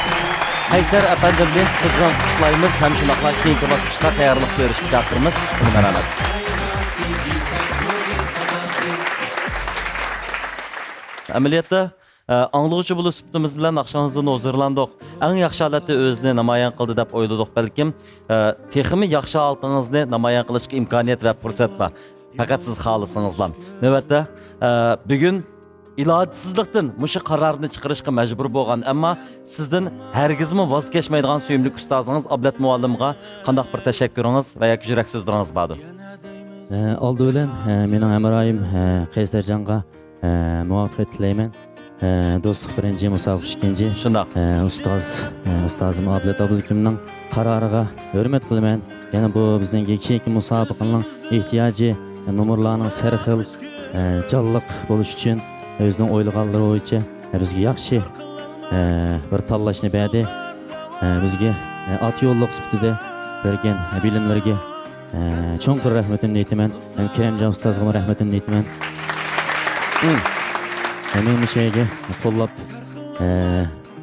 قەيسەر ئەپەندىمنى قىزغىن قۇتلۇقلايمىز ھەم شۇنداقلا كېيىنكى باسقۇچقا تەييارلىق كۆرۈشكە چاقىرىمىز. مانا رەھمەت. ئەمەلىيەتتە، ئە، ئاڭلىغۇچى بولۇش سۈپىتىمىز بىلەن ناخشىڭىزدىن ھۇزۇرلاندۇق. ئەڭ ياخشى ھالەتتە ئۆزىنى نامايان قىلدى دەپ ئويلىدۇق بەلكىم. ئە، تېخىمۇ ياخشى ھالىتىڭىزنى نامايان قىلىشقا ئىمكانىيەت ۋە پۇرسەت بار. پەقەت سىز خالىسىڭىزلا. نۆۋەتتە، ئە، بۈگۈن ئىلاجسىزلىقتىن مۇشۇ قارارنى چىقىرىشقا مەجبۇر بولغان، ئەمما سىزدىن ھەرگىزمۇ ۋاز كەچمەيدىغان سۆيۈملۈك ئۇستازىڭىز ئابلەت مۇئەللىمغا قانداق بىر تەشەككۈرىڭىز ۋە ياكى يۈرەك سۆزلىرىڭىز باردۇ؟ ئە، ئالدى بىلەن، ئە، مېنىڭ ھەمراھىم، ئە، قەيسەرجانغا ئە، مۇۋەپپەقىيەت تىلەيمەن. ئە، دوستلۇق بىرىنچى، مۇسابىقە ئىككىنچى. شۇنداق. ئە، ئۇستاز، ئە، ئۇستازىم ئابلەت ئابلىكىمنىڭ قارارىغا ھۆرمەت قىلىمەن. يەنە بۇ بىزنىڭكى كېيىنكى مۇسابىقىنىڭ ئېھتىياجى، ئە، نومۇرلارنىڭ سەرخىل، ئە، جانلىق بولۇشى ئۈچۈن ئۆزىنىڭ ئويلىغانلىرى بويىچە، ئە، بىزگە ياخشى، ئە، بىر تاللاشنى بەردى. ئە، بىزگە، ئە، ئات يوللۇق سۈپىتىدە بەرگەن، ئە، بىلىملىرىگە ئە، چوڭقۇر رەھمىتىمنى ئېيتىمەن. ھەم كېرەمجان ئۇستازغىمۇ رەھمىتىمنى ئېيتىمەن. مم. ھەم مېنى مۇشۇ يەرگە قوللاپ، ئە،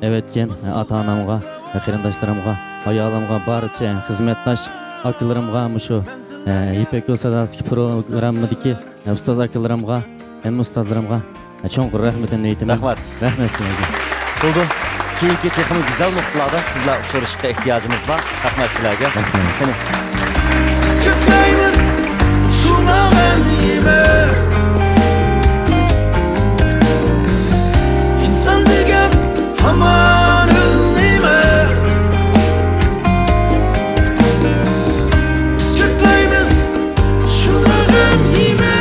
ئەۋەتكەن، ئە، ئاتا-ئانامغا، ئە، قېرىنداشلىرىمغا، ئايالىمغا، بارچە خىزمەتداش ئاكىلىرىمغا، مۇشۇ، ئە، يىپەك يول ساداسىدىكى پروگراممىدىكى، ئە، ئۇستاز ئاكىلىرىمغا، ھەممە ئۇستازلىرىمغا چوڭقۇر رەھمىتىمنى ئېيتىمەن. رەھمەت. رەھمەت سىلەرگە. بولدى. كېيىنكى تېخىمۇ گۈزەل نۇقتىلاردا سىز بىلەن ئۇچرىشىشقا ئېھتىياجىمىز بار. رەھمەت سىلەرگە. رەھمەت. قېنى. بىز كۆكلەيمىز شۇنداق ئەنئىمە. ئىنسان دېگەن ھامان ئۆلمەيمە. بىز كۆكلەيمىز شۇنداق غەمگىمە.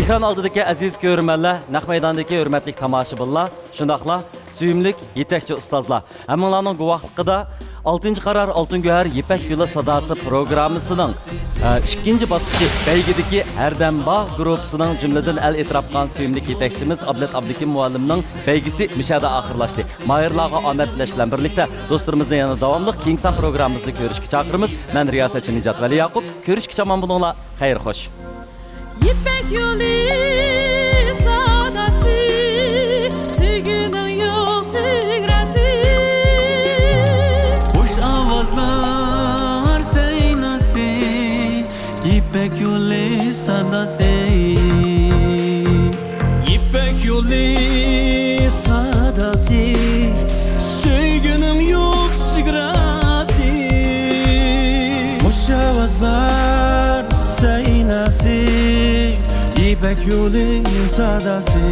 ئېكران ئالدىدىكى ئەزىز كۆرۈرمەنلەر، نەق مەيداندىكى ھۆرمەتلىك تاماشىبىنلار، شۇنداقلا سۆيۈملۈك يېتەكچى ئۇستازلار، ھەممىڭلارنىڭ گۇۋاھلىقىدا ئالتىنچى قارار ئالتۇن گۆھەر يىپەك يولى ساداسى پروگراممىسىنىڭ، ئە، ئىككىنچى باسقۇچى بەيگىدىكى ھەردەم بار گۇرۇپپىسىنىڭ، جۈملىدىن ئەل ئېتىراپ قىلغان سۆيۈملۈك يېتەكچىمىز ئابلەت ئابلىكىم مۇئەللىمنىڭ بەيگىسى مۇشۇ يەردە ئاخىرلاشتى. ماھىرلارغا ئامەت تىلەش بىلەن بىرلىكتە، دوستلىرىمىزنى يەنە داۋاملىق كېيىنكى سان پروگراممىمىزدا كۆرۈشكە چاقىرىمىز. مەن رىياسەتچى نىجات ۋەلىياقۇپ. كۆرۈشكىچە ئامان بولۇڭلار. خەير خوش. يىپەك يولى ساداسى، سۆيگۈنىڭ يوق چېگراسى. خۇش ئاۋازلار سەيناسى، يىپەك يولى ساداسى. يىپەك يولى ساداسى، سۆيگۈنىڭ يوق چېگراسى. خۇش ئاۋازلار سەيناسى، يىپەك يولى ساداسى.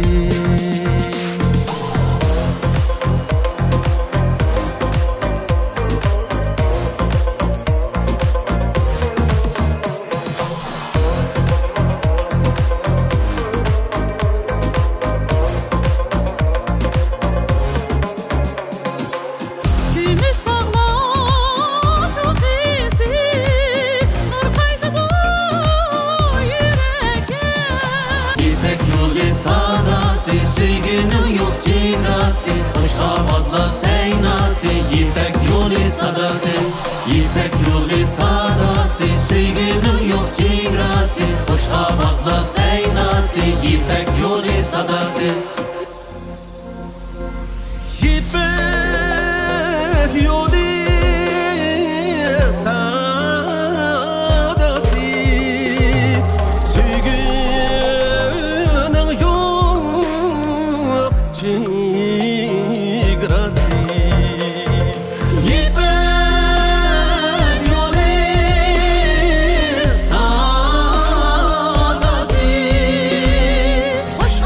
كۈمۈش تاغلار چوققىسى، نۇر قايتىدۇ يۈرەككە. يىپەك يولى ساداسى، سۆيگۈنىڭ يوق چېگراسى، خۇش ئاۋازلار سەيناسى، يىپەك يولى ساداسى. يىپەك يولى ساداسى، سۆيگۈنىڭ يوق چېگراسى، خۇش ئاۋازلار سەيناسى، يىپەك يولى ساداسى. يىپەك يولى ساداسى، سۆيگۈنىڭ يوق چېگراسى. يىپەك يولى ساداسى، خۇش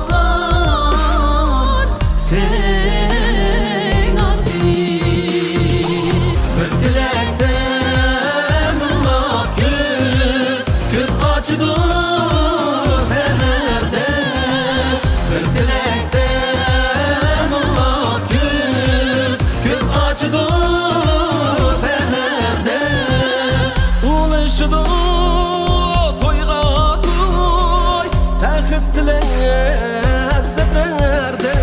ئاۋازلار سەيناسى. بىر تىلەكتە مىڭلاپ كۈز، كۈز قاچىدۇ سەھەردە. بىر تىلەكتە مىڭلاپ كۈز، كۈز قاچىدۇ سەھەردە. ئۇلىشىدۇ تويغا توي، بەخت تىلەپ سەپەردە.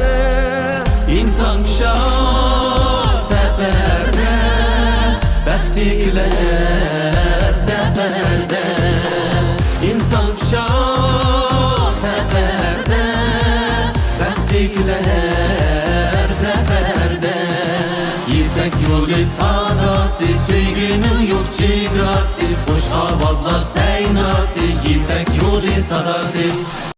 ئىنسان پىشار سەپەردە، بەختلىكلەر سەپەردە. ئىنسان پىشار سەپەردە، بەختلىكلەر سەپەردە. يىپەك يولى ساداسى، سۆيگۈنىڭ يوق چېگراسى، خۇش ئاۋازلار سەيناسى، يىپەك يولى ساداسى.